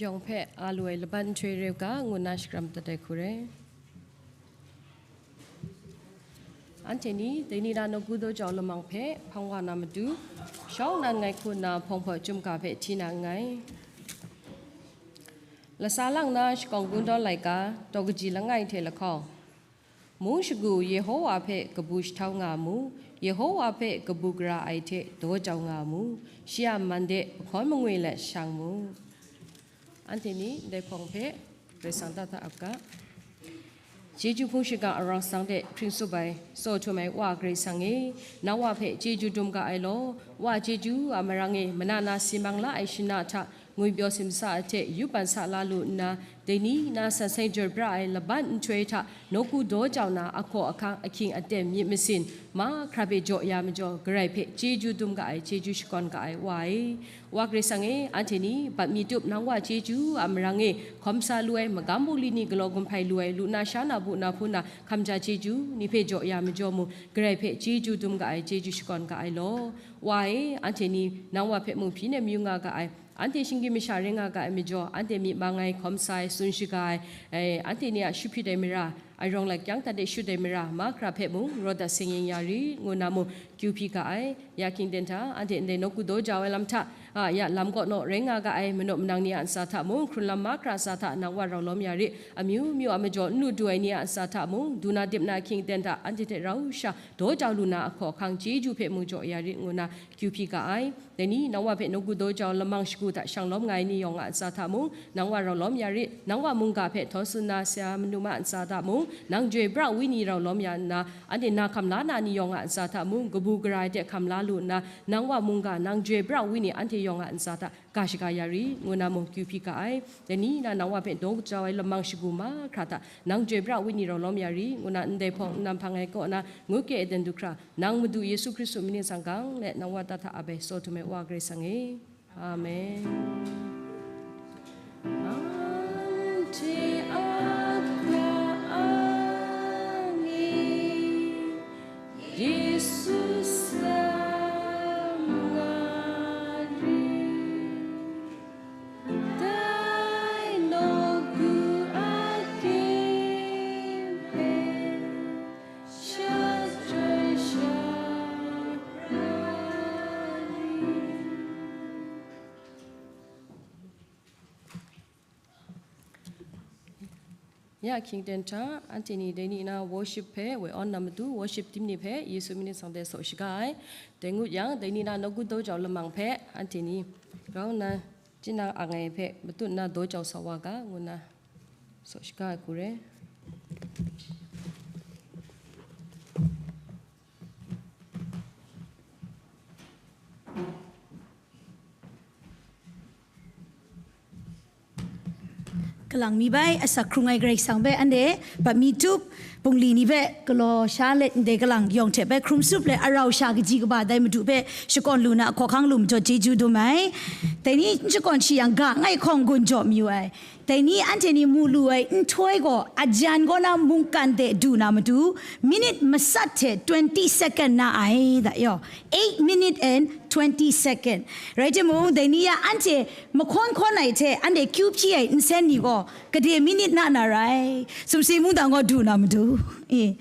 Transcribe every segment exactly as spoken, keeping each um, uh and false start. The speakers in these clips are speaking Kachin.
Yawng hpe a lu ai laban nhtoi re u ga, ngu nna shakram dat ai hku re. Anhte ni, dai ni na nawku daw jau lamang hpe hpang wa na matu, shawng nan ngai hku nna hpawng hpaw chyum ga hpe hti na nngai. Lasa lang na shakawn kungdawn laika, daw kaji langai hte lahkawng. Mung shagu Yehowa hpe kabu shahtau nga mu, Yehowa hpe kabu gara ai hte daw jau nga mu, shi a man de mahkawn mangwi let shang mu. Anhte ni ndai hpawng hpe Karai Kasang ta hta ap ga. Chyeju hpung shingkang arau sang de hpring tsup ai, tsaw htum ai Wa Karai Kasang e, nang Wa hpe chyeju dum ga ai law. Wa chyeju a marang e, mana na si mang la ai shana hta ngwipyaw simsa ai hte yup ban sa la lu nna, dai ni na san seng joi pra ai laban nhtoi hta nawku daw jau na ahkaw ahkang ahkying aten myit masin mahkra hpe jaw ya majaw, Karai hpe chyeju dum ga ai, chyeju shakawn ga ai Wa e. Wa Karai Kasang e, anhte ni bat mi tup nang Wa chyeju a marang e hkawm sa lu ai, magam bungli ni galaw gumhpai lu ai, lu na sha na bu na hpun na hkam ja chyeju ni hpe jaw ya majaw mu, Karai hpe chyeju dum ga ai, chyeju shakawn ga ai law. Wa e, anhte ni nang Wa hpe mung hpyi nem yu nga ga ai, anhte shinggyim masha rai nga ga ai majaw, anhte myit mang ai, hkawm sa ai, tsun shaga ai, eh, anhte ni a shahprit ai mara, ai rawng lai kyang hta de shut ai mara, mahkra hpe mung rawt dat seng yin ya rit, ngu nna mung kyu hpyi ga ai. Ya hkying ten hta, anhte ndai nawku daw jau ai lam hta, a, ya lam kaw naw rai nga ga ai, manaw manang ni a ntsa hta mung, hkrun lam mahkra ntsa hta nang Wa rau lawm ya rit, amyu myu a majaw n lu du ai ni a ntsa hta mung, du na dip na hkying ten hta, anhte hte rau sha daw jau lu na ahkaw ahkang chyeju hpe mung jaw ya rit, ngu nna kyu hpyi ga ai. Dai ni, nang Wa hpe nawku daw jau lamang shagu hta shang lawm nga ai ni yawng a ntsa hta mung, nang Wa rau lawm ya rit. Nang Wa mungga hpe htaw tsun na sara manu ma a ntsa hta mung, nang joi pra ai Wenyi rau lawm ya nna, anhte na hkam la na ni yawng a ntsa hta mung, kabu gara ai hte hkam la lu nna, nang Wa mungga, nang joi pra ai Wenyi anhte yawng a ntsa hta ga shaga ya rit, ngu nna mung kyu hpyi ga ai. Dai ni na nang Wa hpe daw jau ai lamang shagu mahkra hta, nang joi pra ai Wenyi rau lawm ya rit, ngu nna ndai hpawng n nam hpang ai kaw na, ngut kya e dan du hkra, nang Madu Yesu Hkristu myit sanggang let nang Wa ta hta ap ai, tsaw htum ai Wa Karai Kasang e. Amen. Anhte a hkra ang e, Yesu salang nga rit. Dai nawku a aten hpe sha chyoi sha pra rit. Ya hkying ten hta, anhte ni dai ni na worship hpe woi awn na matu, worship team ni hpe Yesu myit sanggang de tsaw shaga ai. Dai ngut yang, dai ni na nawku daw jau lamang hpe anhte ni grau nna, tinang ang ai hpe matut nna daw jau sa wa ga, ngu nna tsaw shaga ai hku re. Kalang mi bai, asak hkrung ai Karai Kasang hpe anhte bat mi tup, bungli ni hpe galaw sha let ndai kalang yawng hte bai hkrum sup let arau sha kaji kaba dai Madu hpe shakawn lu na ahkaw ahkang lu majaw chyeju dum ai. Dai ni n shakawn shi yang ga ngai hkawng gun jaw mayu ai. Dai ni anhte ni mu lu ai nhtoi gaw, ajan kaw na mungkan de du na matu, minit matsat hte twenty second na ai, da yaw, eight minute and twenty second. Rai timung, dai ni ya anhte mahkawn hkawn ai hte anhte kyu hpyi ai nsen ni gaw, gade minit na na rai, sumsing mungdan gaw du na matu. E.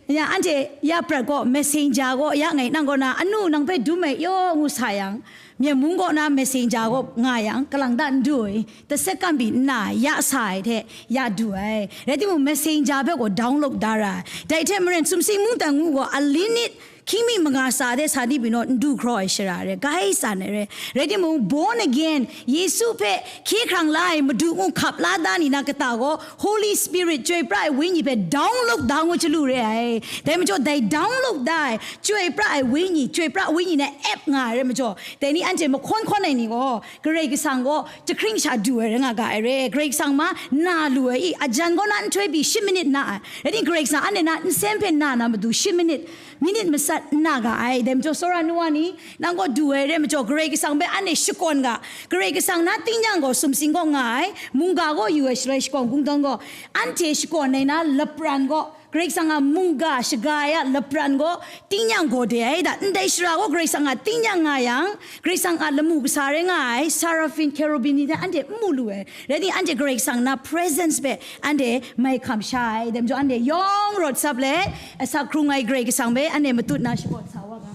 Ya, anhte ya prat gaw, messenger gaw ya ngai nang kaw na, anu nang hpe dum ai yaw ngu sa yang, Myen mung kaw na messenger gaw nga yang, kalang da n du ai, taset kan pyi nna ya sa ai hte ya du ai. Rai timung, messenger hpe gaw download da ra ai. Dai hte maren, sumsing mungdan ngu gaw, alinit hkying mi manga sa de sa ni pyi naw n du hkraw ai shara re, gai tsan ai re. Rai timung, born again, Yesu hpe hkye hkrang la ai Madu ngu hkap la da ni na kata gaw, Holy Spirit, Chyoi pra ai Wenyi hpe download da ngu chyalu re ai. Dai majaw, dai download da ai, Chyoi pra ai Wenyi, Chyoi pra Wenyi na ap nga ai rai majaw, dai ni anhte mahkawn hkawn ai ni gaw, Karai Kasang gaw jahkring sha du ai rai nga ga ai re. Karai Kasang ma na lu ai i, ajan gaw na nhtoi pyi shi minit na ai. Rai timung, Karai Kasang anhte na nsen hpe na na matu shi minit, minit matsat n na ga ai. Dai majaw, tsawra nu wa ni, nang gaw du ai rai majaw, Karai Kasang hpe anhte shakawn ga. Karai Kasang na tingnyang gaw sumsing kaw nga ai, mungga gaw yu ai shaloi shakawn kungdawn gaw, anhte shakawn ai na lapran gaw, Karai Kasang a mungga shaga ai a lapran gaw tingnyang gaw de ai da, ndai shara gaw Karai Kasang a tingnyang nga yang, Karai Kasang a lamu kasa rai nga ai, sarafin, kerubin ni hte anhte n mu lu ai. Rai timung, anhte Karai Kasang na presence hpe anhte mai hkam sha ai. Dai majaw, anhte yawng rawt sap let, asak hkrung ai Karai Kasang hpe anhte matut na shakawn sa wa ga.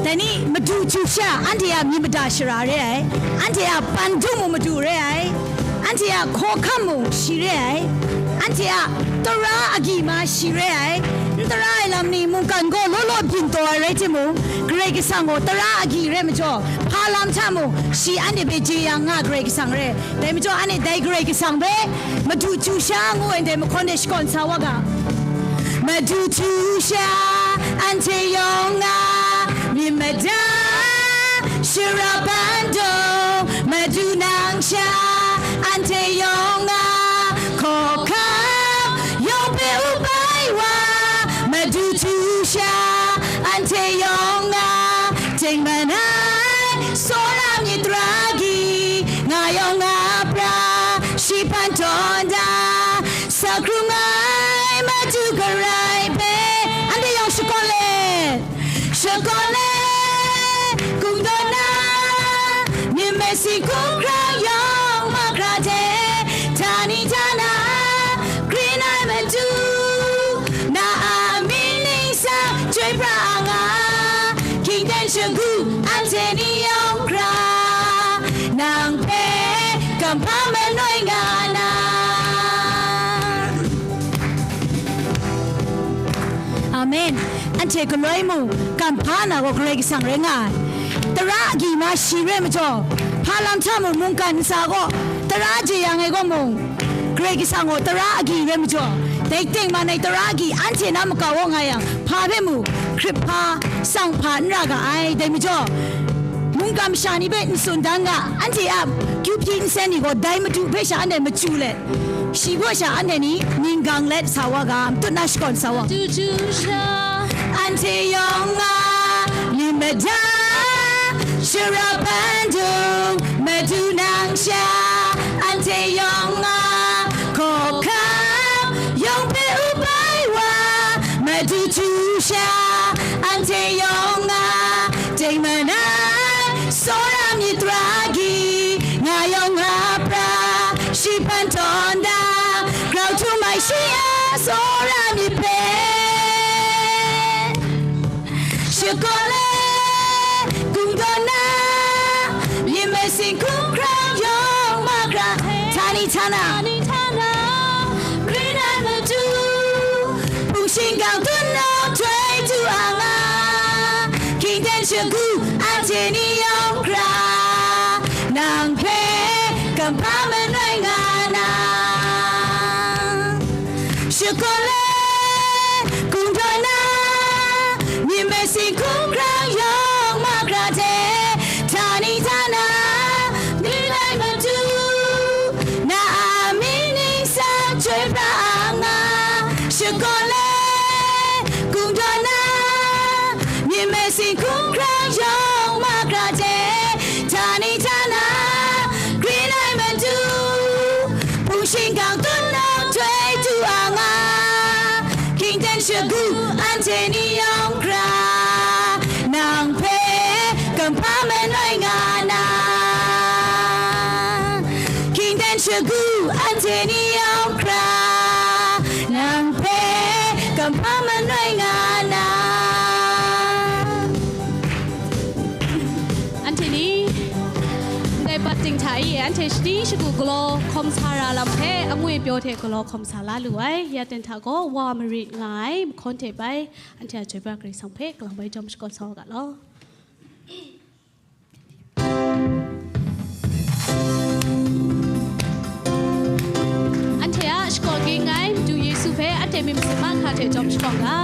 Dai ni, madu chyu sha, anhte a myit mada shara re ai, anhte a pandung mung madu re ai, anhte a hkawhkam mung shi re ai, anhte a tara agyi ma shi re ai. N tara ai lam ni mungkan gaw law law byin taw ai rai timung, Karai Kasang gaw tara agyi re majaw, hpa lam hta mung shi anhte hpe jeyang nga Karai Kasang re. Dai majaw, anhte dai Karai Kasang hpe madu chyu sha ngu ai ndai mahkawn de shakawn sa wa ga. Madu chyu sha, anhte yawng a myit mada shara pandung, madu nang sha, anhte yawng a hkawhkam, yawng hpe up ai wa, madu chyu sha, anhte yawng a tengman ai, tsawra myit tara agyi, nga yawng a pra, shi hpan tawn da, sa hkrung ai madu karai hpe, anhte yawng shakawn let, shakawn let, kungdawn na, myit masin hkungga yawng mahkra hte, htani htana, grin ai madu, na a myit ningsang chyoi pra nga, hkying ten shagu anhte ni yawng hkra, nang hpe kamhpa manoi nga na. Amen. Anhte galoi mung, kamhpa na gaw Karai Kasang rai nga ai. Tara agyi ma shi re majaw, hpa lam hta mung mungkan ntsa gaw, tara jeyang ai gaw mung, Karai Kasang gaw tara agyi re majaw, dai tengman ai tara agyi anhte na makau aw nga yang, hpa hpe mu, hkrit hpa, tsang hpa n ra ga ai. Dai majaw, mungkan masha ni hpe n tsun dan ga, anhte a kyu hpyi nsen ni gaw dai Madu hpe sha anhte machyu let, shi kaw sha anhte ni ninggang let sa wa ga, matut na shakawn sa wa. Madu chyu sha, anhte yawng a myit mada shara pandung, Madu nang sha, anhte yawng a hkawhkam, yawng hpe up ai wa, Madu chyu sha, anhte yawng a tengman ai, tsawra myit tara agyi, nga yawng a pra, shi hpan tawn da, grau htum ai shi a tsawra myit hpe. Shakawn let, kungdawn na, myit masin hkungga yawng mahkra, htani htana, grin ai Madu, hpung shingkang tutnawng htoi du a nga, hkying ten shagu anhte ni yawng hkra, nang hpe kamhpa manoi nga na. Shakawn let, kungdawn na, myit masin hkungga yawng mahkra hte, htani htana, grin ai Madu, na a myit ningsang chyoi pra a nga. Shakawn let, kungdawn na, myit masin hkungga yawng mahkra hte, htani htana, grin ai Madu, hpung shingkang tutnawng htoi du a nga, hkying ten shagu anhte ni yawng hkra, nang hpe kamhpa manoi nga na. Hkying ten shagu anhte ni yawng hkra, nang hpe kamhpa manoi nga na. Anhte ni, ndai bat ting hta e, anhte shani shagu galaw hkawm sa ra lam hpe, angwi pyaw hte galaw hkawm sa la lu ai. Ya ten hta gaw, wa marit nga ai, mahkawn hte bai, anhte a chyoi pra Karai Kasang hpe, kalang bai jawm shakawn sa wa ga law. Anhte a shakawn ging ai Madu Yesu hpe anhte myit masin mahkra hte jawm shakawn ga.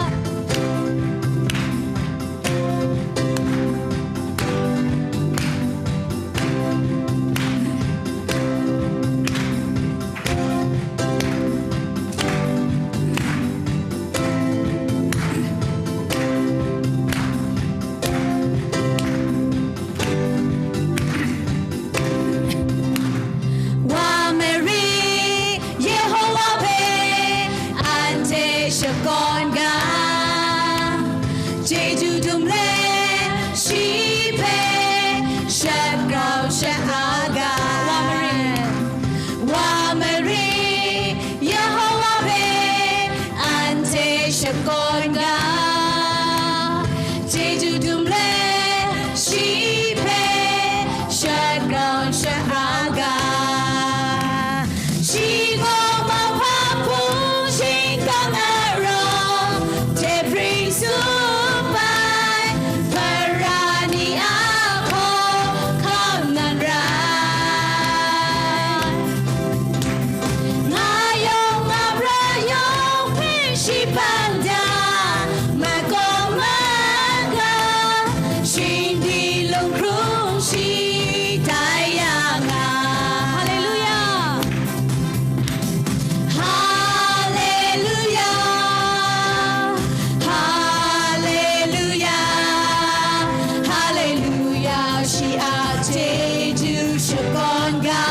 Shi a chyeju shakawn ga.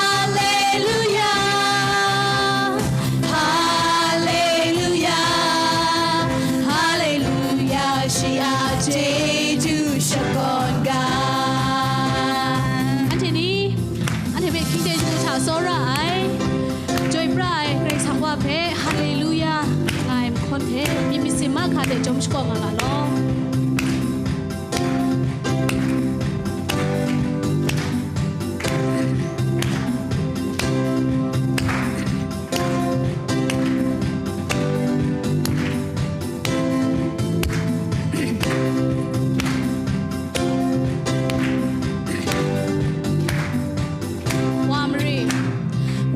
Haleluya, haleluya, haleluya, shi a chyeju shakawn ga. Anhte ni, anhte hpe hkying de shagu hta tsawra ai, joi pra ai Karai Kasang wa hpe, Haleluya, nga ai mahkawn hpe, myit masin mahkra hte jawm shakawn nga ga law. Wa marit.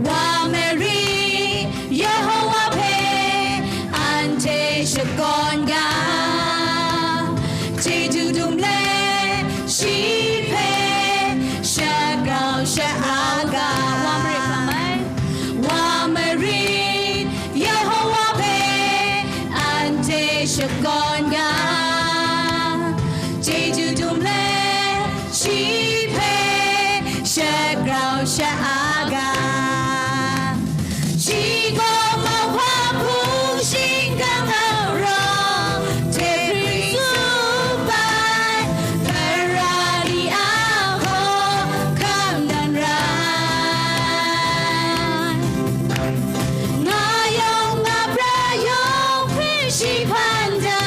Wa marit, Yehowa hpe anhte shakawn ga, chyeju dum let shi hpe shagrau sha-a ga. Wa marit hkam ai. Wa marit, Yehowa hpe anhte shakawn ga, chyeju dum let shi hpe shagrau sha-a ga. Shi gaw mauhpa hpung shingkang a rawng hte hpring tsup ai, tara ni a hkawhkam nan rai. Nga yawng nga pra yawng hpe shi hpan da,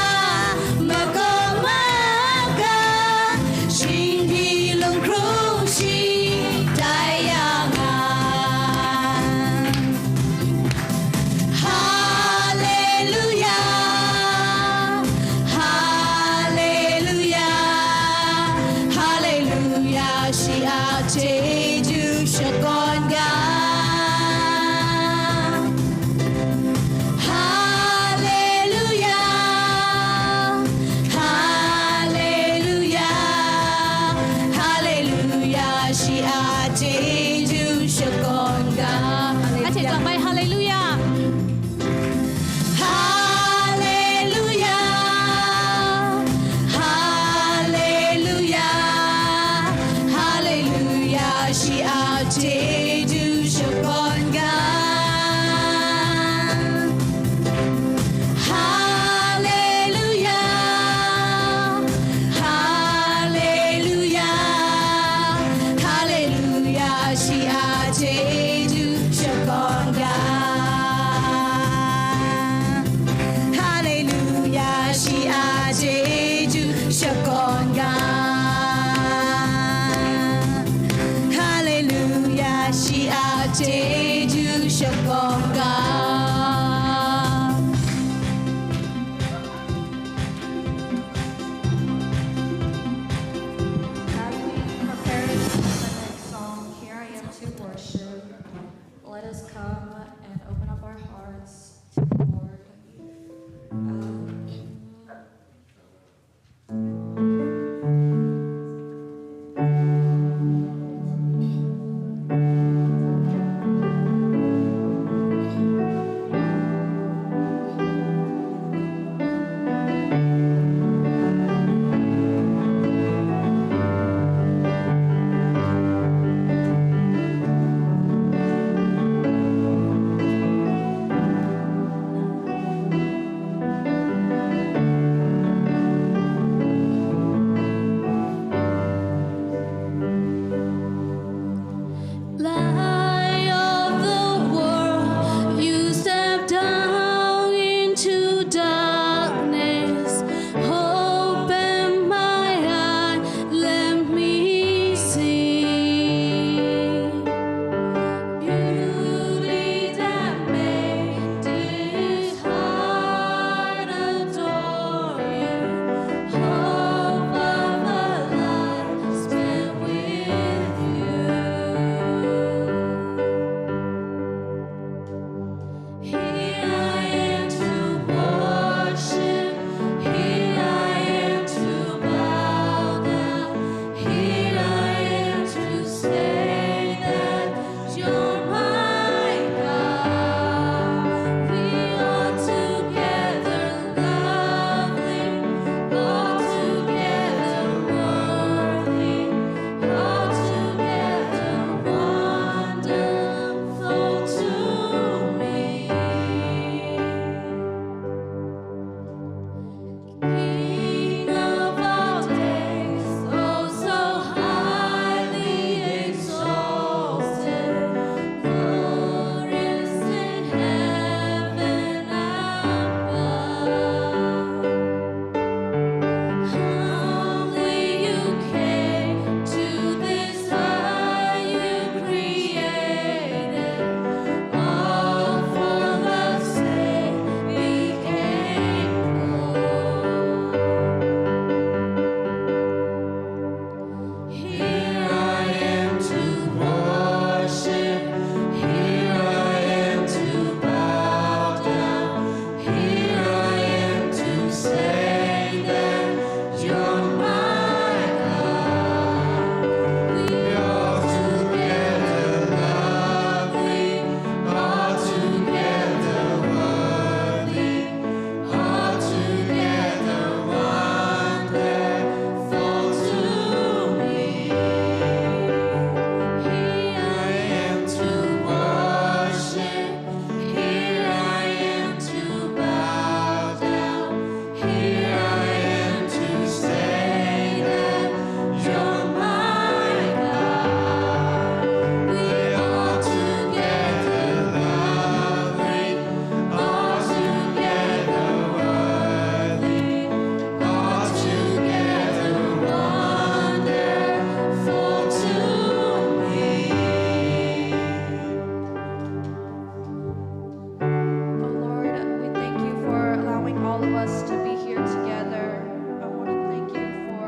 us to be here together. I want to thank you for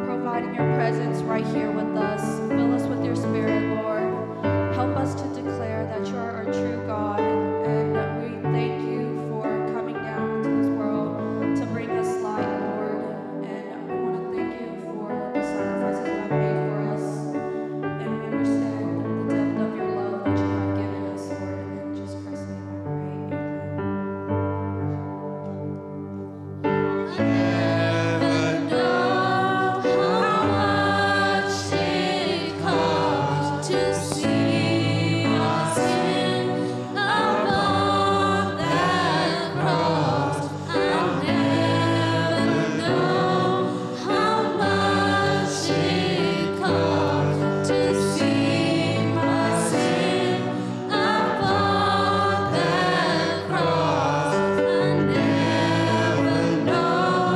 providing your presence right here with us. Fill us with your spirit, Lord. Help us to declare that you are our true God, and we thank you for coming down into this world to bring us light, Lord. And we want to thank you for the sacrifices you have made for us, and we understand the depth of your love that you have given us, Lord. In Jesus Christ's name I pray. Amen. I never know how much it cost to see my sin upon that cross. I never know how much it cost to see my sin upon that cross. I never know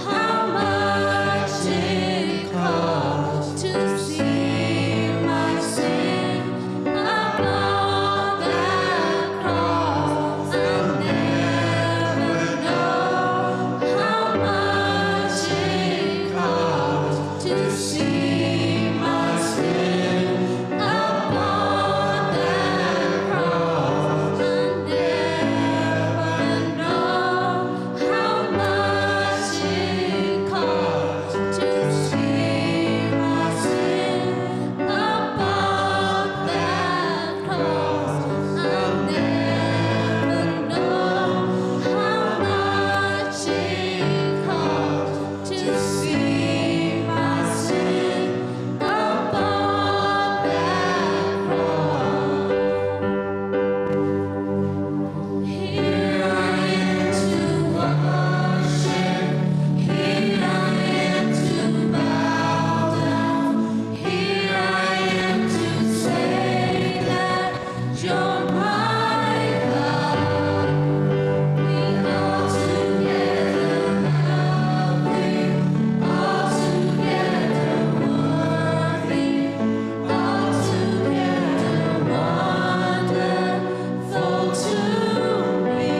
how much it cost to see my sin upon that cross. I never know how much it cost to see my sin upon that cross. I never know how much it cost to see my sin upon that cross. I never know how much it cost to see my sin upon that cross. Here I am to worship, here I am to bow down, here I am to say that you're my God. We are together loving, all together worthy, all together wonderful to me.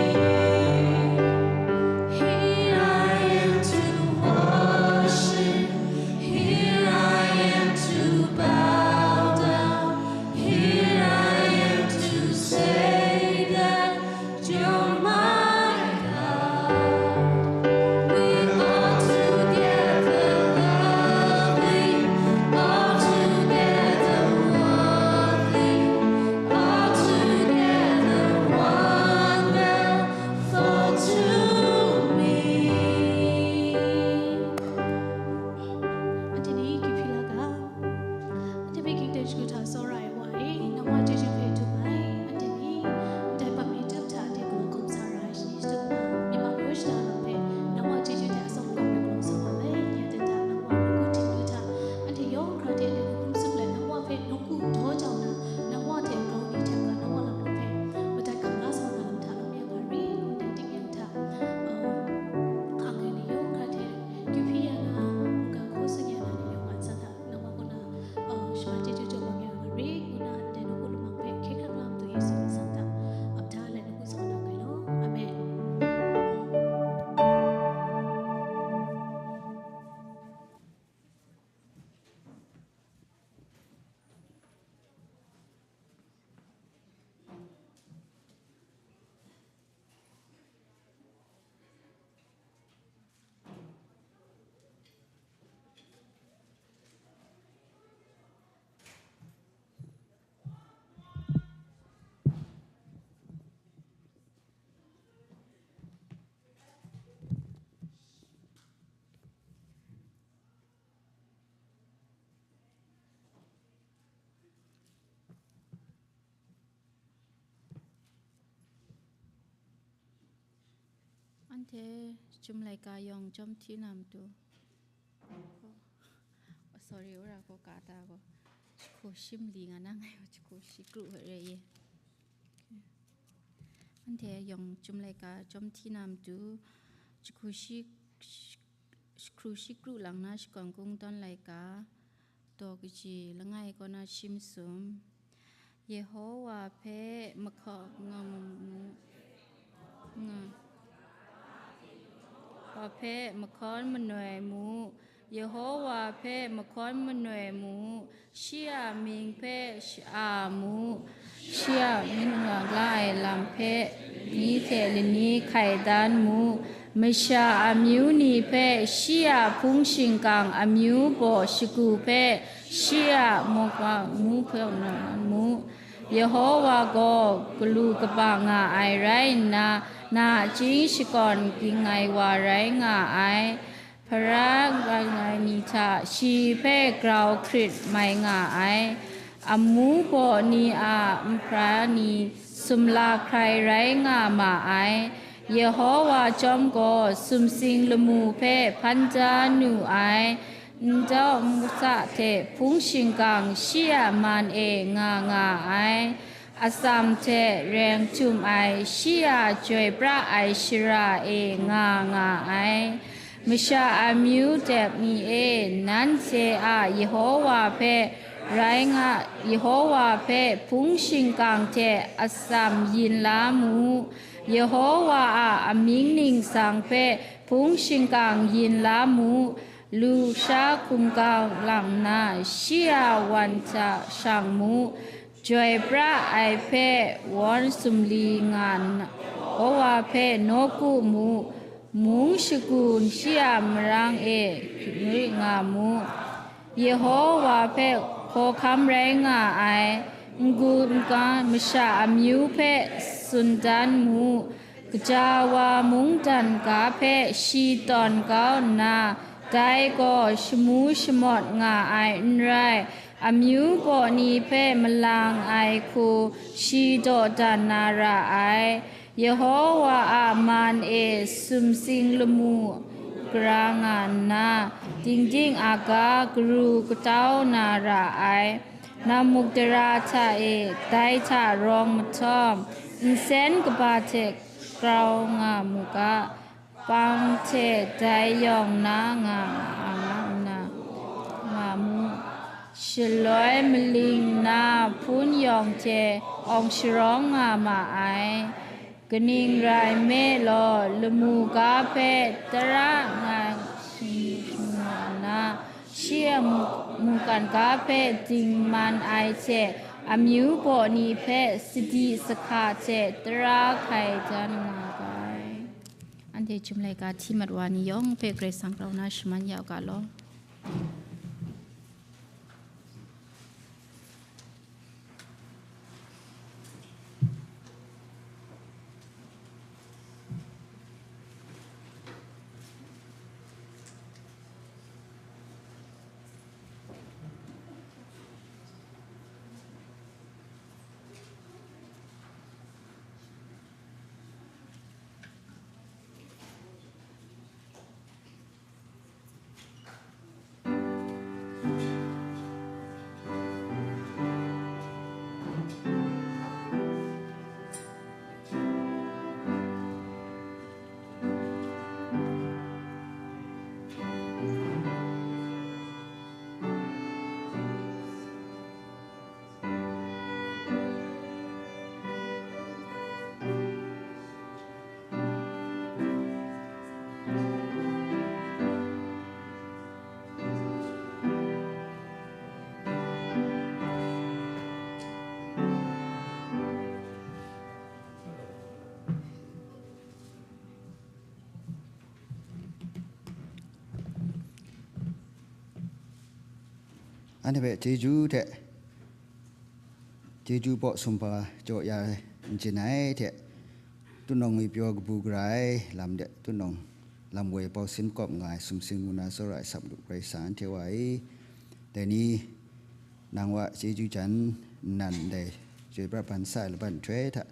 Here I am to worship, here I am to bow down, here I am to say that you're my God. We are together loving, all together worthy, all together wonderful to me. Anhte ni kyu hpyi la ga? Anhte hpe ging dan shagu hta tsawra ai wa e, nang Wa chyeju hpe dum ai. Anhte ni ndai bam mi tup hta anhte gaw hkum sa ra ai shani shatup nna, myit mang yaw shada lam hpe nang Wa chyeju hte atsawm kawm ai galaw sa wa ai. Ya dai hta nang Wa nawku htingnu hta, anhte yawng hkra hte anhte hkum tsup let, nang Wa hpe nawku daw jau nna, nang Wa hte grau ni hte hkra nang Wa lam hpe madat hkam la sa wa na lam hta lawm ya nga ri, ndai ting yang hta, uh, hkang ai ni yawng hkra hte kyu hpyi ya na, mungga hkaw tsun ya na ni yawng a ntsa hta, nang Wa kaw na, uh, shaman chyeju jaw bang ya nga ri, ngu na ndai nawku lamang hpe hkye hkrang la Madu Yesu myit sa hta ap da let nawku sa wa na nngai law. Amen. Anhte chyum laika yawng chyawm hti na matu, oh, sorry, wora gaw ka ta gaw, jahku shi mali nga na, ngai gaw jahku shi kru hpe re ye. Anhte yawng chyum laika chyawm hti na matu, jahku shi, shi, jahku shi kru lang na shakawn kungdawn laika, daw kaji langai kaw na shi masum. Yehowa hpe mahkaw nga mu, nga. hpe mahkawn manoi mu, Yehowa hpe mahkawn manoi mu, shi a mying hpe sha-, a mu, shi a mying nga la ai lam hpe lani hte lani hkai dan mu, masha amyu ni hpe shi a hpung shingkang amyu baw shagu hpe shi a mukwa mu hpe mu. Yehowa gaw galu kaba nga ai rai nna, nachying shakawn ging ai wa rai nga ai. Hpara rai ai ni hta shi hpe grau hkrit mai nga ai. Amu baw ni a nhpra ni sumla hkrai rai nga ma ai. Yehowa chyawm gaw sumsing lamu hpe hpan da nu ai. Ndau nsa hte hpung shingkang shi a man e nga nga ai. Atsam hte reng htum ai shi a chyoi pra ai shara e nga nga ai. Masha amyu dep ni e, nanhte a Yehowa hpe rai nga, Yehowa hpe hpung shingkang hte atsam yin la mu. Yehowa a amying ningsang hpe hpung shingkang yin la mu. Lusha hkungga lang nna shi a wan hta shang mu. Chyoi pra ai hpe wan sumli nga nna, Yehowa hpe nawku mu, mung shagu shi a marang e gri nga mu. Yehowa hpe hkawhkam rai nga ai, n-gun n-ga masha amyu hpe tsun dan mu. Kaja wa mungdan ga hpe shi tawn kau nna, dai gaw shamu shamawt nga ai n rai, amyu baw ni hpe malang ai hku shi dawdan na ra ai. Yehowa a man e sumsing lamu gara nga nna, dingding aga garu katau na ra ai. Nammukdara hta e dai hta rawng mahtawm, nsen kaba hte grau nga mu ga, pang hte dai yawng na nga, nga, nga, nga mu. Shaloi maling na hpun yawng hte awng sharawng nga ma ai. Kaning rai nme law, lamu ga hpe tara nga shi nga nna, shi a mu-, mungkan ga hpe dingman ai hte, amyu baw ni hpe sadi sahka hte tara hkai dan nga ga ai. Anhte chyum laika hti mat wa ni yawng hpe Karai Kasang grau na shaman ya u ga law. Anhte hpe chyeju hte chyeju baw sumhpa jaw ya n chyen ai hte, tunawng mi pyaw kabu gara ai lam de, tunawng lam woi pau sin kawp nga ai sumsing ngu na tsawra ai Sap Madu Karai Kasang anhte wa e, dai ni nang wa chyeju jan nnan ndai chyoi pra ban sa ai laban nhtoi hta,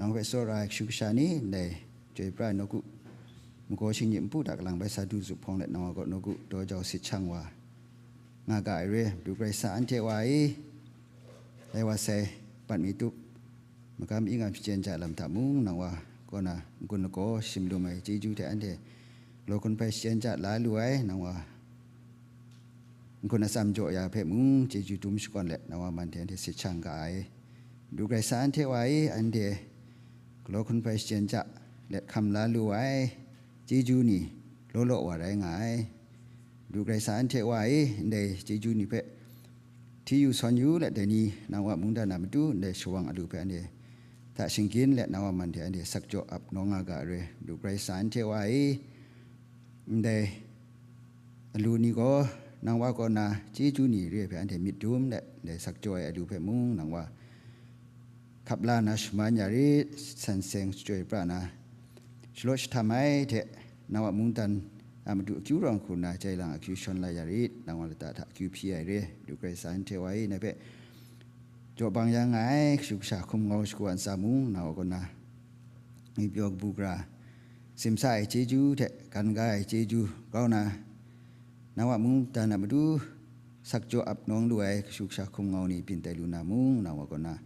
nang hpe tsawra ai kashu kasha ni ndai chyoi pra ai nawku magaw shingnyip npu hta kalang bai sa du zup hpawng let, nang wa gaw nawku daw jau sit shang wa nga ga ai re, Madu Karai Kasang anhte wa e, dai wa sai, pat mi tup, magam ingam shachyen ja lam hta mung, nang wa kaw na n-gun lagaw shim lum ai chyeju hte anhte galaw hkun hpai shachyen ja la lu ai, nang wa n-gun atsam jaw ya hpe mung chyeju dum shakawn let, nang wa man hte anhte sit shang ga ai. Madu Karai Kasang anhte wa e, anhte galaw hkun hpai shachyen ja let hkam la lu ai chyeju ni, law law wa rai nga ai. Madu Karai Kasang, anhte Wa e, ndai chyeju ni hpe hti yu sawn yu let, dai ni nang Wa mungdan a matu ndai shawang alu hpe anhte hta shinggyim let, nang Wa man hte anhte sakjaw ap nawng nga ga ai re. Madu Karai Kasang, anhte Wa e, ndai alu ni gaw nang Wa kaw na chyeju ni re ai hpe anhte myit dum let, ndai sakjaw ai alu hpe mung nang Wa hkap la na shaman ya rit, san seng shachyoi pra na, shalaw jahtum ai hte nang Wa mungdan a matu akyu rawng hku na, jai lang akyu shawn la ya rit, nang Wa lata hta akyu hpyi ai re. Madu Karai Kasang, anhte Wa e, nang hpe jaw bang ya nga ai kashu kasha hkum ngau shagu ntsa mung, nang Wa kaw na ngwipyaw kabu gara, simsa ai chyeju hte gan ga ai chyeju grau na, nang Wa mungdan a matu sakjaw ap nawng lu ai kashu kasha hkum ngau ni byin tai lu na mung, nang Wa kaw na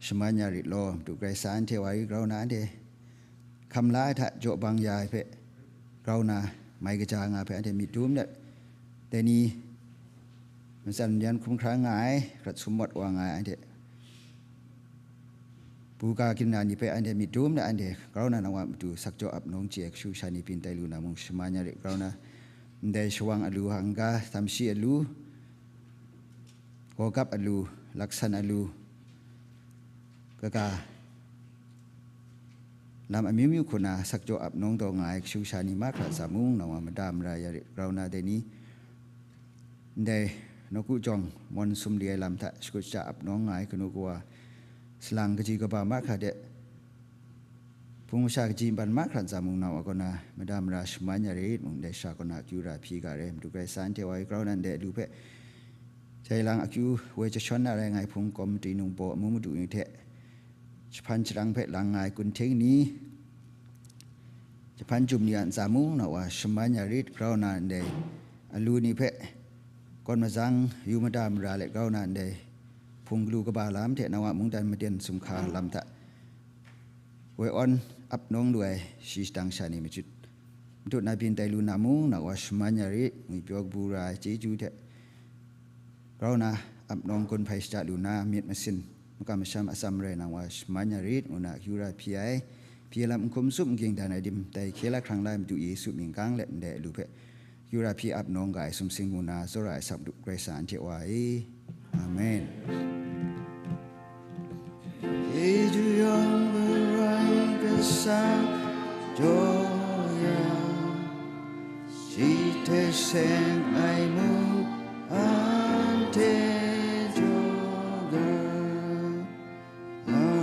shaman ya rit law. Madu Karai Kasang, anhte Wa e, grau na anhte hkam la ai hta jaw bang ya ai hpe grau na, mai kaja nga ai hpe anhte myit dum let, dai ni matsan yan hkrum hkra nga ai, hkrat sum mawt wa nga ai anhte buga ginra ni hpe anhte myit dum na, anhte grau na nang Wa matu sakjaw ap nawng chye ai kashu kasha ni byin tai lu na mung shaman ya rit, grau na ndai shawang alu, hangga tamshi alu, gawgap alu, laksan alu, kaga lam amyu myu hku na sakjaw ap nawng taw nga ai kashu kasha ni mahkra hta mung, nang Wa mada mara ya rit, grau na dai ni ndai nawku jawng mawn sumli ai lam hta shakut shaja ap nawng nga ai kanu kawa, salang kaji kaba mahkra de, hpung masha kaji npan mahkra ntsa mung, nang Wa kaw na mada mara shaman ya rit, mung ndai sha kaw na akyu ra hpyi ga ai re. Madu Karai Kasang, anhte Wa e, grau na ndai alu hpe jai lang akyu woi jashawn na rai nga ai hpung kawm matu ningbaw, amu madu ni hte jahpan sharang hpe lang nga ai kunhting ni, jahpan jum ni a ntsa mung, nang Wa shaman ya rit, grau na ndai alu ni hpe kawn mazang yu mada mara let, grau na ndai hpung galu kaba lam hte nang Wa mungdan maden sumhka lam hta woi awn ap nawng lu ai shi shadang sha ni machut matut na byin tai lu na mung, nang Wa shaman ya rit, ngwipyaw kabu ra ai chyeju hte grau na ap nawng gun hpai shaja lu na, myit masin makam masham atsam rai nang Wa shaman ya rit, ngu na akyu ra hpyi ai. Hpyi lam n hkum tsup n ging dan ai dim, dai hkye la hkrang la ai Madu Yesu mying kang let ndai alu hpe akyu ra hpyi ap nawng ga ai sumsing mu na, tsawra ai Madu Karai Kasang, anhte Wa e. Amen. Chyeju yawng Karai Kasang jaw ya, shi hte seng ai mung anhte jaw ga. Amen.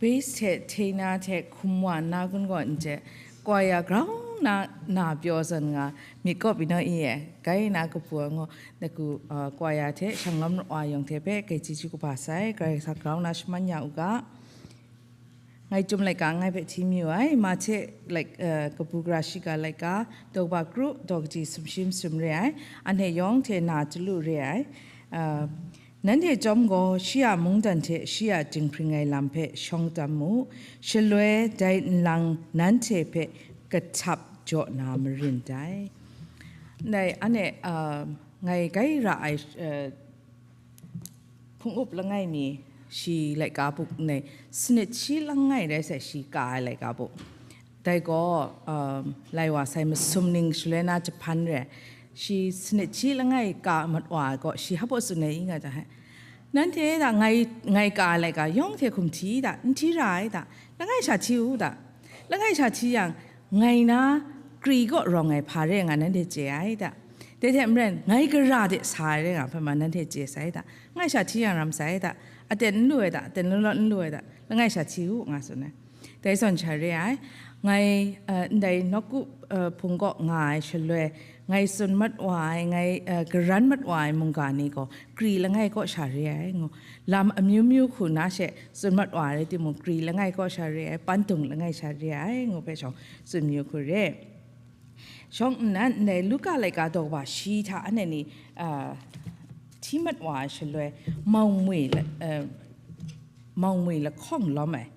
Bass hte tenor hte hkum wa nna kun gaw n chye, kwaya grau na na pyaw zawn nga myit kawp i naw i e, gai na kapu a ngaw, daku, uh, kwaya hte shanglawm wa yawng hte hpe grai chyeju kaba sai, Karai Kasang grau na shaman ya u ga. Ngai Chyum laika ngai hpe hti mayu ai, Mahte, like, uh, kabu gara shiga laika, daw kaba kru, daw kaji sumshi masum re ai, anhte yawng hte na chyalu re ai. Uh, Nanhte chyawm gaw, shi a mungdan hte shi a dinghpring ai lam hpe shawng tam mu, shaloi dai nlang nanhte hpe kahtap jaw na marin dai. Ndai, ane, uh, ngai gai ra ai, uh, hpung up langai mi, shi laika buk nei, sanit shi langai rai sai, shi ka ai laika buk. Dai gaw, um, lai wa sai masum ning shaloi na jahpan re, shi sanit shi langai ka mat wa ai gaw, shi hpa tsun ai i nga jang he, nanhte da ngai, ngai ka ai laika yawng hte hkum hti da, n hti ra ai da, langai sha hti u da, langai sha hti yang, ngai na kri kaw rawng ai hpa re nga nanhte chye ai da, dai hte maren ngai gara de sa ai re nga hpe ma nanhte chye sai da, langai sha hti yang ram sai da, aten n lu ai da, aten law law n lu ai da, langai sha hti u nga tsun ai. Dai zawn sha re ai, ngai, uh, ndai nawku, uh, hpung kaw nga ai shaloi, ngai tsun mat wa ai, ngai, uh, karan mat wa ai mungga ni gaw, kri langai kaw sha re ai, ngu. Lam amyu myu hku na she tsun mat wa ai rai timung, kri langai kaw sha re ai, pandung langai sha re ai, ngu hpe shawng tsun mayu hku re. Shawng nnan, ndai Luka laika daw wa shi hta anhte ni, uh, hti mat wa ai shaloi, maumwi la-, uh, maumwi lahkawng lawm ai.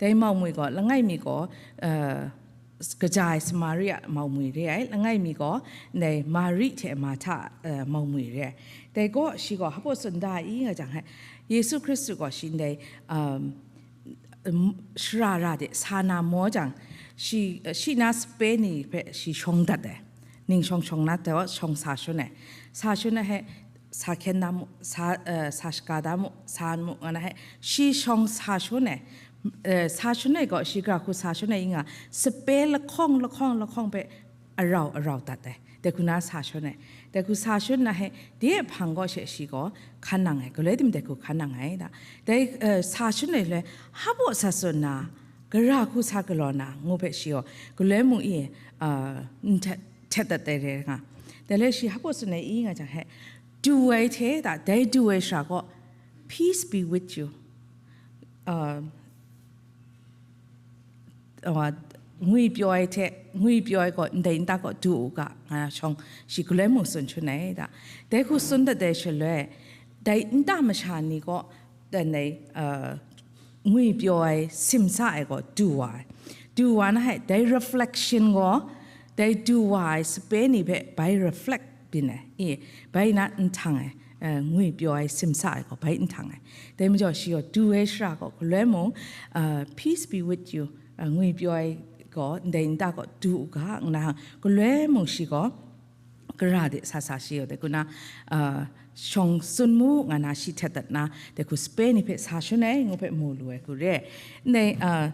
Dai maumwi gaw, langai mi gaw, uh, kaja ai Samaria maumwi re ai, langai mi gaw, ndai Mari hte Marhta, uh, maumwi re ai. Dai gaw, shi gaw hpa tsun da i nga jang he, Yesu Hkristu gaw shi ndai, um, um, shara ra de sa na maw jang, shi, shi na sape ni hpe shi shawng dat ai. Ning shawng shawng na taw shawng sa shun ai. Sa shun ai he, sa hkyen da mu, sa, eh, sa shaga da mu, sa mu, nga na he, shi shawng sa shun ai. Eh, sa shun ai gaw, shi gara hku sa shun ai i nga, sape lahkawng, lahkawng, lahkawng hpe arau, arau dat ai. Dai hku na sa shun ai. Dai hku sa shun na he, de hpang gaw she shi gaw hkan nang ai. Galoi tim dai hku hkan nang ai da. Dai, eh, sa shun ai le, hpa sa tsun na, gara hku sa galaw na, ngu hpe shi gaw, galoi mung e, uh, n htet, htet dat ai re nga. Dai le shi hpa tsun ai i nga jang he, du ai hte da, dai du ai shara gaw, "Peace be with you." Uh, uh, ngwi pyaw ai hte, ngwi pyaw ai gaw ndai nta gaw du u ga, nga shawng shi galoi mung tsun shun ai da. Dai hku tsun dat ai shaloi, dai nta masha ni gaw, dan ai, uh, ngwi pyaw ai, simsa ai gaw du wa ai. Du wa na he, dai reflection gaw, dai du wa ai sape ni hpe bai reflect byin ai, e, bai na nhtang ai, eh, ngwi pyaw ai simsa ai gaw bai nhtang ai. Dai majaw shi gaw du ai shara gaw galoi mung, eh, "Peace be with you," eh, ngwi pyaw ai gaw ndai nta gaw du u ga, ngu na, galoi mung shi gaw gara de sa sa shi gaw, dai hku na, eh, shawng tsun mu nga na shi htet dat na, dai hku sape ni hpe sa shun ai ngu hpe mu lu ai hku re. Ndai, eh,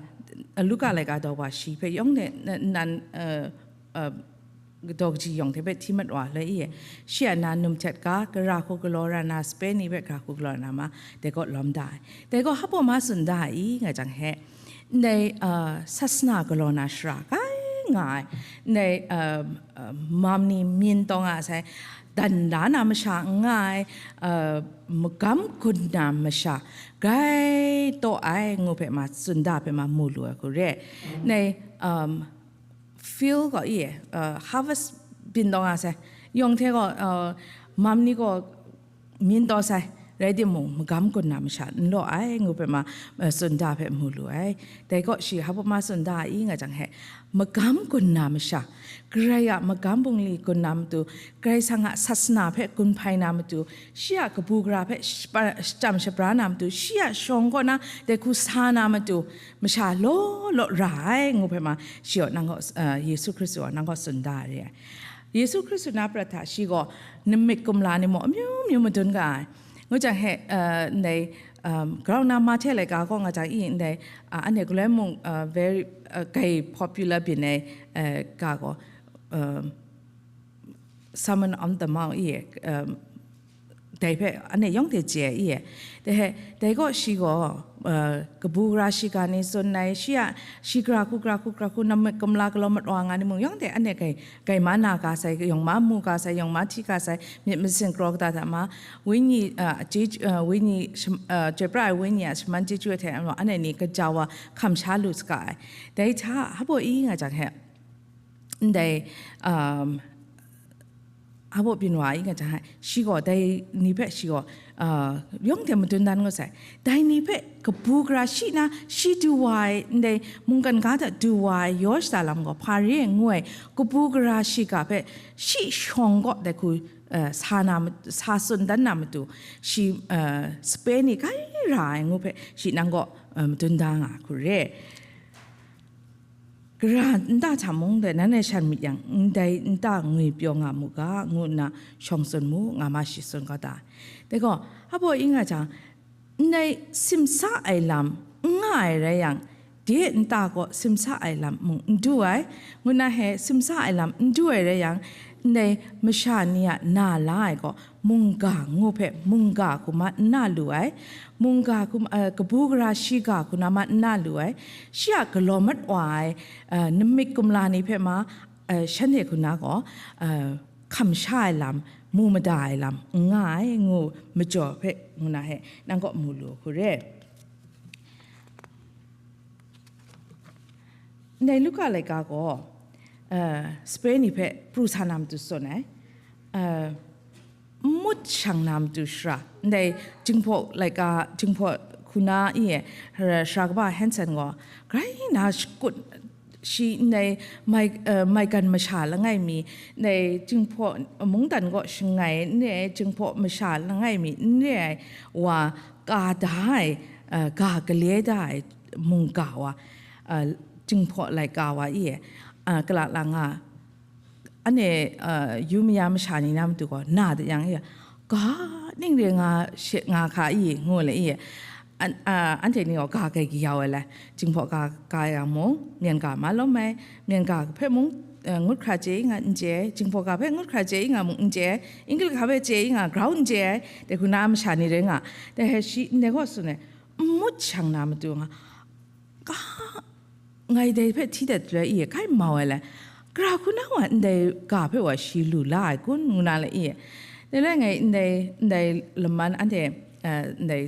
Luka laika daw wa shi hpe yawng de, na-, nan, eh, eh, daw kaji yawng hte hpe hti mat wa ai i e. Shi a na num htet ga, gara hku galaw ra na, sape ni hpe gara hku galaw ra na ma, dai gaw lawm da ai. Dai gaw hpa ma tsun da ai i nga jang he, ndai, ah, sasana galaw na shara kai nga ai, ndai, ah, ah, mam ni myin taw nga sai, dan da na masha n nga ai, ah, magam gun na masha grai taw ai ngu hpe ma tsun da hpe ma mu lu ai hku re. Ndai, um, field gaw i e, uh, harvest byin taw nga sai. Yawng hte gaw, uh, mam ni gaw myin taw sai, rai timung, magam gun na masha n law ai, ngu hpe ma, uh, tsun da hpe mu lu ai. Dai gaw shi hpa ma tsun da i nga jang he, magam gun na masha, Karai a magam bungli gun na matu, Karai Kasang a sasana hpe gun hpai na matu, shi a kabu gara hpe shapa-, shacham shapra na matu, shi a shawng kaw na dai hku sa na matu, masha law law ra ai, ngu hpe ma, shi gaw nang gaw, uh, Yesu Hkristu gaw nang gaw tsun da re ai. Yesu Hkristu na prat hta shi gaw namik kumla ni mung amyu myu madun ga ai. Ngu jang he, uh, ndai, um, grau na Mahte laika gaw nga jang i ndai, uh, anhte galoi mung, uh, very, uh, grai popular byin ai, uh, ga gaw, um, Sermon on the Mount i e, um, dai hpe anhte yawng hte chye ai i e. Dai he, dai gaw shi gaw, uh, kabu gara shiga ni tsun ai, shi a, shi gara hku, gara hku, gara hku, namik kumla galaw mat wa nga ni mung, yawng de ane gai, gai ma na ga sai, yawng ma mu ga sai, yawng ma hti ga sai, myit masin kraw kata hta ma, wenyi, uh, je, uh, wenyi, shem-, uh, chyoi pra ai wenyi a shaman chyeju ai hte, ane ni kaja wa hkam sha lu saga ai. Dai hta, hpa i nga jang he, ndai, um, Apo Byin Wa i nga jang, shi gaw dai ni hpe shi gaw, ah, yawng hte madun dan ngut sai. Dai ni hpe kabu gara shi na, shi du wa ai, ndai mungkan ga hta du wa ai yaw shada lam gaw hpa re ai ngu ai, kabu gara shiga hpe shi shawng kaw dai hku, eh, sa na ma-, sa tsun dan na matu, shi, eh, sape ni grai ra ai ngu hpe shi nang kaw, eh, madun da nga hku re. Gara nta hta mung de nan e shan myit yang, ndai nta ngwi pyaw nga mu ga, ngu nna shawng tsun mu, nga ma shi tsun kau ta ai. Dai gaw, hpa baw i nga jang, ndai simsa ai lam n nga ai rai yang, de nta gaw simsa ai lam mung n du ai, ngu nna he simsa ai lam n du ai rai yang, ndai masha ni a na la ai gaw, mungga ngu hpe mungga hku ma n na lu ai, mungga hku ma, eh, kabu gara shiga hku na ma n na lu ai, shi a galaw mat wa ai, eh, namik kumla ni hpe ma, eh, shanhte hku na gaw, eh, hkam sha ai lam, mu mada ai lam n nga ai, ngu majaw hpe ngu na he, nang kaw mu lu hku re. Ndai Luka laika gaw, eh, sape ni hpe pru sa na matu tsun ai, eh, n mut shang na matu shara, ndai Jinghpaw laika, Jinghpaw hku na i e, Sara Kaba Hanson gaw, grai na shakut shi ndai mai, eh, maigan masha langai mi, ndai Jinghpaw mungdan kaw shangai n re ai, Jinghpaw masha langai mi n re ai wa ka da ai, eh, ga gale da ai mungga wa, eh, Jinghpaw laika wa i e, eh, kala la nga, ane, eh, yu maya masha ni na matu gaw na da yang i e, ga ning re nga she, nga hka i, ngu le i e. An-, a, anhte ni gaw ga gai kayau ai le, Jinghpaw ga, ga yang mung, myen ga ma lawm ai, myen ga hpe mung, eh, ngut hkra chye i nga n chye ai, Jinghpaw ga hpe ngut hkra chye i nga mung n chye ai, English ga hpe chye i nga grau n chye ai, dai hku na masha ni rai nga, dai he shi ndai gaw tsun ai, n mut shang na matu nga, ga, ngai dai hpe hti dat re i e, kai mau ai le, gara hku na wa ndai ga hpe wa shi lu la ai kun, ngu na le i e. Dai le ngai ndai, ndai laman anhte, eh, ndai,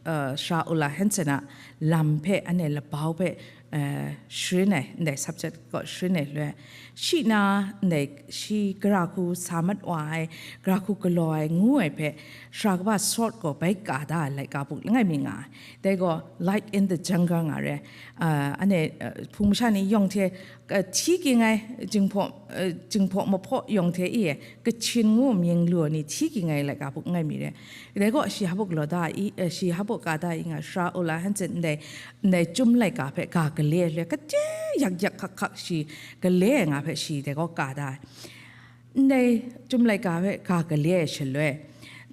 eh, Sara Ulla Hanson a lam hpe, anhte labau hpe, eh, sharin ai, ndai subject kaw sharin ai loi, shi na ndai shi gara hku sa mat wa ai, gara hku galaw ai ngu ai hpe, Sara Kaba Sawt gaw bai ka da ai laika buk langai mi nga ai. Dai gaw Light in the Jungle nga re. Ah, ane, ah, Hpung masha ni yawng hte, ah, hti ging ai, Jinghpaw, ah, Jinghpaw mahpaw yawng hte i e, Kachin ngu mying lu ai ni hti ging ai laika buk langai mi re. Dai gaw shi hpa galaw da i, ah, shi hpa ka da i nga, Sara Ulla Hanson ndai, ndai Chyum laika hpe ga gale le, kade yak yak hkak hkak shi gale ai nga hpe shi dai gaw ka da ai. Ndai Chyum laika hpe ga gale ai shaloi,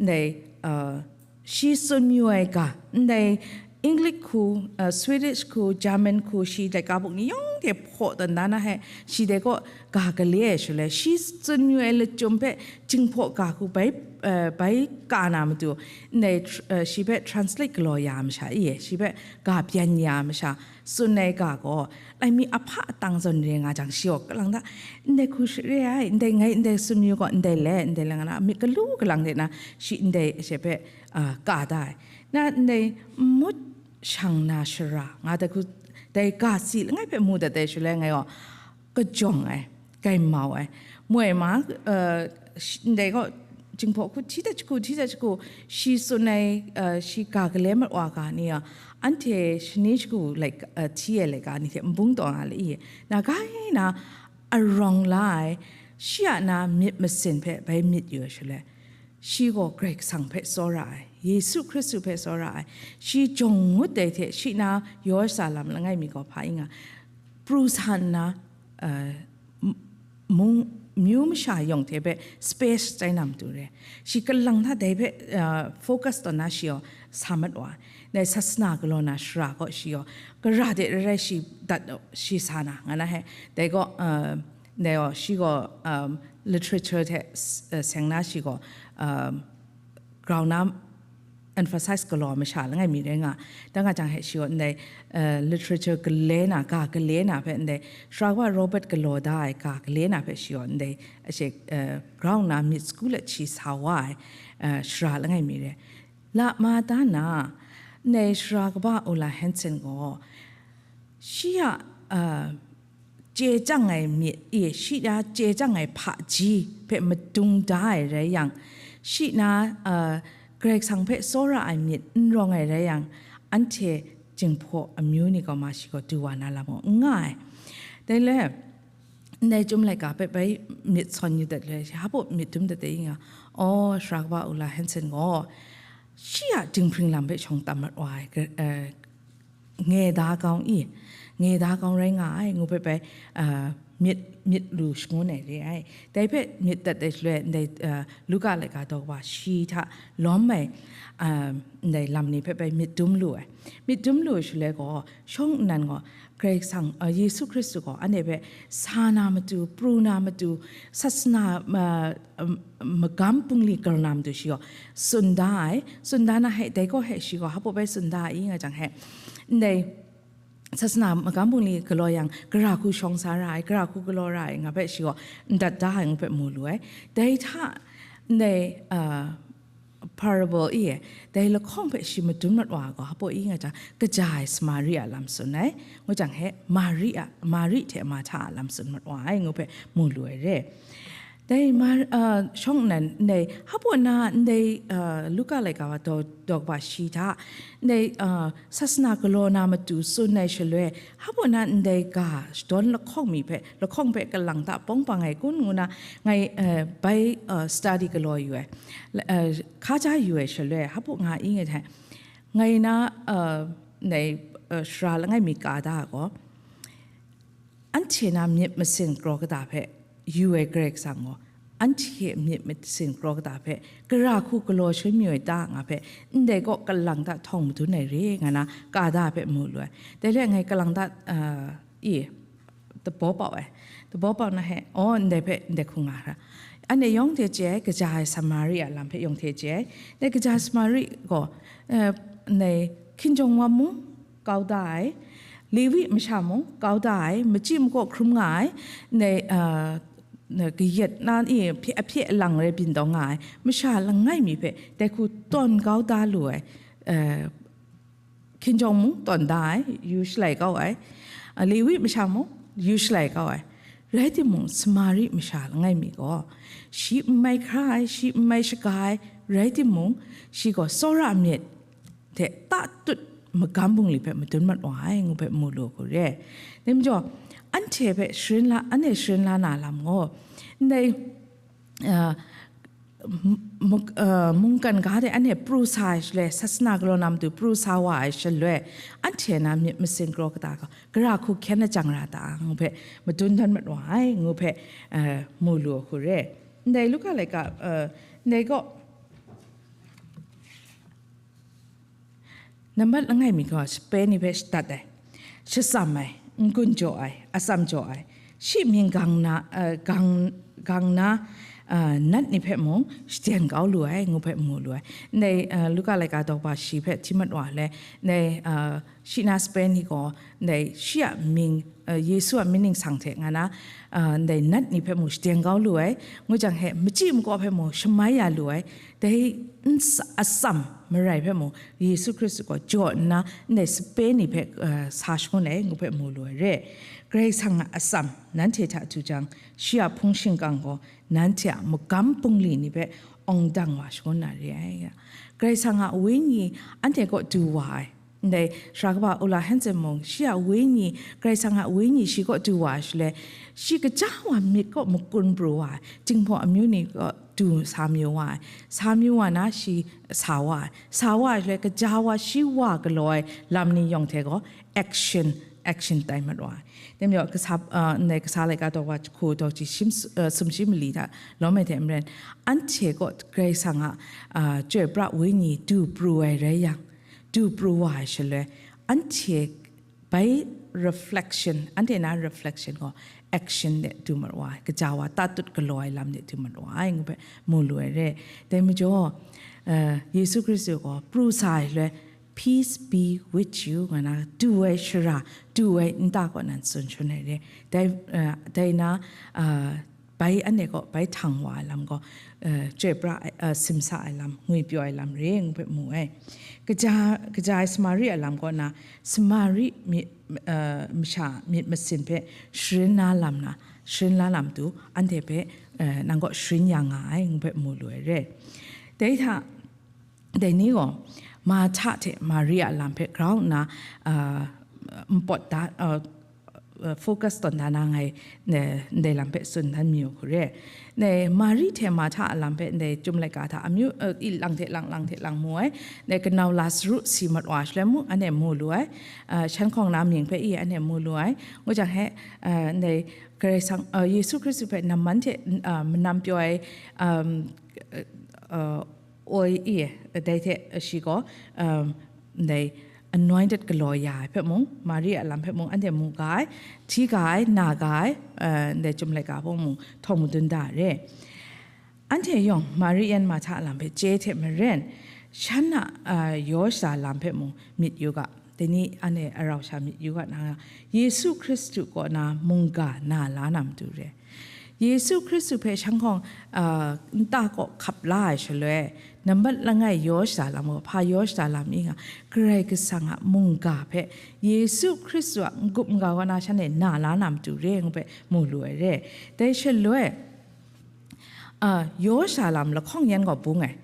ndai, ah, shi tsun mayu ai ga, ndai English hku, uh, Swedish hku, German hku, shi dai ga buk ni yawng hte hpaw tawn da na he, shi dai kaw ga gale ai shaloi, shi tsun mayu ai lachyum hpe Jinghpaw ga hku bai, uh, bai ka na matu, ndai tr-, uh, shi hpe translate galaw ya ai masha i e, shi hpe ga byan ya ai masha, tsun ai ga gaw, laimi ahpa atang zawn re nga jang, shi gaw kalang da, ndai hku shi re ai, ndai ngai, ndai tsun mayu gaw, ndai le, ndai le nga na, myit galu galang de na, shi ndai she hpe, a, ka da ai. Na ndai n mut shang na shara, nga dai hku, dai ga si langai hpe mu dat ai shaloi ngai gaw, kajawng ai, gai mau ai. Moi ma, eh, sh-, ndai gaw, Jinghpaw hku hti dat shagu, hti dat shagu, shi tsun ai, eh, shi ga gale mat wa ga ni a, anhte shani shagu, like, eh, hti ai laika ni hte nbung taw nga le i, na gai na, arawng la ai, shi a na myit masin hpe bai myit yu ai shaloi, shi gaw Karai Kasang hpe tsawra ai, Yesu Hkristu hpe tsawra ai, shi jawng ngut dai hte shi na yaw sha lam langai mi gaw hpa i nga, pru sa nna, uh, m-, mung, myu masha yawng hte hpe space tai na matu re. Shi kalang hta dai hpe, uh, focus tawn na shi gaw sa mat wa ai. Dai sasana galaw na shara gaw shi gaw, gara de rai rai shi dat, shi sa na, nga na he, dai gaw, uh, dai gaw, shi gaw, um, literature hte s-, uh, seng na shi gaw, um, grau na, emphasize galaw masha langai mi rai nga, da nga jang he shi gaw ndai, uh, literature gale na, ga gale na hpe ndai, Sara kaba Robert galaw da ai ga gale na hpe shi gaw ndai, ashe, uh, ground na myit sagu let shi sa wa ai, uh, sara langai mi rai. Lama da na, ndai Sara kaba Ulla Hansen gaw, shi a, uh, chye chyang ai myit e, shi na chye chyang ai hpaji hpe madung da ai rai yang, shi na, uh, Karai Kasang hpe tsawra ai myit n rawng ai rai yang, anhte Jinghpaw amyu ni gaw ma shi gaw du wa na lam gaw n nga ai. Dai le, ndai Chyum laika hpe bai myit sawn yu dat le, shi hpa myit dum dat dai nga, aw, Sara kaba Ulla Hansen gaw, shi a dinghpring lam hpe shawng tam mat wa ai, eh, nge da kau i, nge da kau rai nga ai, ngu hpe bai, ah, myit, myit lu shangun ai re ai. Dai hpe myit dat ai shaloi, ndai, ah, Luka laika daw wa shi hta lawm ai, ah, ndai lam ni hpe bai myit dum lu ai. Myit dum lu shaloi gaw, shawng nnan gaw, Karai Kasang, ah, Yesu Hkristu gaw, anhte hpe sa na matu, pru na matu, sasana, ah, um, magam bungli gal na matu shi gaw tsun da ai, tsun da na he, dai gaw he shi gaw hpa bai tsun da ai nga jang he, ndai sasana magam bungli galaw yang, gara hku shawng sa ra ai, gara hku galaw ra ai, nga hpe shi gaw n dat da ai, ngu hpe mu lu ai. Dai hta, ndai, uh, parable i, dai lahkawng hpe shi madun mat wa ai gaw, hpa i nga jang, kaja ai Samari a lam tsun ai, ngu jang he, Mari a, Mari hte Marhta a lam tsun mat wa ai, ngu hpe mu lu ai re. Dai ma, uh, shawng nnan, ndai, hpa na, ndai, uh, Luka laika wa daw, daw kaba shi hta, ndai, uh, sasana galaw na matu tsun ai shaloi, hpa na ndai ga shadawn lahkawng mi hpe, lahkawng hpe kalang ta pawng pang ai kun ngu na, ngai, uh, bai, uh, study galaw yu ai, uh, hka ja yu ai shaloi, hpa nga i ngai hte, ngai na, uh, ndai, uh, sara langai mi ka da ai gaw, anhte na myit masin kraw kata hpe yu ai Karai Kasang gaw, anhte myit masin kraw kata hpe gara hku galaw shangun mayu ai ta nga hpe, ndai kaw kalang ta htawng madun ai re nga na, ka da hpe mu lu ai. Dai le ngai kalang ta, ah, i, dabaw pau ai. Dabaw pau na he, aw, ndai hpe ndai hku nga hkra. Anhte yawng hte chye ai, kaja ai Samari a lam hpe yawng hte chye ai. Dai kaja ai Samari gaw, eh, ndai hkinjawng wa mung, kau da ai, Lewi masha mung kau da ai, machyi makaw hkrum nga ai, ndai, ah, na kayat na ni hpye, ahpye alang rai byin taw nga ai, masha langai mi hpe dai hku tawn kau da lu ai, eh, hkinjawng mung tawn da ai, yu shalai kau ai, ah, Lewi masha mung yu shalai kau ai, rai timung, Samari masha langai mi gaw, shi n mai hkra ai, shi n mai shaga ai, rai timung, shi gaw tsawra myit hte tatut magam bungli hpe madun mat wa ai, ngu hpe mu lu hku re. Dai majaw, anhte hpe sharin la, anhte sharin la na lam gaw, ndai, ah, m-, m-, ah, mungkan ga de anhte pru sa ai shaloi, sasana galaw na matu pru sa wa ai shaloi, anhte na myit masin kraw kata gaw, gara hku hkyen ajang ra ta, ngu hpe madun dan mat wa ai, ngu hpe, ah, mu lu hku re. Ndai Luka laika, ah, ndai gaw, nambat langai mi gaw sape ni hpe shadat ai, shatsam ai, n-gun jaw ai, atsam jaw ai, shi mying gang na, eh, gang, gang na, eh, nat ni hpe mung shaden kau lu ai, ngu hpe mu lu ai. Ndai, eh, Luka laika daw kaba shi hpe hti mat wa le, ndai, eh, shi na sape ni gaw, ndai shi a mying, eh, Yesu a mying ningsang hte nga na, eh, ndai nat ni hpe mung shaden kau lu ai, ngu jang he, machyi makaw hpe mung shamai ya lu ai, dai n-, atsam marai hpe mung, Yesu Hkristu gaw jaw nna, ndai sape ni hpe, eh, sa shangun ai, ngu hpe mu lu ai re. Karai Kasang a atsam nanhte hta du jang, shi a hpung shingkang gaw nanhte a magam bungli ni hpe awng dang wa shangun na re ai. Karai Kasang a Wenyi anhte kaw du wa ai, ndai Sara kaba Ulla Hansen mung, shi a Wenyi, Karai Kasang a Wenyi shi kaw du wa ai shaloi, shi kaja wa myit kaw makun pru wa ai, Jinghpaw amyu ni kaw du sa mayu wa ai, sa mayu wa na shi sa wa ai, sa wa ai shaloi, kaja wa shi wa galaw ai lam ni yawng hte gaw action, action tai mat wa ai. Dai majaw, kasa, ah, ndai kasa laika daw wa hku daw shi shim, ah, sumshi mali hta lawm ai hte maren, anhte kaw Karai Kasang a, ah, Chyoi pra Wenyi du pru ai rai yang, du pru wa ai shaloi, anhte bai reflection, anhte na reflection gaw action de du maru ai, kaja wa tatut galaw ai lam de du maru ai ngu hpe mu lu ai re. Dai majaw, eh, Yesu Hkristu gaw pru sa ai shaloi, "Peace be with you," nga na, du ai shara, du ai nta kaw nan tsun shangun ai re. Dai, eh, dai na, eh, bai anhte kaw bai htang wa ai lam gaw, eh, chyoi pra ai, eh, simsa ai lam, ngwipyaw ai lam re ngu hpe mu ai. Kaja, kaja ai Samari a lam kaw na, Samari myit, eh, masha myit masin hpe sharin la lam na, sharin la lam tu, anhte hpe, eh, nang kaw sharin ya nga ai ngu hpe mu lu ai re. Dai hta, dai ni gaw, Marhta hte Mari a lam hpe grau nna, eh, npawt da, eh, eh, focus tawn da na ngai, eh, ndai lam hpe tsun dan mayu hku re. Dai Mari hte Marhta a lam hpe ndai Chyum laika hta amyu, eh, i lang hte lang, lang hte lang mu ai. Dai kanau Lasaru si mat wa shaloi mung, anhte mu lu ai. Eh, shan hkawng na mying hpe i anhte mu lu ai. Ngu jang he, eh, dai Karai Kasang, eh, Yesu Hkristu hpe namman hte, eh, manam pyaw ai, um, eh, eh, oi i, dai hte shi gaw, um, ndai anointed galaw ya ai hpe mung, Mari a lam hpe mung, anhte mu ga ai, hti ga ai, na ga ai, uh, ndai Chyum laika hpe mung, htawng madun da re. Anhte yawng Mari yan Marhta a lam hpe chye hte maren, shan a, uh, yaw shaza lam hpe mung myit yu ga, dai ni anhte arau sha myit yu ga na, Yesu Hkristu kaw na mungga na la na matu re. Yesu Hkristu hpe shan hkawng, ah, nta kaw hkap la ai shaloi, nambat langai yaw shaza lam gaw, hpa yaw shaza lam i nga, Karai Kasang a mungga hpe Yesu Hkristu a n-gup n-ga kaw na shanhte na la na matu re ngu hpe mu lu ai re. Dai shaloi, ah, yaw shaza lam lahkawng yan gaw bung ai.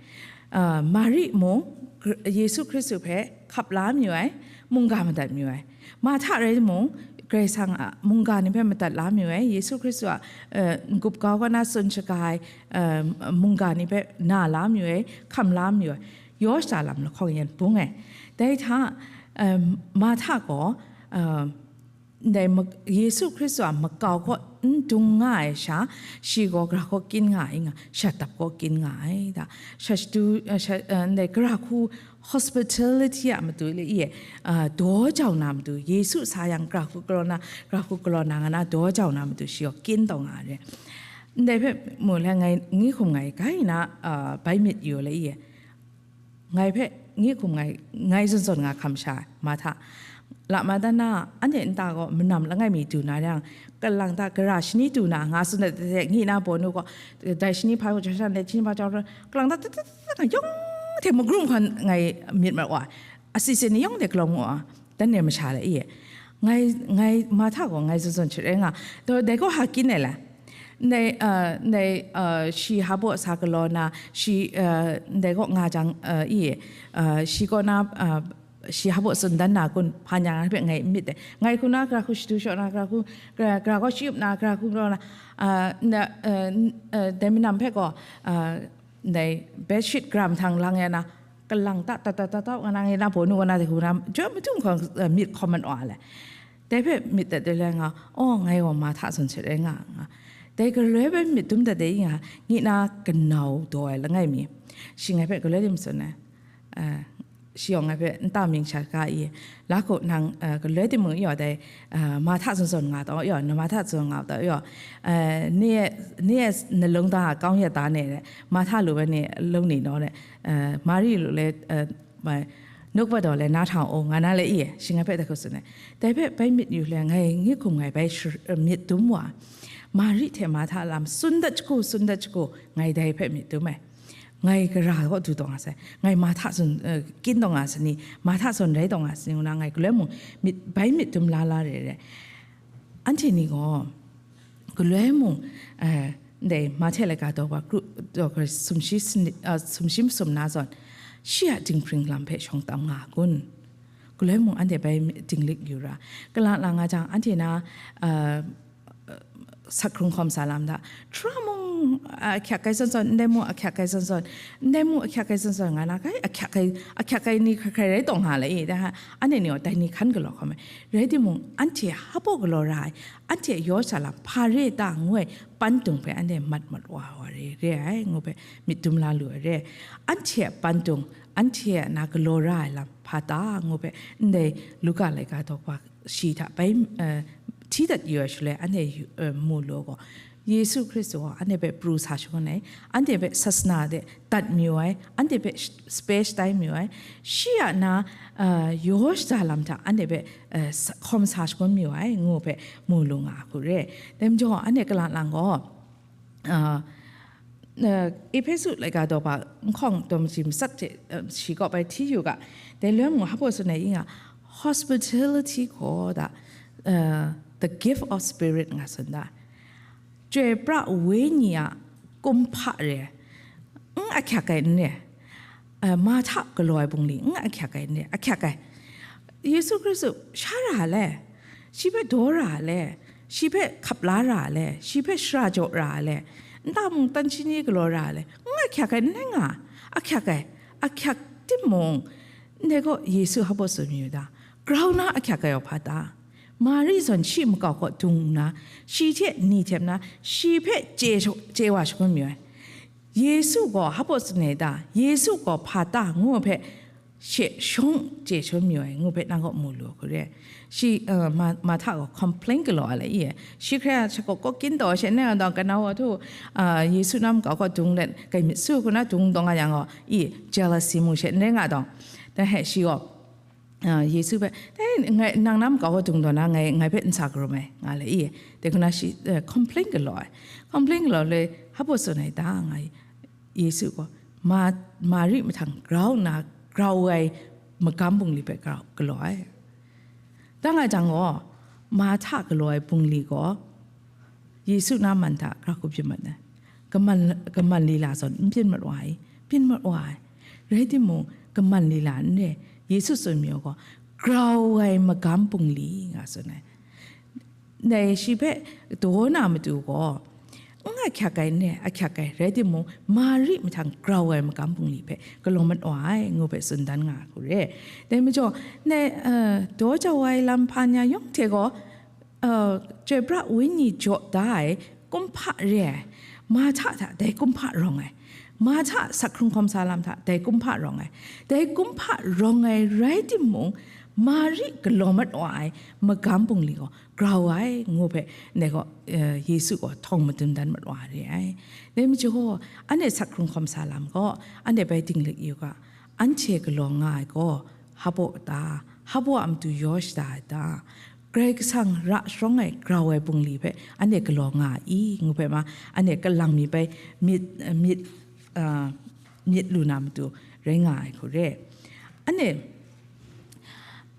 Ah, Mari mung Kr-, Yesu Hkristu hpe hkap la mayu ai, mungga madat mayu ai. Marhta rai timung, Karai Kasang a mungga ni hpe madat la mayu ai, Yesu Hkristu a, eh, n-gup kau kaw na tsun shaga ai, eh, mungga ni hpe na la mayu ai, hkam la mayu ai, yaw shaza lam lahkawng yan bung ai. Dai hta, eh, Marhta gaw, eh, ndai ma-, Yesu Hkristu a makau kaw n dung nga ai sha, shi gaw gara kaw kyin nga ai nga, shat dap kaw kyin nga ai da. Sha shadu, eh, sha, eh, ndai gara hku hospitality a matu le i, ah, daw jau na matu, Yesu sa yang gara hku galaw na, gara hku galaw na nga na daw jau na matu shi gaw kyin taw nga ai re. Ndai hpe mu le ngai ngi hkum ngai kai na, ah, bai myit yu le i, ngai hpe ngi hkum ngai, ngai zawn zawn nga hkam sha ai, Marhta. La ma dan na, anhte nta gaw manam langai mi du na yang, kalang ta gara shani du na, nga tsun dat de, ngi na baw nu gaw, dai shani hpa jau sha, dai shani hpa jau sha, kalang ta, ta, ta, ta, ta, yawng hte magrum hkan ngai myit mat wa, asi sin ni yawng hte kalawng wa, dan ne masha le i. Ngai, ngai Marhta gaw ngai zawn zawn hte rai nga, to dai gaw ha kyin ai la. Ndai, uh, ndai, uh, shi hpa baw sa galaw na, shi, uh, ndai gaw nga jang, uh, i, uh, shi kaw na, uh, shi hpa baw tsun dan na kun, hpa nyang na hpe ngai n myit dai. Ngai hku na, gara hku shadu shaw na, gara hku, gara, gara gaw shi up na, gara hku galaw na, ah, na, eh, n-, eh, dai manam hpe gaw, ah, ndai bedsheet gara mahtang lang ya na, kalang ta, ta, ta, ta, ta, nga na, ngai na baw nu, nga na, dai hku na, jaw madung hkawng, eh, myit hkawm mat wa le. Dai hpe myit dat de le nga, oh, ngai gaw Marhta zawn hte rai nga, nga. Dai galoi hpe myit dum dat de i nga, ngi na kanau daw ai langai mi. Shi ngai hpe galoi di matsun ai. Ah, shi yawng ngai hpe nta mying sha ga i, la hku nang, ah, galoi timung yaw dai, ah, Marhta zawn zawn nga taw yaw, na Marhta zawn nga taw yaw, ah, ni, ni na lung da kawng ya da ne, Marhta lu bai ni lung ni naw ne, ah, Mari lu le, ah, bai, nuk bai daw le na htang o nga na le i, shi ngai hpe da hku tsun ai. Dai hpe bai myit yu le ngai ngi hkum ngai bai shar-, ah, myit dum wa, Mari hte Marhta lam tsun dat shagu, tsun dat shagu, ngai dai hpe myit dum ai. Ngai gara kaw du taw nga sai, ngai Marhta zawn, eh, kyin taw nga sai ni, Marhta zawn rai taw nga sai ni, ngu na ngai galoi mung myit, bai myit dum la la re re. Anhte ni gaw, galoi mung, eh, ndai Mahte laika daw wa kru, daw kru sumshi sani, eh, sumshi masum na zawn, shi a dinghpring lam hpe shawng tam nga kun? Galoi mung anhte bai dinglik yu ra, kalang lang nga jang, anhte na, eh, sak hkrung hkawm sa lam da. Hkra mung, a, ahkyak kai zawn zawn, ndai mung ahkyak kai zawn zawn, ndai mung ahkyak kai zawn zawn, nga na kai, ahkyak kai, ahkyak kai ni hkrai hkrai rai taw nga le i, da, anhte ni gaw dai ni hkan galaw hkawm ai. Rai timung, anhte hpa baw galaw ra ai, anhte yaw shaza lam hpa re ta ngu ai, pantung hpe anhte mat mat wa wa re, re ai, ngu hpe myit dum la lu ai re. Anhte a pantung, anhte a na galaw ra ai lam hpa ta ngu hpe, ndai Luka laika daw wa shi hta bai, eh, hti dat yu ai shaloi, anhte yu, eh, mu lu gaw, Yesu Hkristu gaw anhte hpe pru sa shangun ai, anhte hpe sasana de dat mayu ai, anhte hpe sh-, sape shatai mayu ai, shi a na, eh, yaw shaja lam hta anhte hpe, eh, sa-, hkawm sa shangun mayu ai, ngu hpe mu lu nga ai hku re. Dai majaw, anhte kalang lang gaw, ah, na, Ehpesu laika daw hpa nhkawng daw maji matsat hte, ah, shi kaw bai hti yu ga, dai loi mung hpa baw tsun ai i nga, hospitality gaw da, ah, the gift of spirit nga tsun da. Chyoi pra wenyi a kumhpa re, n ahkyak ai n re, ah, ma hta galaw ai bungli n ahkyak ai n re, ahkyak ai. Yesu Hkristu sha ra le, shi hpe daw ra le, shi hpe hkap la ra le, shi hpe shara jaw ra le, nta mung tan shi ni galaw ra le, n ahkyak ai n rai nga, ahkyak ai, ahkyak timung, ndai gaw Yesu hpa baw tsun mayu da, grau na ahkyak ai wa hpa ta? Mari zawn shi makau kaw dung nna, shi hte ni hte nna, shi hpe chye, chye wa shangun mayu ai. Yesu gaw hpa baw tsun ai ta? Yesu gaw hpa ta? Ngu hpe, she shawng chye shangun mayu ai, ngu hpe nang kaw mu lu hku re. Shi, uh, ma, Marhta gaw complain galaw ai le i e. Shi hkrai a shakaw kawk kin taw she nang dawng kanau wa htu, uh, Yesu na makau kaw dung let, kai myit su hku na dung dawng a yang gaw, i, jealousy mu she n rai nga dawng. Dai he shi gaw, ah, Yesu hpe, "Dai ngai, nang na makau kaw dung taw na, ngai, ngai hpe n sa karum ai," nga le i, dai hku na shi, eh, complain galaw ai. Complain galaw le, hpa baw tsun ai ta nga, Yesu gaw, ma, Mari mahtang grau nna, grau ai magam bungli hpe grau, galaw ai. Dang a jang gaw, Marhta galaw ai bungli gaw, Yesu na man hta grau hku byin mat ai. Kaman, kaman lila zawn n byin mat wa ai, byin mat wa ai. Rai timung, kaman lila n re, Yesu tsun mayu gaw, grau ai magam bungli nga tsun ai. Dai shi hpe daw na matu gaw, n ahkyak ai n re, ahkyak ai, rai timung, Mari mahtang grau ai magam bungli hpe galaw mat wa ai, ngu hpe tsun dan nga ai hku re. Dai majaw, ndai, eh, daw jau ai lam hpa ni a yawng hte gaw, eh, Chyoi pra Wenyi jaw da ai kumhpa re ai, Marhta hta dai kumhpa rawng ai, Marhta sak hkrung hkawm sa lam hta dai kumhpa rawng ai, dai kumhpa rawng ai rai timung, Mari galaw mat wa ai magam bungli gaw grau ai, ngu hpe, ndai gaw, eh, Yesu gaw htawng madun dan mat wa re ai. Dai majaw, anhte sak hkrung hkawm sa lam gaw, anhte bai dinglik yu ga, anhte galaw nga ai gaw, hpa baw ta, hpa baw a matu yaw shada ai ta, Karai Kasang ra sharawng ai grau ai bungli hpe anhte galaw nga ai i, ngu hpe ma, anhte kalang mi bai myit, myit, ah, myit lu na matu rai nga ai hku re. Anhte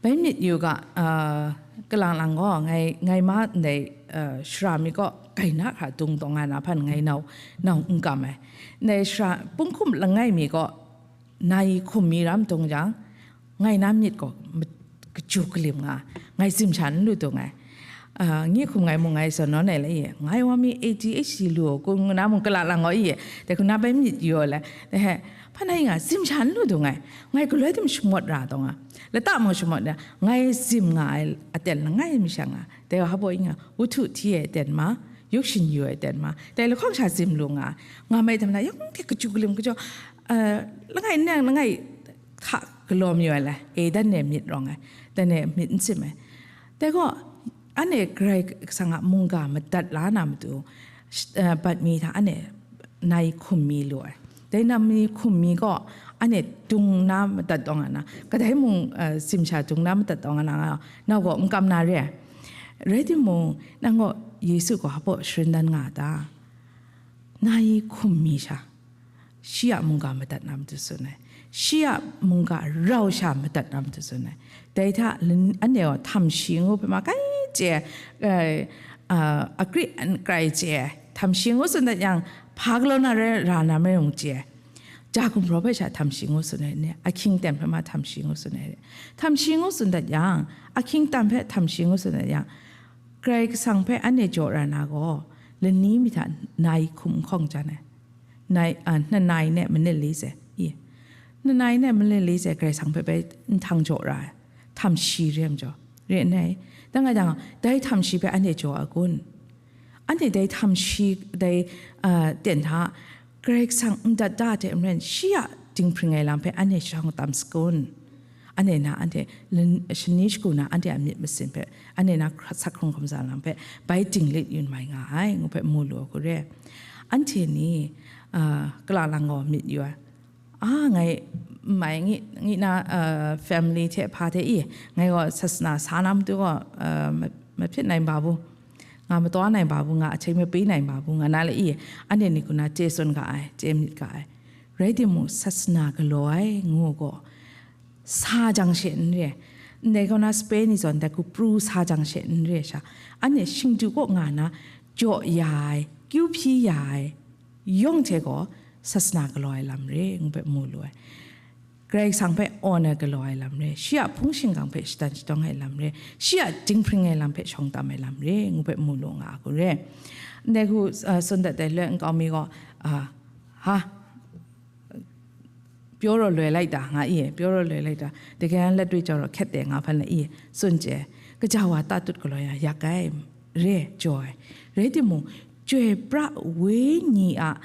bai myit yu ga, ah, kalang lang gaw, ngai, ngai ma ndai, ah, shara mi gaw, kai na hkra dung taw nga na hpan ngai nau, nau n kam ai. Ndai shara, punghkum langai mi gaw, nai hkum mi ram dung jang, ngai na myit gaw ma-, kachyu kalim nga, ngai zim sha n lu dung ai. Ah, ngi hkum ngai mung ngai zawn nawn ai la i, ngai wa mi A D H D lu, kun ngu na mung kala lang gaw i, dai hku na bai myit yu ai le, dai he, hpa na i nga, zim sha n lu dung ai, ngai galoi tim shamawt ra taw nga, lata mung shamawt ra, ngai zim nga ai aten langai mi sha nga, dai wa hpa baw i nga, wuhtu hti ai aten ma, yuk shin yu ai aten ma, dai lahkawng sha zim lu nga, nga mai tam na, yawng hte kachyu kalim kachyu, ah, langai nang, langai hka galaw mayu ai le, e, dan e myit rawng ai, dan e myit n sim ai. Dai gaw, anhte Karai Kasang a mungga madat la na matu, sh-, eh, bat mi hta anhte nai hkum mi lu ai. Dai nai hkum mi gaw, anhte dung na madat taw nga na, kadai mung, eh, zim sha dung na madat taw nga na, nga, nau gaw n kam na re ai. Rai timung, nang gaw Yesu gaw hpa baw sharin dan nga a ta? Nai hkum mi sha, shi a mungga madat na matu tsun ai, shi a mungga rau sha madat na matu tsun ai. Dai hta, lani-, anhte gaw htam shi ngu hpe ma kai chye ai, eh, ah, akri ankrai chye ai, htam shi ngu tsun dat yang, hpa galaw na rai, ra na mai rawng chye ai. Ja gumhpraw hpe sha htam shi ngu tsun ai ni, ahkying ten hpe ma htam shi ngu tsun ai. Htam shi ngu tsun dat yang, ahkying ten hpe htam shi ngu tsun dat yang, Karai Kasang hpe anhte jaw ra na gaw, lani mi hta nai hkum n hkawng jan ai. Nai, a, nanai ne manit li se, i. Nanai ne manit li se Karai Kasang hpe bai nhtang jaw ra ai. Htam shi re ai majaw, re n ai. Dang ai dang, dai htam shi hpe anhte jaw a kun? Anhte dai htam shi, dai, a, ten hta, Karai Kasang n dat da hte maren, shi a dinghpring ai lam hpe anhte shawng tam sakun. Anhte na, anhte shani shagu na, anhte a myit masin hpe, anhte na hkra-, sak hkrung hkrum sa lam hpe, bai dinglik yu mai nga ai, ngu hpe mu lu ai hku re. Anhte ni, a, kala lang gaw myit yu ai. A, ngai, mai ngi, ngi na, a, family hte hpa hte i, ngai gaw sasana sa na matu gaw, a, ma-, maphyit nai ba bu, nga mataw nai ba bu, nga ahkying mapri nai ba bu, nga na le i, anhte ni hku na chye tsun ga ai, chye myit ga ai. Rai timung, sasana galaw ai ngu gaw, sa jang she n re, ndai kaw na sape ni zawn dai hku pru sa jang she n re sha, anhte shingdu kaw nga na jaw ya ai, kyu hpyi ya ai yawng hte gaw, sasana galaw ai lam re, ngu hpe mu lu ai. Karai Kasang hpe awn ai galaw ai lam re, shi a hpung shingkang hpe shatan shadawng ai lam re, shi a dinghpring ai lam hpe shawng tam ai lam re, ngu hpe mu lu nga a hku re. Ndai hku, a, tsun dat ai loi nkau mi gaw, a, ha, pyaw raw loi lai ta, nga i, pyaw raw loi lai ta, dai kyan lat wi jau raw hkyet de nga hpan la i, tsun chye, kaja wa tatut galaw ya yak ai, re, jaw ai. Rai timung, chyoi pra wenyi a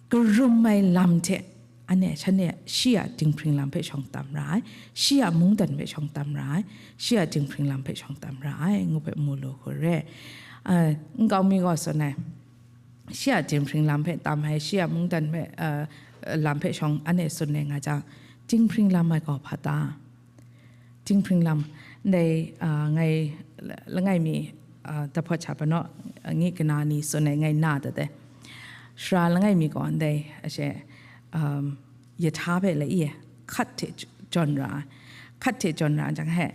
karum ai lam hte, anhte shanhte shi a dinghpring lam hpe shawng tam ra ai, shi a mungdan hpe shawng tam ra ai, shi a dinghpring lam hpe shawng tam ra ai, ngu hpe mu lu hku re. A, nkau mi gaw tsun ai, shi a dinghpring lam hpe tam ai, shi a mungdan hpe, a, lam hpe shawng anhte tsun ai nga jang, dinghpring lam ai gaw hpa ta? Dinghpring lam, ndai, a, ngai, langai mi, a, dahpawt sha panaw, a, ngi kana ni tsun ai ngai na dat ai. Sara langai mi gaw ndai, ashe, um, yahta hpe la i, hkat hte j-, jawn ra ai. Hkat hte jawn ra jang he,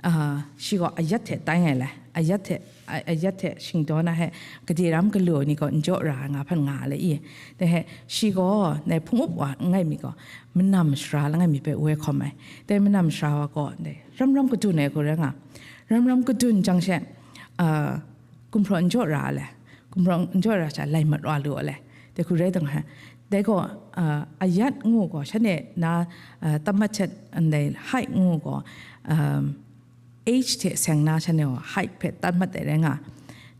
a, shi gaw ayat hte tai ngai lai. Ayat hte, a-, ayat hte shingdaw na he, gade ram galu ni gaw n jaw ra ai nga hpan nga ai la i. Dai he, shi gaw, ndai hpung up wa langai mi gaw, manam sara langai mi hpe woi hkawm ai. Dai manam sara wa gaw, ndai ram ram kadun ai hku rai nga. Ram ram kadun jang she, a, gumhpraw n jaw ra ai le, gumhpraw n jaw ra sha lai mat wa lu ai le, dai hku rai dang he. Dai gaw, a, ayat ngu gaw, shanhte na, a, tam mat htet ndai height ngu gaw, um, age hte seng na shanhte gaw height hpe tam mat ai rai nga.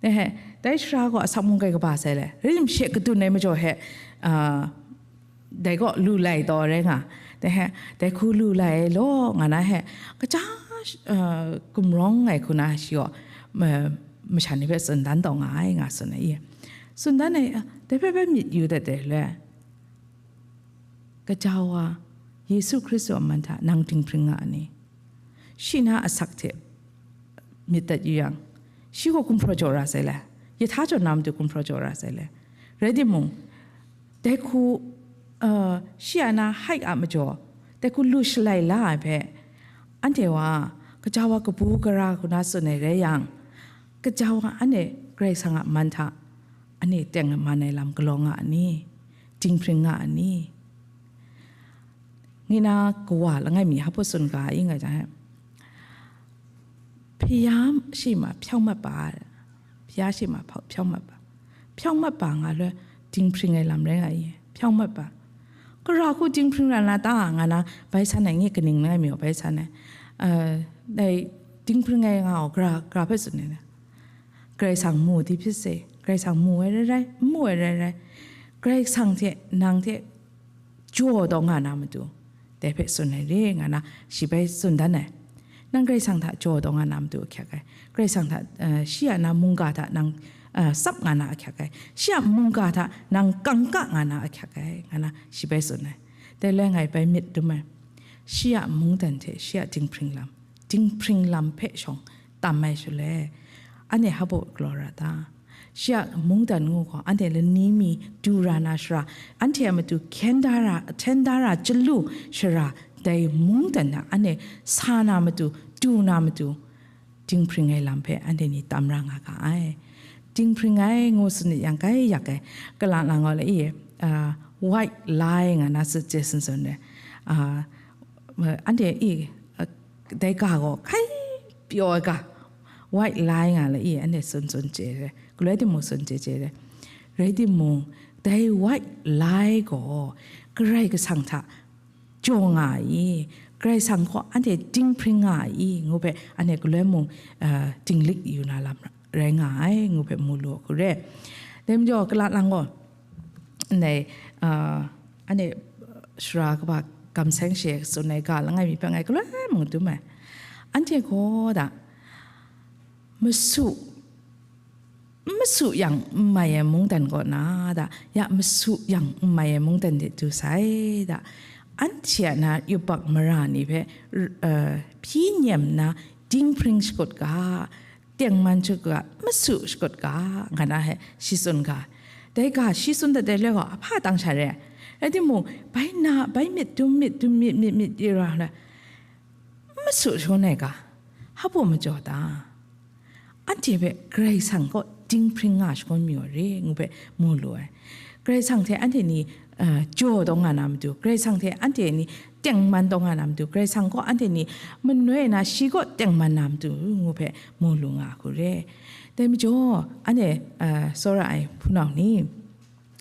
Dai he, dai sara gaw asak mung kai kaba sai le, rai tim she kadun ai majaw he, a, dai gaw lu lai taw rai nga. Dai he, dai hku lu lai ai law, nga na he, kaja, a, gumrawng ai hku na shi gaw, ma-, masha ni hpe tsun dan taw nga ai, nga tsun ai i. Tsun dan ai, a, dai hpe bai myit yu dat ai le. Kaja wa, Yesu Hkristu a man hta nang dinghpring nga a ni? Shi na asak hte myit dat yu yang, shi gaw gumhpraw jaw ra sai le, yahta jaw na matu gumhpraw jaw ra sai le. Rai timung, dai hku, a, shi a na height a majaw, dai hku lu shalai la ai hpe, anhte wa, kaja wa kabu gara hku na tsun ai rai yang, kaja wa anhte Karai Kasang a man hta, anhte teng man ai lam galaw nga a ni? Dinghpring nga a ni? Ngi na kawa langai mi hpa tsun ga i nga jang, hpya shi ma hpyawng mat pa, hpya shi ma hpyawng mat pa, hpyawng mat pa nga le dinghpring ai lam rai nga i, hpyawng mat pa. Gara hku dinghpring ra na ta nga na bai san ai, ngi kaning langai mi bai san ai. A, dai dinghpring ai nga gaw gara, gara hpe tsun ai na. Karai Kasang mu di hpyi se, Karai Kasang mu ai rai rai, n mu ai rai rai, Karai Kasang hte nang hte jaw taw nga na matu, dai hpe tsun ai re, nga na shi bai tsun dan ai. Nang Karai Kasang hta jaw taw nga na matu ahkyak ai. Karai Kasang hta, eh, shi a na mungga hta nang, eh, tsap nga na ahkyak ai. Shi a mungga hta nang kangka nga na ahkyak ai, nga na shi bai tsun ai. Dai le ngai bai myit dum ai. Shi a mungdan hte shi a dinghpring lam, dinghpring lam hpe shawng tam ai shaloi, anhte hpa galaw ra ta? Shi a mungdan ngu gaw, anhte lani mi du ra na shara, anhte a matu hkyen da ra, hten da ra chyalu shara, dai mungdan hta anhte sa na matu, du na matu, dinghpring ai lam hpe anhte ni tam ra nga ga ai. Dinghpring ai ngu tsun yang, kai yak ai, kala lang gaw la i, a, white lie nga na tsun chye tsun tsun ai. A, anhte i, a, dai ga gaw hkai pyaw ai ga, white lie nga la i, anhte tsun tsun chye ai, galoi timung tsun chye chye ai. Rai timung, dai white lie gaw Karai Kasang hta jaw nga ai, Karai Kasang gaw anhte dinghpring nga ai ngu hpe anhte galoi mung, a, dinglik yu na lam rai nga ai ngu hpe mu lu hku re. Dai majaw, kala lang gaw, ndai, a, anhte sara kaba kamseng she tsun ai ga langai mi hpe ngai galoi mung dum ai. Anhte gaw da, masu, n masu yang n mai ai mungdan kaw na da, ya masu yang n mai ai mungdan de du sai da, anhte a na yubak mara ni hpe, r-, eh, hpyi nyem nna dinghpring shakut ga, tengman shakut ga, masu shakut ga, nga na he shi tsun ga. Dai ga shi tsun dat ai le gaw, ahpa tang sha re. Rai timung, bai na, bai myit dum, myit dum, myit, myit, myit, yu ra le, masu shangun ai ga, hpa baw majaw ta? Anhte hpe Karai Kasang kaw dinghpring nga shangun mayu re, ngu hpe mu lu ai. Karai Kasang hte anhte ni, eh, jaw taw nga na matu, Karai Kasang hte anhte ni tengman taw nga na matu, Karai Kasang kaw anhte ni manoi na shi kaw tengman na matu, ngu hpe mu lu nga hku re. Dai majaw, anhte, eh, tsawra ai hpunau ni,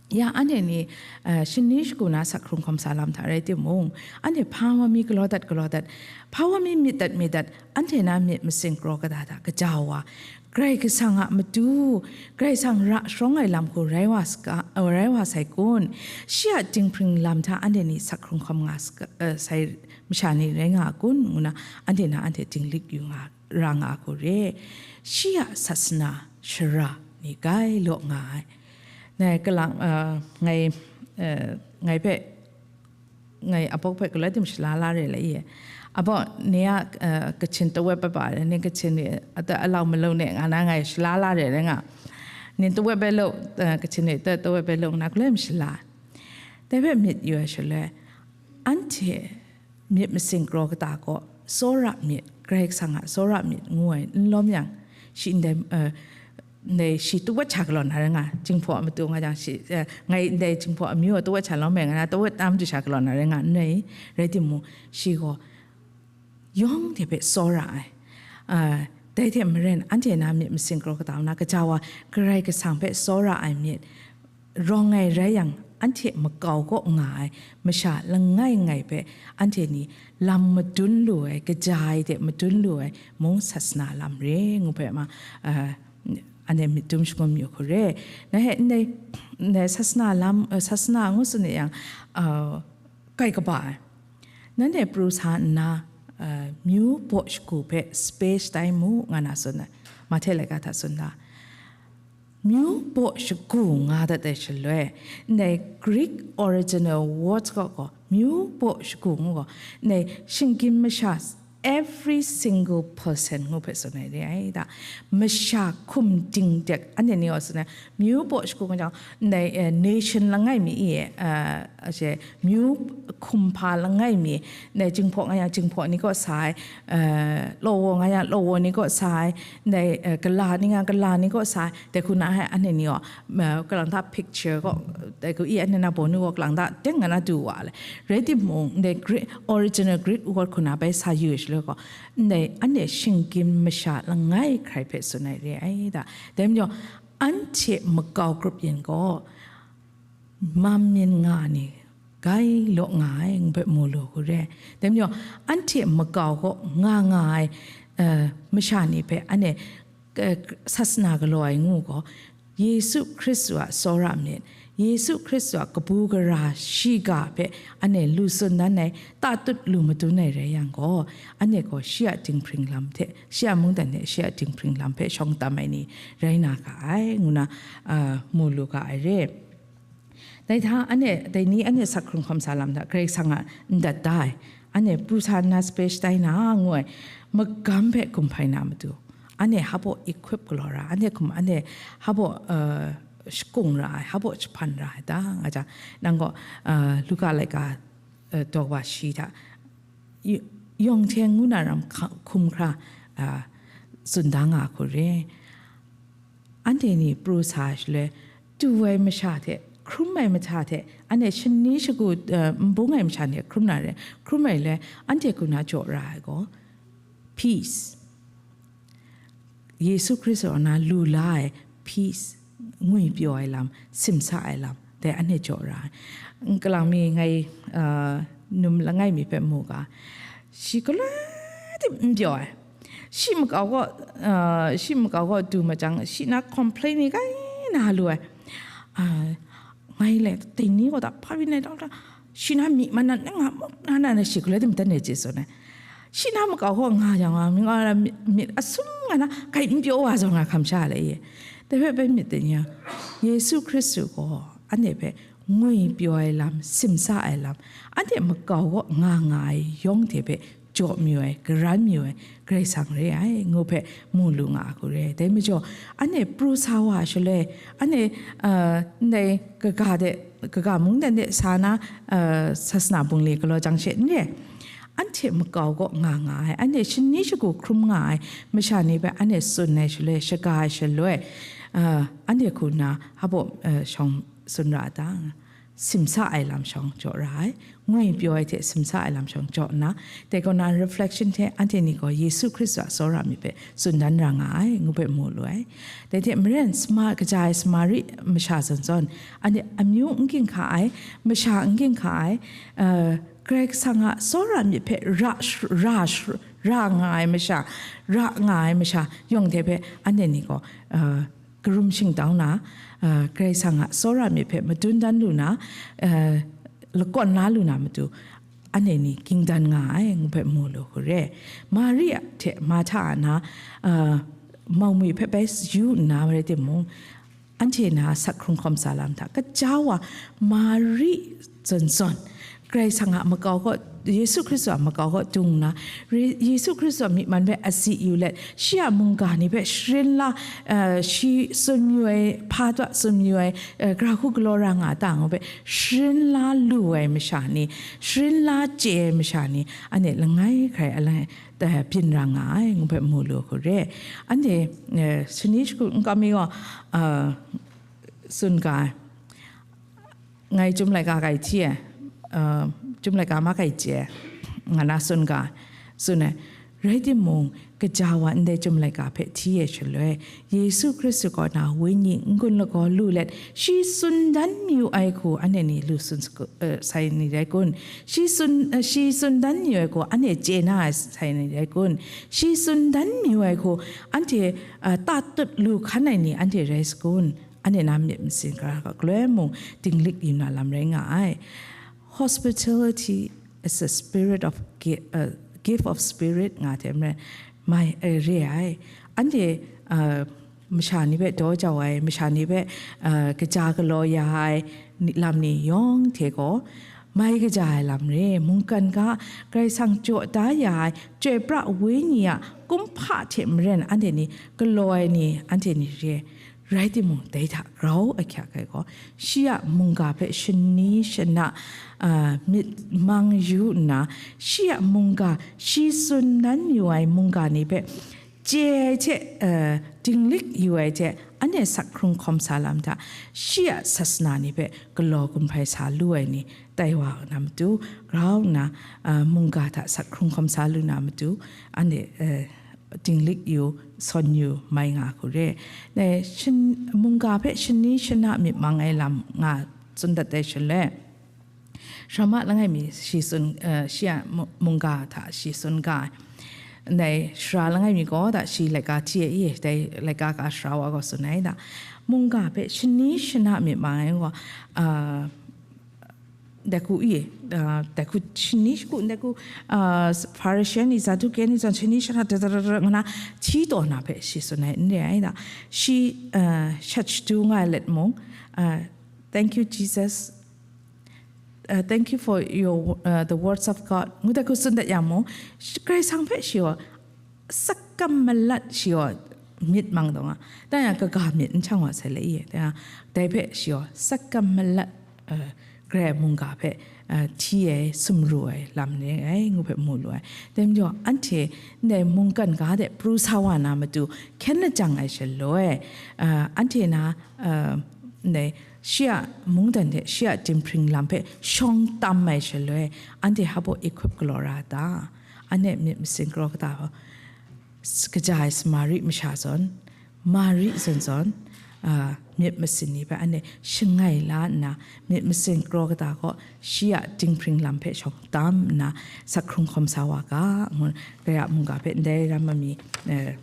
ya anhte ni, eh, shani shagu na sak hkrung hkawm sa lam hta rai timung, anhte hpa wa mi galaw dat, galaw dat, hpa wa mi myit dat, myit dat, anhte na myit masin kraw kata hta kaja wa, Karai Kasang a matu, Karai Kasang ra sharawng ai lam hku rai wa saga, eh, rai wa sai kun? Shi a dinghpring lam hta anhte ni sak hkrung hkawm nga saga, eh, sai masha ni rai nga a kun? Ngu na anhte na anhte dinglik yu nga, ra nga hku re. Shi a sasana shara ni gai law nga ai. Ngai kalang, eh, ngai, eh, ngai hpe, ngai abawk hpe galoi tim shala la re la i. Abawk, ni a, eh, Kachin tawep bai ba, ni Kachin ni ata alau malau ne nga na ngai shala la re le nga. Ni tawep bai lo, eh, Kachin ni ta-, tawep bai lo nga na galoi tim shala. Dai hpe myit yu ai shaloi, anhte myit masin kraw kata kaw tsawra myit, Karai Kasang a tsawra myit ngu ai n lawm yang, shi ndai, eh, ndai shi tawat sha galaw na rai nga, Jinghpaw a matu nga jang shi, eh, ngai ndai Jinghpaw amyu a tawat sha lawm ai nga na, tawat na matu sha galaw na rai nga, n rai, rai timung, shi gaw yawng hte hpe tsawra ai. Ah, dai hte maren, anhte na myit masin kraw kata na kaja wa, Karai Kasang hpe tsawra ai myit, rawng ai rai yang, anhte makau kaw nga ai masha langai ngai hpe anhte ni lam madun lu ai, kaja ai de madun lu ai mung sasana lam re ngu hpe ma, ah, anhte myit dum shangun mayu hku re. Na he ndai, ndai sasana lam, ah, sasana ngu tsun e yang, ah, kai kaba ai. Nanhte pru sa nna, ah, myu baw shagu hpe space tai mu, nga na tsun ai. Mahte laika hta tsun da. Myu baw shagu nga dat ai shaloi, ndai Greek original word gaw, gaw, myu baw shagu ngu gaw, ndai shinggyim masha, every single person ngu hpe tsun ai re ai da. Masha hkum dingdek, anhte ni gaw tsun ai, myu baw shagu nga jang, ndai, eh, nation langai mi i, eh, ashe, myu hkumhpa langai mi, ndai Jinghpaw nga yang Jinghpaw ni kaw sa ai, eh, Law Wa nga yang Law Wa ni kaw sa ai, ndai, eh, Kala ni nga Kala ni kaw sa ai, dai hku na hai anhte ni gaw, eh, kalang hta picture gaw, dai hku i anhte na bawnu gaw kalang hta teng nga na du wa le. Rai timung, ndai Greek, original Greek word hku na bai sa yu ai shaloi gaw, ndai anhte shinggyim masha langai hkrai hpe tsun ai re ai da. Dai majaw, anhte makau grup yin gaw, mam myin nga ni gai law nga ai, ngu hpe mu lu hku re. Dai majaw, anhte makau kaw nga nga ai, eh, masha ni hpe anhte, eh, sasana galaw ai ngu gaw, Yesu Hkristu a tsawra myit, Yesu Hkristu a kabu gara shiga hpe anhte lu tsun dan ai, tatut lu madun ai rai yang gaw, anhte gaw shi a dinghpring lam hte, shi a mungdan hte shi a dinghpring lam hpe shawng tam ai ni rai na ga ai, ngu na, ah, mu lu ga ai re. Dai hta, anhte, dai ni anhte sak hkrung hkawm sa lam hta, Karai Kasang a ndat da ai, anhte pru sa nna space tai na ngu ai, magam hpe gumhpai na matu, anhte hpa baw equip galaw ra, anhte hkum, anhte hpa baw, eh, shakung ra ai, hpa baw jahpan ra ai ta, nga jang, nang gaw, eh, Luka laika, eh, daw wa shi hta, y-, yawng hte ngu na ram hka-, hkum hkra, eh, tsun da nga hku re. Anhte ni pru sa ai shaloi, du ai masha hte, hkrum ai masha hte, anhte shani shagu, eh, n bung ai masha ni hkrum na re, hkrum ai le, anhte hku na jaw ra ai gaw, peace. Yesu Hkristu a na lu la ai peace, ngwi pyaw ai lam, simsa ai lam, dai anhte jaw ra ai. N-, kalang mi ngai, ah, num langai mi hpe mu ga, shi galoi tim n pyaw ai. Shi makau gaw, ah, shi makau gaw du majang, shi na complain ni kai na lu ai. Ah, ngai le, dai ni gaw da, hpa byin ai, da, da, Shi na myi man na, nga muk na na na shi galoi di madan re chye tsun ai. Shi na makau kaw nga yang a, mi nga na myit, myit asum nga na, kai n pyaw wa zawn nga hkam sha le ye. Dai hpe bai myit dai ni a, Yesu Hkristu gaw anhte hpe ngwi pyaw ai lam, simsa ai lam, anhte makau kaw nga nga ai yawng hte hpe jaw mayu ai, karan mayu ai, Karai Kasang re ai, ngu hpe mu lu nga a hku re. Dai majaw, anhte pru sa wa shaloi, anhte, ah, ndai kaga de, kaga mungdan de sa na, ah, sasana bungli galaw jang she n re. Anhte makau kaw nga nga ai, anhte shani shagu hkrum nga ai masha ni hpe anhte tsun ai shaloi, shaga ai shaloi, ah, anhte hku nna hpa baw, ah, shawng tsun ra a ta? Simsa ai lam shawng jaw ra ai, ngwi pyaw ai hte simsa ai lam shawng jaw nna, dai kaw na reflection hte anhte ni gaw Yesu Hkristu a tsawra myit hpe tsun dan ra nga ai, ngu hpe mu lu ai. Dai hte maren, sama, kaja ai Samari masha zawn zawn, anhte amyu n ginhka ai, masha n ginhka ai, uh, Karai Kasang a tsawra myit hpe ra, ra, ra nga ai masha, ra nga ai masha yawng hte hpe anhte ni gaw, uh, karum shingtau na, uh, Karai Kasang a tsawra myit hpe madun dan lu na, uh, lakawn la lu na matu, anhte ni ging dan nga ai, ngu hpe mu lu hku re. Mari hte Marhta a na, uh, mau mi hpe bai yu nna rai timung, anhte na sak hkrung hkawm sa lam hta, kaja wa Mari zawn zawn, Karai Kasang a makau kaw, Yesu Hkristu a makau kaw dung nna, Re-, Yesu Hkristu a myi man hpe asi yu let, shi a mungga ni hpe sharin la, eh, shi tsun mayu ai, hpa twa tsun mayu ai, eh, gara hku galaw ra nga ta ngu hpe, sharin la lu ai masha ni, sharin la chye ai masha ni, anhte langai hkrai alai, eh, byin ra nga ai, ngu hpe mu lu hku re. Anhte, eh, shani shagu n kam mi gaw, eh, tsun ga ai. Ngai chyum laika kai hti ai, uh, chyum laika ma kai chye ai, nga na tsun ga, tsun ai. Rai timung, kaja wa ndai chyum laika hpe hti ai shaloi, Yesu Hkristu kaw na Wenyi n-gun lagaw lu let, shi tsun dan mayu ai hku anhte ni lu tsun sagu-, uh, sai ni rai kun? Shi tsun, uh, shi tsun dan mayu ai hku anhte chye na ai sai ni rai kun? Shi tsun dan mayu ai hku anhte, uh, tatut lu hkan ai ni anhte rai sagun? Anhte na myit masin gara ga galoi mung dinglik yu na lam rai nga ai. Hospitality is a spirit of gi-, uh, gift of spirit nga hte maren mai, eh, re ai. Anhte, uh, masha ni hpe daw jau ai, masha ni hpe, uh, kaja galaw ya ai ni, lam ni yawng hte gaw, mai kaja ai lam re, mungkan ga Karai Kasang jaw da ya ai Chyoi Pra Wenyi a kumhpa hte maren anhte ni galaw ai ni, anhte ni re. Rai timung, dai hta grau ahkyak ai gaw, shi a mungga hpe shani shana, a, myit mang yu nna, shi a mungga, shi tsun dan yu ai mungga ni hpe chye ai hte, a, dinglik yu ai hte, anhte sak hkrung hkawm sa lam hta, shi a sasana ni hpe galaw gumhpai sa lu ai ni tai wa na matu, grau nna, a, mungga hta sak hkrung hkawm sa lu na matu, anhte, a, dinglik yu, sawn yu mai nga hku re. Dai shin-, mungga hpe shani shana myit mang ai lam nga tsun dat ai shaloi, Sara ma langai mi shi tsun, eh, shi a mu-, mungga hta shi tsun ga ai. Ndai sara langai mi gaw da shi laika hti ai, dai laika ka sara wa gaw tsun ai da. Mungga hpe shani shana myit mang ai gaw, ah, dai hku i, ah, dai hku shani shagu, dai hku, ah, Hparishe ni, Saduke ni zawn shani shana da da da da nga na hti taw na hpe shi tsun ai n re ai da. Shi, ah, shat shadu nga ai let mung, ah, "Thank you, Jesus. Uh, thank you for your, uh, the words of God," ngu dat hku tsun dat yang mung, sh-, Karai Kasang hpe shi gaw sakam malat shi gaw myit mang taw nga, dai yang kaga myit n hkyang wa sai le i, dai yang, dai hpe shi gaw sakam malat, uh, Karai mungga hpe, uh, hti ai, sumru ai lam ni ai, ngu hpe mu lu ai. Dai majaw, anhte ndai mungkan ga de pru sa wa na matu, hkyen lajang ai shaloi, uh, anhte na, uh, ndai, shi a mungdan hte shi a dinghpring lam hpe shawng tam ai shaloi, anhte hpa baw equip galaw ra ta? Anhte myit masin kraw kata, s-, kaja ai Samari masha zawn, Mari zawn zawn, a, myit masin ni hpe anhte shangai la nna, myit masin kraw kata gaw shi a dinghpring lam hpe shawng tam nna, sak hkrung hkawm sa wa ga, ngu, Karai a mungga hpe ndai ram ai mi, eh,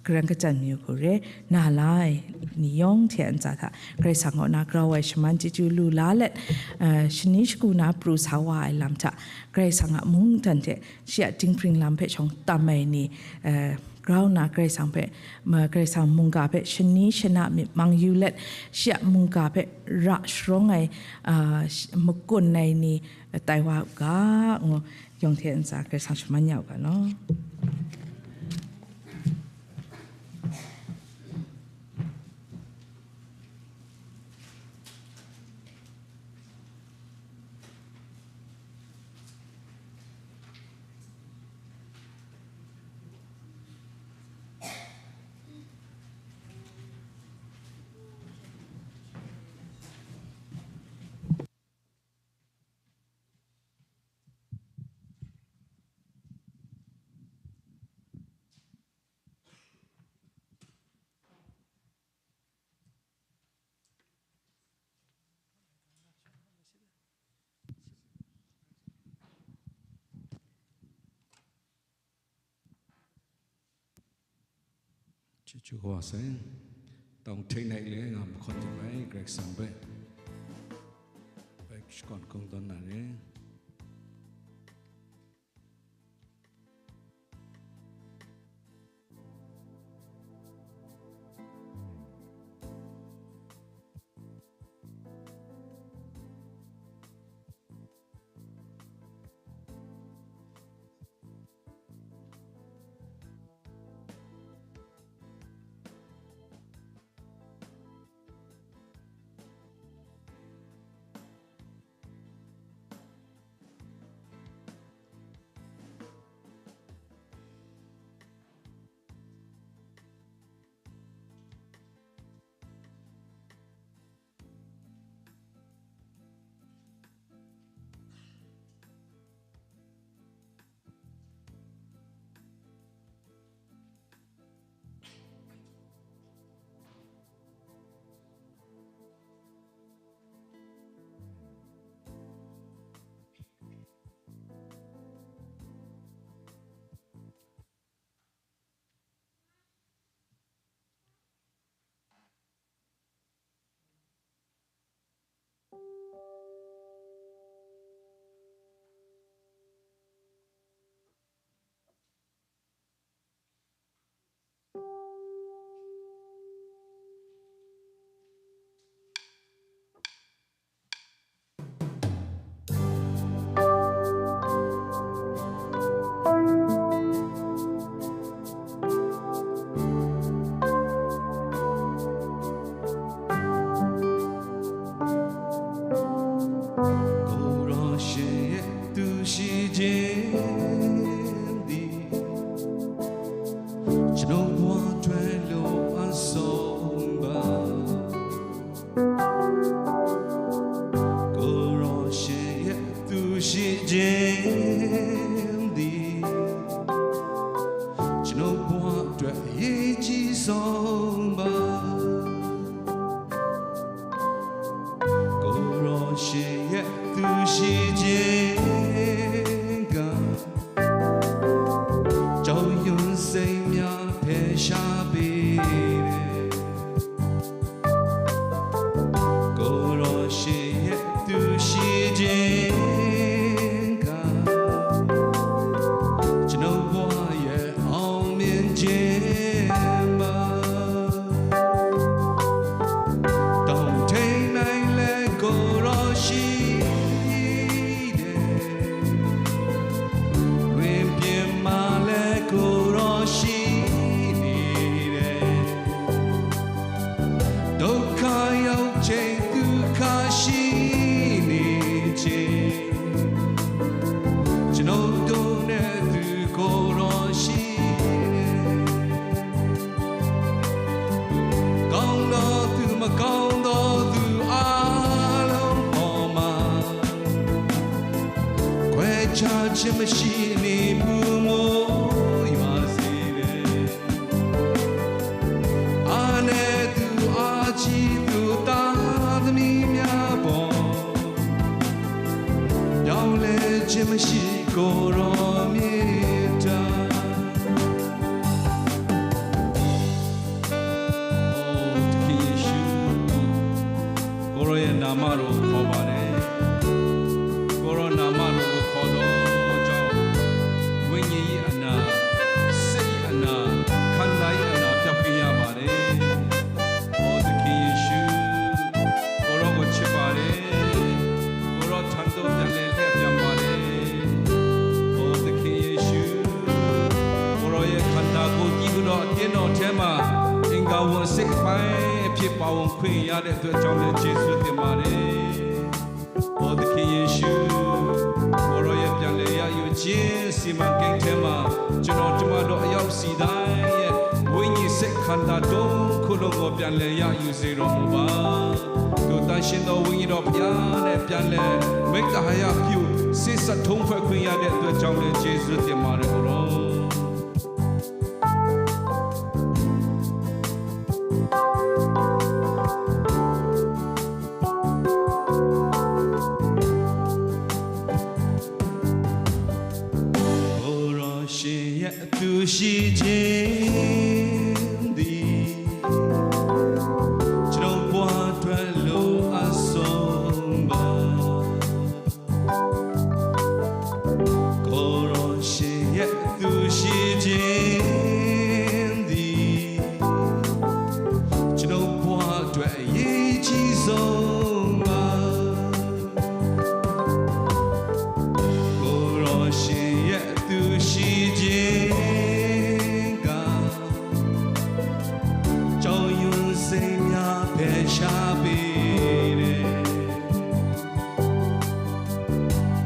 karang kachyan mayu hku re, na la ai ni yawng hte ntsa hta Karai Kasang kaw na grau ai shaman chyeju lu la let, eh, shani shagu na pru sa wa ai lam hta Karai Kasang a mungdan hte shi a dinghpring lam hpe shawng tam ai ni, eh, grau na Karai Kasang hpe, ma, Karai Kasang mungga hpe shani shana myit mang yu let, shi a mungga hpe ra sharawng ai, ah, sh-, makun ai ni tai wa u ga, ngu, yawng hte ntsa Karai Kasang shaman ya u ga law. Chyeju kaba sai, tawng hte ngai le nga mahkawn jang ai Karai Kasang hpe, bai shakawn kungdawn na re. Bai hpyi pa wun hkring ya de hte chyawm le chyeju tim ma re. O Dahki Yesu, gaw raw yet pyan le ya yu chye, si man keng hte ma, janaw jama daw ayau si dai yet, wenyi se hkanda dawng hku lung gaw pyan le ya yu ze raw mu ba. Dawdan shin daw wenyi daw pya ne pyan le, mekta haya pyu, se sat htung hpe hkring ya de hte chyawm le chyeju tim ma re gaw raw. Gaw raw shi yet tu shi jin di, janaw wa twa lo a song ba. Gaw raw shi yet tu shi jin di, janaw wa twa yi ji song ba. Gaw raw shi yet tu shi jin ga, Chyau yun seng ya hpe sha pyi re.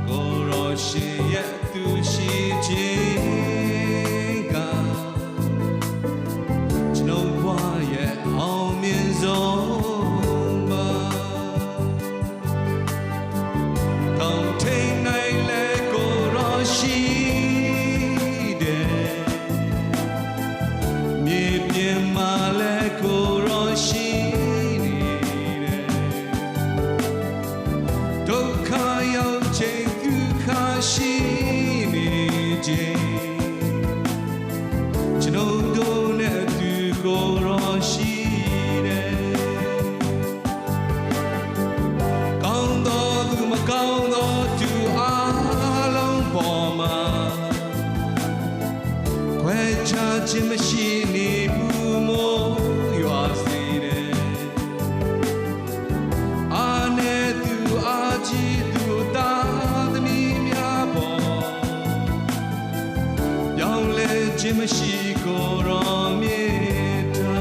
Gaw raw shi yet tu shi jin ga, janaw wa yet au myin zong ba. Tang hteng ngai le gaw raw shi de, myi byin ma le gaw raw shi ni de, dawhka yau cheng du hka shi ni jing, janaw daw ne du gaw raw shi de. Kau daw du makau daw du a long pawm ma, goi cha chyen mashi ni bu maw yaw si de. A ne du a ji du ta tami mya baw, yawng le chyen mashi gaw raw myit hta.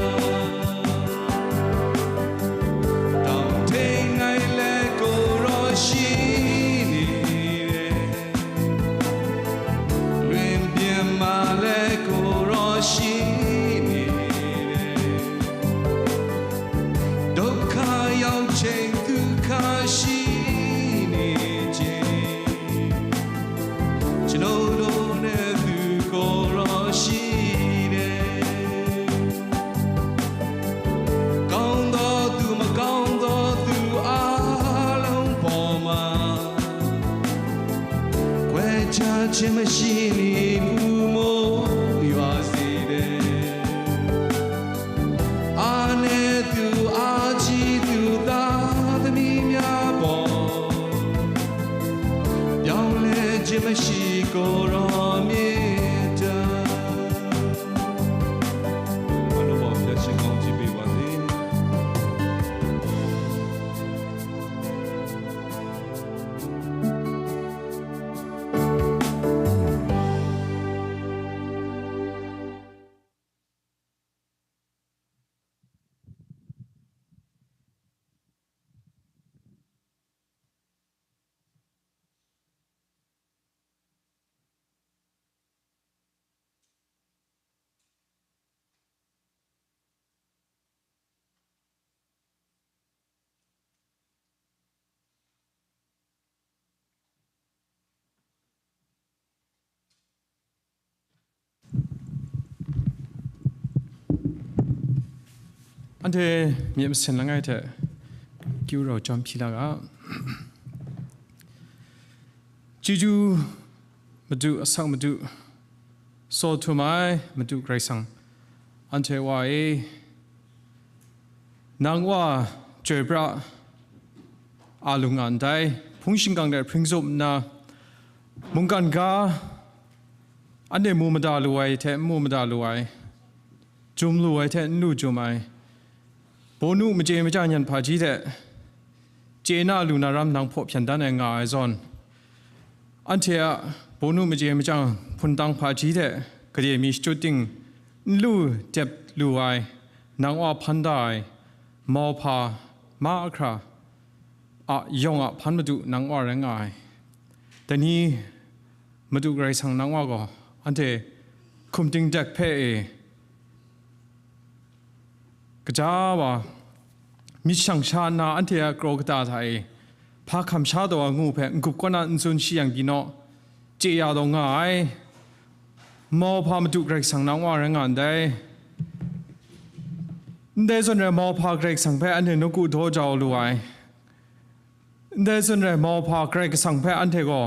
Tang hteng ngai le gaw raw shi ni re, lwin byin ma le gaw raw shi ni re, dawhka yau cheng du hka shi ni jing, janaw daw ne du gaw raw shi de. Kau daw du makau daw du a long pawm ma, goi cha chyen mashi ni bu maw yaw si de. A ne du a ji du ta tami mya baw, yawng le chyen mashi gaw raw myit hta. Anu baw hpya shingkang ji pyi wa ni. Anhte myit masin langai hte kyu rau chyawm hpyi la ga. Chyeju Madu, asak Madu, saw htum ai Madu Karai Kasang, anhte Wa e, nang Wa chyoi pra a lu nga ndai, hpung shingkang de hpring zup nna, mungkan ga, anhte mu mada lu ai hte n mu mada lu ai, jum lu ai hte n lu jum ai, bawnu machye machyang yan hpaji hte chye na lu na ram nang hpaw hpyan dan ai nga ai zawn, anhte a bawnu machye machyang hpundang hpaji hte gade mi shachyut ting n lu dep lu ai, nang Wa hpan da ai mauhpa mahkra a yawng a hpan madu nang Wa rai nga ai. Dai ni Madu Karai Kasang nang Wa gaw anhte hkum ting dek hpe e, kaja wa myit shang sha nna anhte a kraw kata hta e hpa hkam sha taw ai ngu hpe n-gup kaw na n tsun shi yang byin naw, chye ya taw nga ai. Mauhpa Madu Karai Kasang nang Wa rai nga ndai. Ndai zawn rai mauhpa Karai Kasang hpe anhte nawku daw jau lu ai. Ndai zawn rai mauhpa Karai Kasang hpe anhte gaw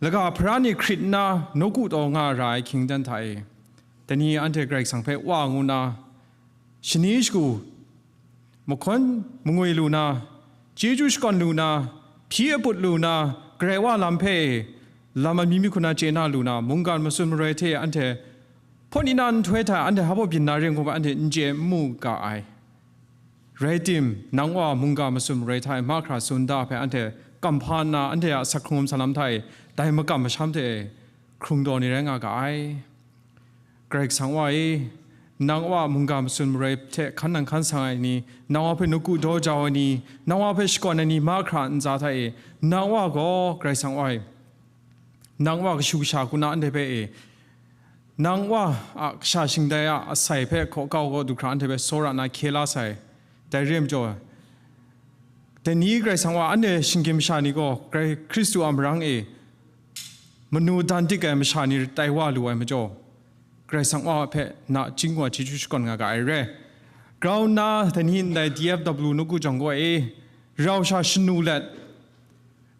laga hpara ni hkrit nna nawku taw nga ra ai hkying dan hta e, dai ni anhte Karai Kasang hpe Wa ngu nna shani shagu mahkawn mangwi lu na, chyeju shakawn lu na, hpyi aput lu na, Karai Wa lam hpe e lam amying mi hku na chye na lu na, mungkan matsun maroi hte anhte hpawt ni na nhtoi hta anhte hpa byin na ring hku hpe anhte n chye n mu ga ai. Rai tim, nang Wa mungga matsun maroi hta e mahkra tsun da hpe anhte kam hpa nna, anhte a asak hkrung salam hta e dai makam masham hte e hkrung taw ni rai nga ga ai. Karai Kasang Wa e, nang Wa mungga matsun maroi hte hkan nang hkan sang ai ni, nang Wa hpe nawku daw jau ai ni, nang Wa hpe shakawn ai ni mahkra ntsa hta e, nang Wa gaw Karai Kasang Wa e, nang Wa kashu kasha hku na anhte hpe e, nang Wa a kasha shingdai a asai hpe hkaw kau kaw du hkra anhte hpe tsawra nna hkye la sai. Dai re ai majaw, dai ni Karai Kasang Wa anhte shinggyim masha ni gaw Karai Hkristu a marang e manu dan dik ai masha ni tai wa lu ai majaw, Karai Kasang Wa hpe nachying wa chyeju shakawn nga ga ai re. Grau nna dai ni ndai D F W nawku jang gaw e, rau sha shanu let,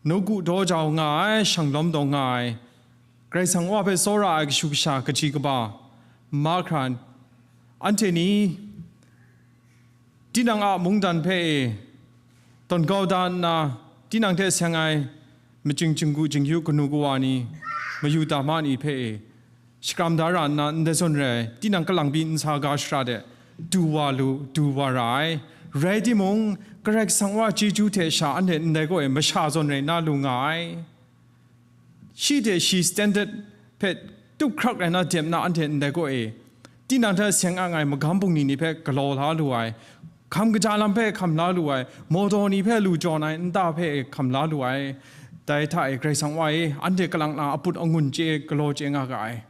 nawku daw jau nga ai, shang lawm taw nga ai, Karai Kasang Wa hpe tsawra ai kashu kasha kaji kaba mahkra anhte ni tinang a mungdan hpe e tawn kau da nna, tinang hte seng ai machying chyinggu chyingyu kanu kawa ni, mayu dama ni hpe e shakram da ra nna, ndai zawn rai tinang kalang pyi nsa ga shara de du wa lu, du wa ra ai. Rai timung, Karai Kasang Wa chyeju hte sha anhte ndai kaw e masha zawn rai na lu nga ai. Shi hte shi standard hpe tup hkrak rai na dep na anhte ndai kaw e, tinang hta seng ang ai magam bungli ni hpe galaw la lu ai, hkam kaja lam hpe hkam la lu ai, mawdaw ni hpe lu jawn ai nta hpe hkam la lu ai. Dai hta e Karai Kasang Wa e, anhte kalang na aput angun chye galaw chye nga ga ai.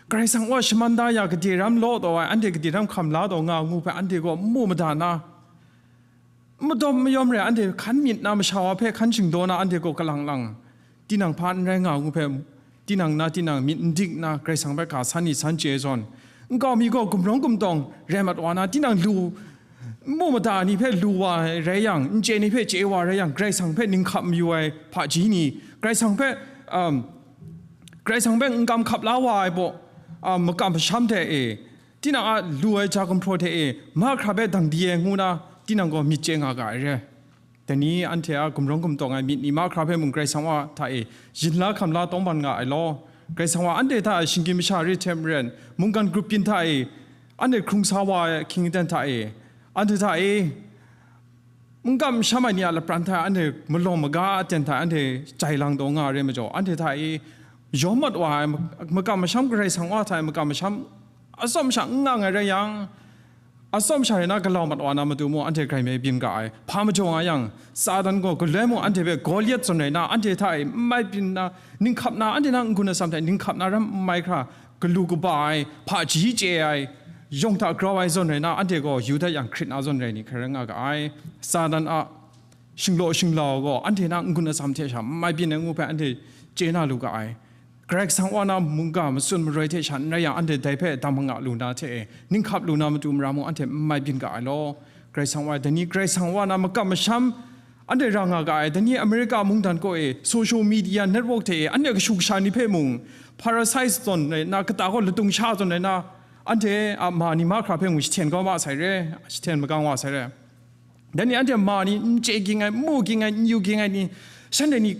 Karai Kasang Wa shaman da ya gade ram law taw ai, anhte gade ram hkam la taw nga ngu hpe anhte gaw n mu mada na, n madawm mayawm re ai, anhte hkan myit na, masha wa hpe hkan shingdaw na, anhte gaw kalang lang, tinang hpa n rai nga ngu hpe, tinang na tinang myit n dik nna, Karai Kasang hpe ga san ni san chye ai zawn, nkau mi gaw gumrawng gumtawng rai mat wa na, tinang lu n mu mada ni hpe lu wa ai rai yang, n chye ni hpe chye wa rai yang, Karai Kasang hpe ninghkap mayu ai hpaji ni, Karai Kasang hpe, um, Karai Kasang hpe n kam hkap la wa ai baw, um, makam masham hte e, tinang a lu ai ja gumhpraw hte e, mahkra hpe dang di ai ngu na, tinang gaw myit chye nga ga ai re. Dai ni anhte a gumrawng gumtawng ai myit ni mahkra hpe mung Karai Kasang Wa hta e yin la hkam la tawngban nga ai law, Karai Kasang Wa anhte hta e shinggyim masha re hte maren, mungkan grup byin hta e anhte hkrung sa wa ai ahkying aten hta e, anhte hta e mungkan masham ai ni a lapran hta e anhte malawng maga aten hta e anhte jai lang taw nga ai re majaw, anhte hta e yawm mat wa ai makam masham, Karai Kasang Wa hta e makam masham atsawm sha n nga ai rai yang, atsawm sha rai na galau mat wa na matu mung anhte grai mai byin ga ai. Hpa majaw nga yang, Satan gaw galoi mung anhte hpe Goliat zawn rai na, anhte hta e n mai byin na, ninghkap na, anhte na n-gun atsam hte ninghkap na ram n mai hkra, galu kaba ai, hpaji chye ai, yawng hta grau ai zawn rai na, anhte gaw yu dat yang hkrit na zawn rai ni hkrai rai nga ga ai. Satan a shinglaw shinglau gaw anhte na n-gun atsam hte sha n mai byin ai ngu hpe anhte chye na lu ga ai. Karai Kasang Wa na mungga matsun maroi hte sha n rai yang, anhte dai hpe dang manga lu na hte e, ninghkap lu na matu mara mung anhte n mai byin ga ai law. Karai Kasang Wa, dai ni Karai Kasang Wa na makam masham, anhte ra nga ga ai. Dai ni America mungdan kaw e, social media network hte e, anhte kashu kasha ni hpe mung, parasite zawn rai na, kata gaw latung sha zawn rai na, anhte a ma ni mahkra hpe mung jahten kau ma sai re, jahten magang wa sai re. Dai ni anhte ma ni n chye ging ai, n mu ging ai, n yu ging ai ni, shanhte ni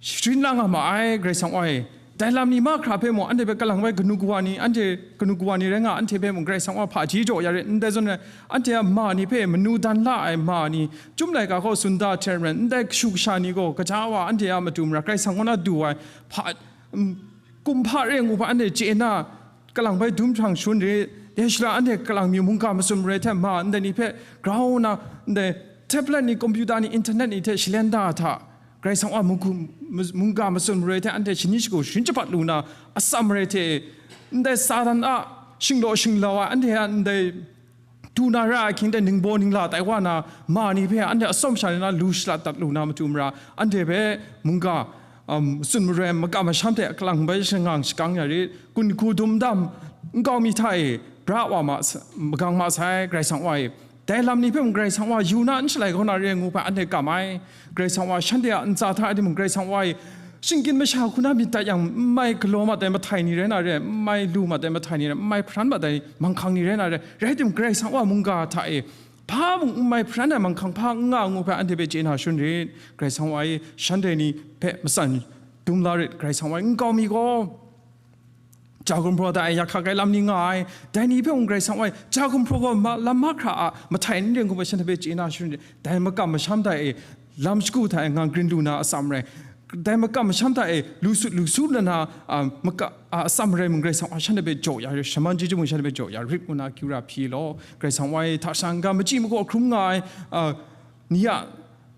sharin la nga ma ai, Karai Kasang Wa e. Dai lam ni mahkra hpe mung, anhte hpe kalang bai kanu kawa ni, anhte kanu kawa ni rai nga, anhte hpe mung Karai Kasang Wa hpaji jaw ya re, ndai zawn rai, anhte a ma ni hpe manu dan la ai ma ni, Chyum laika hkaw tsun da hte maren, ndai kashu kasha ni gaw, kaja wa anhte a matu mara Karai Kasang Wa na du ai, hpa, um, kumhpa re ngu hpa anhte chye na, kalang bai dum hprang shangun re, Dai shala anhte kalang mi mungga matsun marai hte ma ndai ni hpe grau nna, ndai tablet ni, kompyuta ni, internet ni hte shalen da hta, Karai Kasang wa mungku-, mungga matsun marai hte anhte shani shagu sharin shapat lu na atsam marai hte, ndai Satan a shinglaw shinglau ai, anhte a ndai du na ra ai hkying hte ningbaw ningla tai wa na ma ni hpe anhte atsawm sha ni na lu shalat dat lu na matu mara, anhte hpe mungga, um, matsun marai makam masham hte kalang bai shangang shakang ya rit, kun hku dum dam nkau mi hta e bra wa ma sa-, magang ma sai, Karai Kasang wa e. Dai lam ni hpe mung Karai Kasang wa yu na n shalai kau na re ngu hpe anhte kam ai. Karai Kasang wa shanhte a ntsa hta e timung Karai Kasang wa e shinggyim masha hku na myit dat yang, n mai galaw mat ai mahtai ni rai na re, n mai lu mat ai mahtai ni rai, n mai hparan mat ai manghkang ni rai na re, rai timung Karai Kasang wa mungga hta e hpa mung n mai hparan ai manghkang hpa n nga ngu hpe anhte hpe chye na shun rit. Karai Kasang wa e shanhte ni hpe matsan dum la rit. Karai Kasang wa e nkau mi gaw, ja gumhpraw da ai, ya hkak ai lam ni nga ai, dai ni hpe mung Karai Kasang wa e ja gumhpraw gaw ma-, lam mahkra a mahtai n ring hku hpe shanhte hpe chye na shun rit. Dai makam masham hta e lam shagu hta e nga grin lu na atsam rai, dai makam masham hta e lu sut lu su na na, a, maka-, a, atsam rai mung Karai Kasang wa shanhte hpe jaw ya rit, shaman chyeju mung shanhte hpe jaw ya rit ngu na akyu ra hpyi law, Karai Kasang wa e hta sha n-ga machyi makaw hkrum nga ai, a, ni a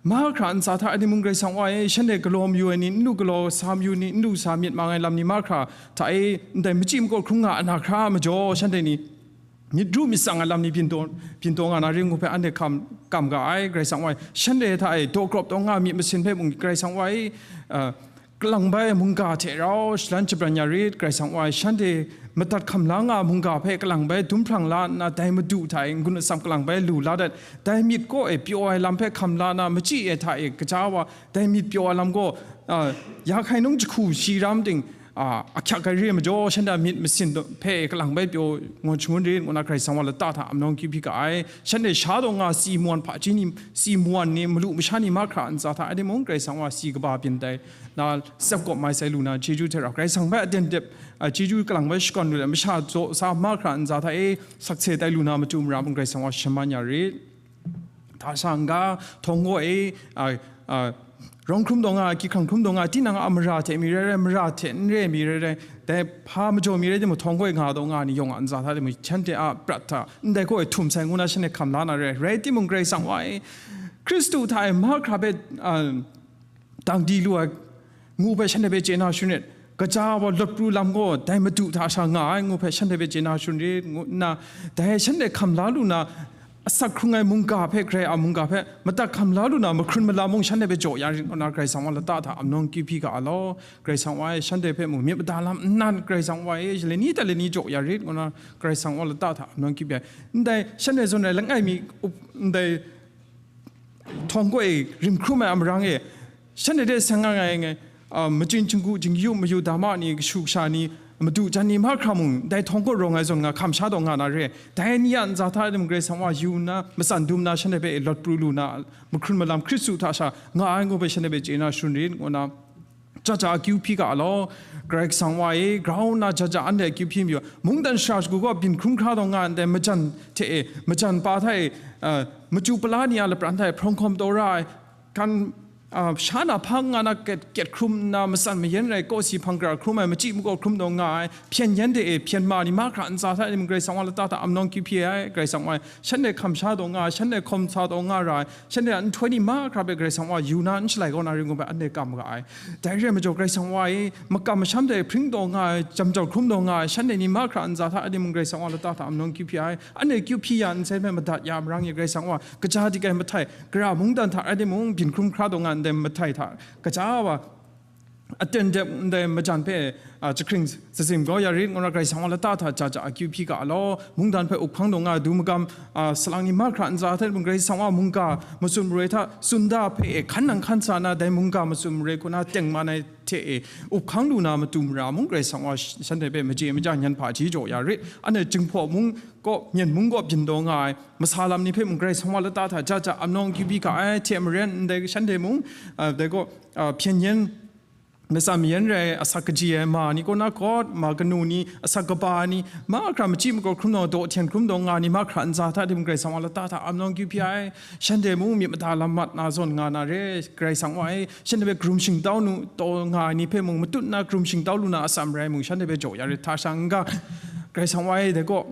mahkra ntsa hta e ni mung Karai Kasang wa e shanhte galaw mayu ai ni, n lu galaw sa mayu ni, n lu sa myit mang ai lam ni mahkra hta e ndai machyi makaw hkrum nga ai na hkra majaw, shanhte ni myit ru myit tsang ai lam ni byin taw, byin taw nga na ring ngu hpe anhte hkam, kam ga ai. Karai Kasang wa e shanhte hta e daw grawp taw nga myit masin hpe mung Karai Kasang wa e, a, kalang bai mungga hte rau shalan shabran ya rit. Karai Kasang wa e shanhte madat hkam la nga mungga hpe kalang bai dum hprang la nna, dai Madu hta e n-gun atsam kalang bai lu la dat, dai myit kaw e pyaw ai lam hpe hkam la na, machyi e hta e kaja wa, dai myit pyaw ai lam gaw, a, ya hkai nung jahku shi ram ting, a, ahkyak ai re ai majaw, shanhte a myit masin hpe kalang bai pyaw ngun shangun rit ngu na Karai Kasang wa lata hta amnawng akyu hpyi ga ai. Shanhte sha taw nga si mawan hpaji ni, si mawan ni, malu masha ni mahkra ntsa hta e timung Karai Kasang wa si kaba byin tai na, tsep kawp mai sai lu na chyeju hte rau Karai Kasang bai aten dep, a, chyeju kalang bai shakawn lu let, masha zaw sa mahkra ntsa hta e sakse tai lu na matu mara mung Karai Kasang wa shaman ya rit. Hta sha n-ga, htawng gaw e, a, a, rawng hkrum taw nga ai, hkying hkrang hkrum taw nga ai, tinang a mara hte mi rai rai, mara hte n re mi rai rai, dai hpa majaw mi rai timung, htawng gaw e nga taw nga ai ni yawng a ntsa hta timung, shanhte a prat hta ndai gaw e htum sai ngu na shanhte hkam la na re. Rai timung, Karai Kasang wa e Hkristu hta e mahkra hpe, a, dang di lu ai ngu hpe shanhte hpe chye na shun rit. Kaja wa lawt pru lam gaw dai Madu hta sha nga ai ngu hpe shanhte hpe chye na shun rit, ngu nna, dai shanhte hkam la lu na, asak hkrung ai mungga hpe, Karai a mungga hpe madat hkam la lu na, mahkrun malam mung shanhte hpe jaw ya rit, ngu na Karai Kasang wa lata hta amnawng akyu hpyi ga ai law. Karai Kasang wa e shanhte hpe mung myit mada lam nnan, Karai Kasang wa e lani hta lani jaw ya rit, ngu na Karai Kasang wa lata hta amnawng akyu hpyi ai. Ndai shanhte zawn ai langai mi up, ndai htawng gaw e rim hkrum ai a marang e, shanhte hte seng nga ai ngai, a, machin chinggu, chingyu mayu dama ni, kashu kasha ni, madu jan ni mahkra mung, dai htawng gaw rawng ai zawn nga hkam sha taw nga na re. Dai ni a ntsa hta e mung Karai Kasang wa yu nna, matsan dum na, shanhte hpe e lawt pru lu na, mahkrun malam Hkristu hta sha nga ai ngu hpe shanhte hpe chye na shun rit, ngu na, ja ja akyu hpyi ga ai law. Karai Kasang wa e, grau nna ja ja anhte akyu hpyi mayu. Mungdan shara shagu gaw byin hkrum hkra taw nga ai ndai, majan hte e, majan pa hta e, a, machyu pala ni a lapran hta e hprawng hkawm taw ra ai, kan, a, sha na hpa nga na kyet, kyet hkrum nna, matsan mayan rai, kawsi hpang gara hkrum ai, machyi makaw hkrum taw nga ai, hpyen yan de e hpyen ma ni mahkra ntsa hta e mung Karai Kasang wa lata hta amnawng akyu hpyi ai. Karai Kasang wa e shanhte hkam sha taw nga ai, shanhte hkawm sa taw nga ra ai, shanhte a nhtoi ni mahkra hpe Karai Kasang wa yu na n shalai kau na ring ngu hpe anhte kam ga ai. Dai re ai majaw, Karai Kasang wa e makam masham dai hpring taw nga ai, jam jau hkrum taw nga ai, shanhte ni mahkra ntsa hta e mung Karai Kasang wa lata hta amnawng akyu hpyi ai. Anhte akyu hpyi ya nsei hpe madat ya marang e, Karai Kasang wa kaja dik ai mahtai, gara mungdan hta rai timung, byin hkrum hkra taw nga ai ndai mahtai hta kaja wa aten dep ndai majan hpe, a, jahkring zazim kau ya rit, ngu na Karai Kasang wa lata hta ja ja akyu hpyi ga ai law. Mungdan hpe up hkang taw nga ai du magam, a, salang ni mahkra ntsa hta e mung Karai Kasang wa mungga matsun maroi hta tsun da hpe e hkan nang hkan sa na, dai mungga matsun maroi hku na tengman ai hte e up hkang lu na matu mara mung Karai Kasang wa sh-, shanhte hpe maje maja nyan hpaji jaw ya rit. Anhte Jinghpaw mung kaw, Myen mung kaw byin taw nga ai masa lam ni hpe mung Karai Kasang wa lata hta ja ja amnawng akyu hpyi ga ai hte maren, ndai shanhte mung, a, dai gaw, a, hpyen yan, matsan mayan rai, asak kaji ai ma ni kaw na kawt, ma kanu ni, asak kaba ni, mahkra machyi makaw hkrum taw, daw hten hkrum taw nga ni mahkra ntsa hta e mung Karai Kasang wa lata hta amnawng akyu hpyi ai. Shanhte mung myit mada lam mat na zawn nga na re, Karai Kasang wa e shanhte hpe karum shingtau nu, taw nga ai ni hpe mung matut nna karum shingtau lu na atsam rai mung shanhte hpe jaw ya rit, hta sha n-ga, Karai Kasang wa e dai gaw,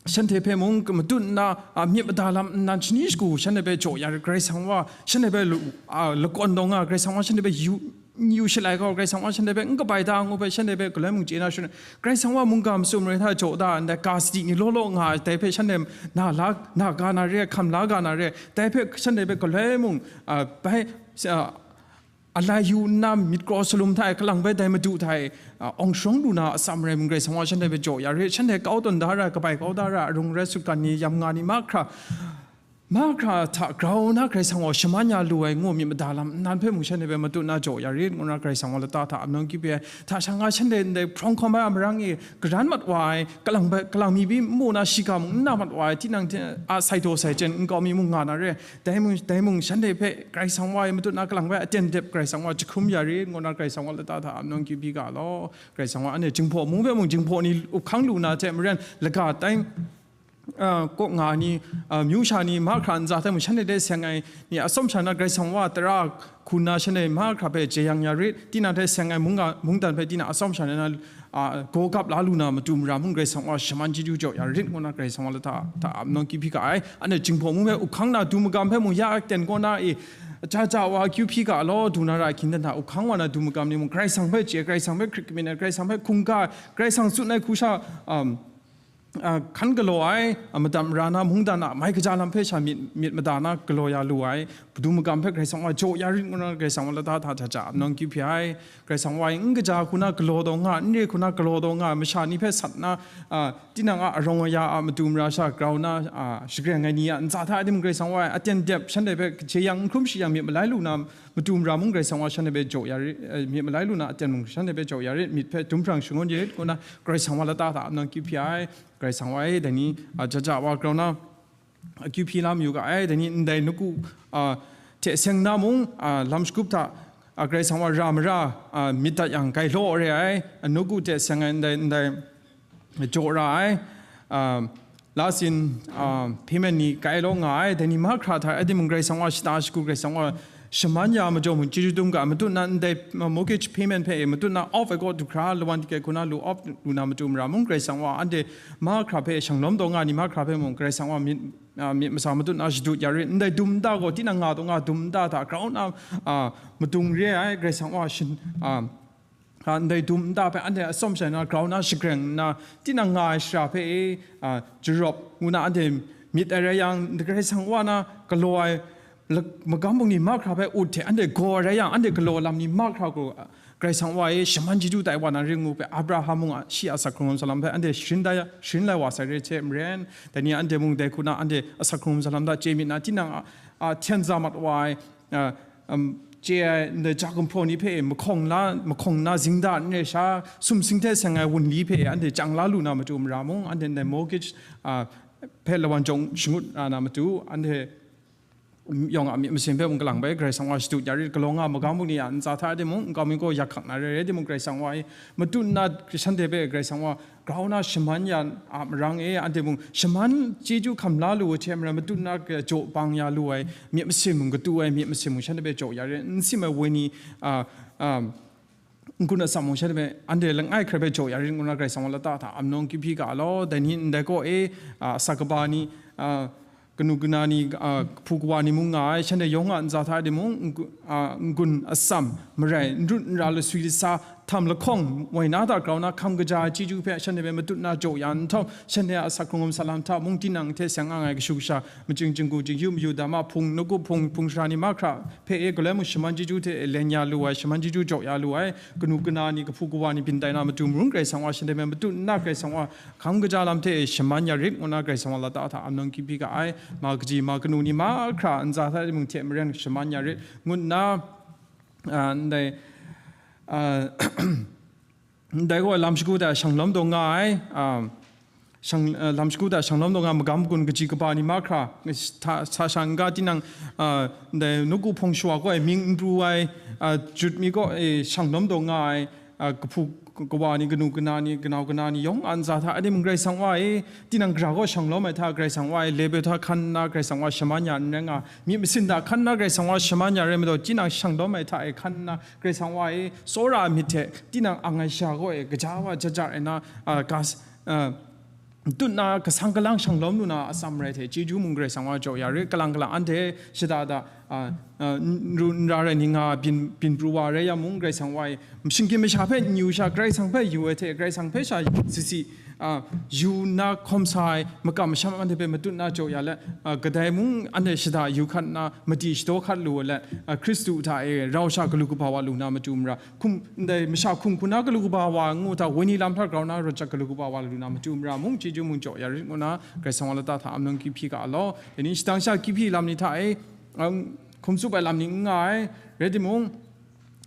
shanhte hpe mung matut nna, a, myit mada lam nnan shani shagu shanhte hpe jaw ya rit, Karai Kasang wa shanhte hpe lu-, a, lakawn taw nga, Karai Kasang wa shanhte hpe yu, n yu shalai kau, Karai Kasang wa shanhte hpe n kabai da ngu hpe shanhte hpe galoi mung chye na shana, Karai Kasang wa mungga masum rai hta jaw da ndai ga sadi ni law law nga ai, dai hpe shanhte na la, na ga na re, hkam la ga na re, dai hpe shanhte hpe galoi mung, a, bai, a, alai yu nna myit kraw salum hta e, kalang bai dai Madu hta e, a, awng sharawng lu na atsam rai mung, Karai Kasang wa shanhte hpe jaw ya rit, shanhte kau tawn da ra, kabai kau da ra, arung rai sutgan ni, yam nga ni mahkra, mahkra hta grau na Karai Kasang wa shaman ya lu ai ngu myit mada lam nnan hpe mung shanhte hpe matut na jaw ya rit, ngu na Karai Kasang wa lata hta amnawng kyu pyi ai. Hta sha nga shanhte ndai hprawng hkawm ai a marang e, karan mat wa ai, kalang bai, kalang mi bi nmu na shiga mung n na mat wa ai, tinang hte a sai daw sai chyen nkau mi mung nga na re, dai mung, dai mung shanhte hpe Karai Kasang wa e matut na kalang bai aten dep Karai Kasang wa jahkrum ya rit, ngu na Karai Kasang wa lata hta amnawng kyu byi ga law. Karai Kasang wa anhte Jinghpaw mung hpe mung Jinghpaw ni up hkang lu na hte maren, laga tai, a, kaw nga ni, a, myu sha ni mahkra ntsa hte mung shanhte hte seng ai ni atsawm sha na Karai Kasang wa tara hku na shanhte mahkra hpe jeyang ya rit, tinang hte seng ai mungga, mungdan hpe tinang atsawm sha na, a, gaw gap la lu na matu mara mung Karai Kasang wa shaman chyeju jaw ya rit, ngu na Karai Kasang wa lata hta amnawng kyu hpyi ga ai. Anhte Jinghpaw mung hpe up hkang na du magam hpe mung ya aten kaw na e, ja ja wa akyu hpyi ga law, du na ra ahkying dan hta up hkang wa na du magam ni mung Karai Kasang hpe chye, Karai Kasang hpe hkrit kamyin ai, Karai Kasang hpe hkungga ai, Karai Kasang tsun ai hku sha, um, a, hkan galaw ai, a, madat mara na mungdan a mai kaja lam hpe sha myit, myit mada na galaw ya lu ai, du magam hpe Karai Kasang wa jaw ya rit, ngu na Karai Kasang wa lata hta hta ja amnawng kyu hpyi ai. Karai Kasang wa e n kaja hku na galaw taw nga, n re hku na galaw taw nga, masha ni hpe sat na, a, tinang a arawng aya a matu mara sha grau na, a, shagreng ai ni a ntsa hta e mung Karai Kasang wa e aten dep shanhte hpe jeyang n hkrum shayang myit malai lu na matu mara mung Karai Kasang wa shanhte hpe jaw ya rit, e, myit malai lu na aten mung shanhte hpe jaw ya rit, myit hpe dum hprang shangun ya rit, ngu na Karai Kasang wa lata hta amnawng kyu hpyi ai. Karai Kasang wa e, dai ni, a, ja ja wa grau na akyu hpyi la mayu ga ai. Dai ni ndai nawku, a, hte seng na mung, a, lam shagup hta, a, Karai Kasang wa ra mara, a, myit dat yang gailaw re ai, a, nawku hte seng ai ndai, ndai jaw ra ai, a, la sin, a, hpyi man ni gailaw nga ai. Dai ni mahkra hta e mung Karai Kasang wa shata shagu, Karai Kasang wa shaman ya majaw mung chyeju dum ga, matut na ndai, a, mortgage payment hpe e, matut na off ai kaw du hkra, lawan dike hku na lu off lu na matu mara mung Karai Kasang wa anhte mahkra hpe shanglawm taw nga ni mahkra hpe mung Karai Kasang wa myit, a, myit masa matut na shadut ya rit, ndai dum nta gaw tinang nga taw nga dum nta hta grau na, a, madung re ai, Karai Kasang wa shin, a, a, ndai dum nta hpe anhte atsawm sha na grau na shagreng nna, tinang nga ai shara hpe e, a, jarawp ngu na anhte myit ai rai yang, Karai Kasang wa na galaw ai lak-, magam bungli mahkra hpe ut hte anhte gaw ai rai yang, anhte galaw lam ni mahkra gaw, a, Karai Kasang wa e shaman chyeju tai wa na ring ngu hpe, Abraham mung a, shi a asak hkrung salam hpe anhte sharin da ya, sharin lai wa sai re hte maren, dai ni anhte mung dai hku na anhte asak hkrung salam hta chye myit na, tinang a, a, hten za mat wa ai, a, um, chye ai ndai ja gumhpraw ni hpe mahkawng la, mahkawng na zingda n re sha, sumsing hte seng ai wunli hpe anhte chyang la lu na matu mara mung, anhte ndai mortgage, a, hpe lawan jawng shangut ra na matu, anhte yawng a myit masin hpe mung kalang bai Karai Kasang wa shadut ya rit, galaw nga magam bungli a ntsa hta e mung, nkau mi gaw yak hkak na re ai timung, Karai Kasang wa e matut na shanhte hpe Karai Kasang wa grau na shaman ya a marang e, anhte mung shaman chyeju hkam la lu ai hte maren, matut na jaw bang ya lu ai myit masin mung katu ai, myit masin mung shanhte hpe jaw ya rit, n sim ai wenyi, a, a, n-gun atsam mung shanhte hpe anhte langai hkrai hpe jaw ya rit, ngu na Karai Kasang wa lata hta amnawng kyu hpyi ga law. Dai ni ndai kaw e, a, asak kaba ni, a, kanu kana ni, a, kahpu kawa ni mung nga ai, shanhte yawng a ntsa hta e mung n-gu-, a, n-gun atsam, marai, n rut n ra, laswi lasa, htam lahkawng, woi na hta grau na hkam kaja ai chyeju hpe shanhte hpe matut na jaw ya nhtawm, shanhte a asak hkrung salam hta mung tinang hte seng ang ai kashu kasha, machying chyinggu, chingyu mayu, dama hpung, nawku hpung, hpung sara ni mahkra hpe e galoi mung shaman chyeju hte e len ya lu ai, shaman chyeju jaw ya lu ai, kanu kana ni, kahpu kawa ni byin tai na matu mung Karai Kasang wa shanhte hpe matut nna Karai Kasang wa hkam kaja lam hte e shaman ya rit, ngu na Karai Kasang wa lata hta amnawng kyu hpyi ga ai. Ma kaji ma kanu ni mahkra ntsa hta e mung hte maren shaman ya rit, ngu nna, a, ndai, a, ndai gaw lam shagu hta shanglawm taw nga ai, a, shang, a, lam shagu hta shanglawm taw nga ai magam magun kaji kaba ni mahkra, hta, sa sha n-ga tinang, a, ndai nawku hpawng shawa gaw e mying n pru ai, a, jut mi gaw e shanglawm taw nga ai, a, kahpu kawa ni, kanu kana ni, kanau kana ni, yawng a ntsa hta e mung Karai Kasang wa e, tinang gara gaw shanglawm ai hta Karai Kasang wa e, lepeu hta hkan nna Karai Kasang wa shaman ya n rai nga, myit masin hta hkan nna Karai Kasang wa shaman ya rai majaw, tinang shanglawm ai hta e hkan nna Karai Kasang wa e, tsawra ai myit hte tinang ang ai sha gaw e, gaja wa jaja rai na, a, ga s-, a, matut na kasang kalang shanglawm lu na atsam rai hte, chyeju mung Karai Kasang wa jaw ya re, kalang kalang anhte shada da, a, a, n-, ru n ra rai ning nga byin, byin pru wa rai yang mung, Karai Kasang wa e shinggyim masha hpe n yu sha, Karai Kasang hpe yu ai hte, Karai Kasang hpe sha sisi, a, yu nna hkawm sa ai makam masham anhte hpe matut na jaw ya let, a, kadai mung anhte shada yu hkat nna, madi shadaw hkat lu let, a, Hkristu hta e rau sha galu kaba wa lu na matu mara, hkum, ndai masha hkum hku na galu kaba wa ngu hta, wenyi lam hta grau na rawt jat galu kaba wa lu na matu mara mung, chyeju mung jaw ya rit ngu na, Karai Kasang wa lata hta amnung akyu hpyi ga law. Dai ni shadang sha akyu hpyi lam ni hta e, um, hkum tsup ai lam ni n nga ai, rai timung,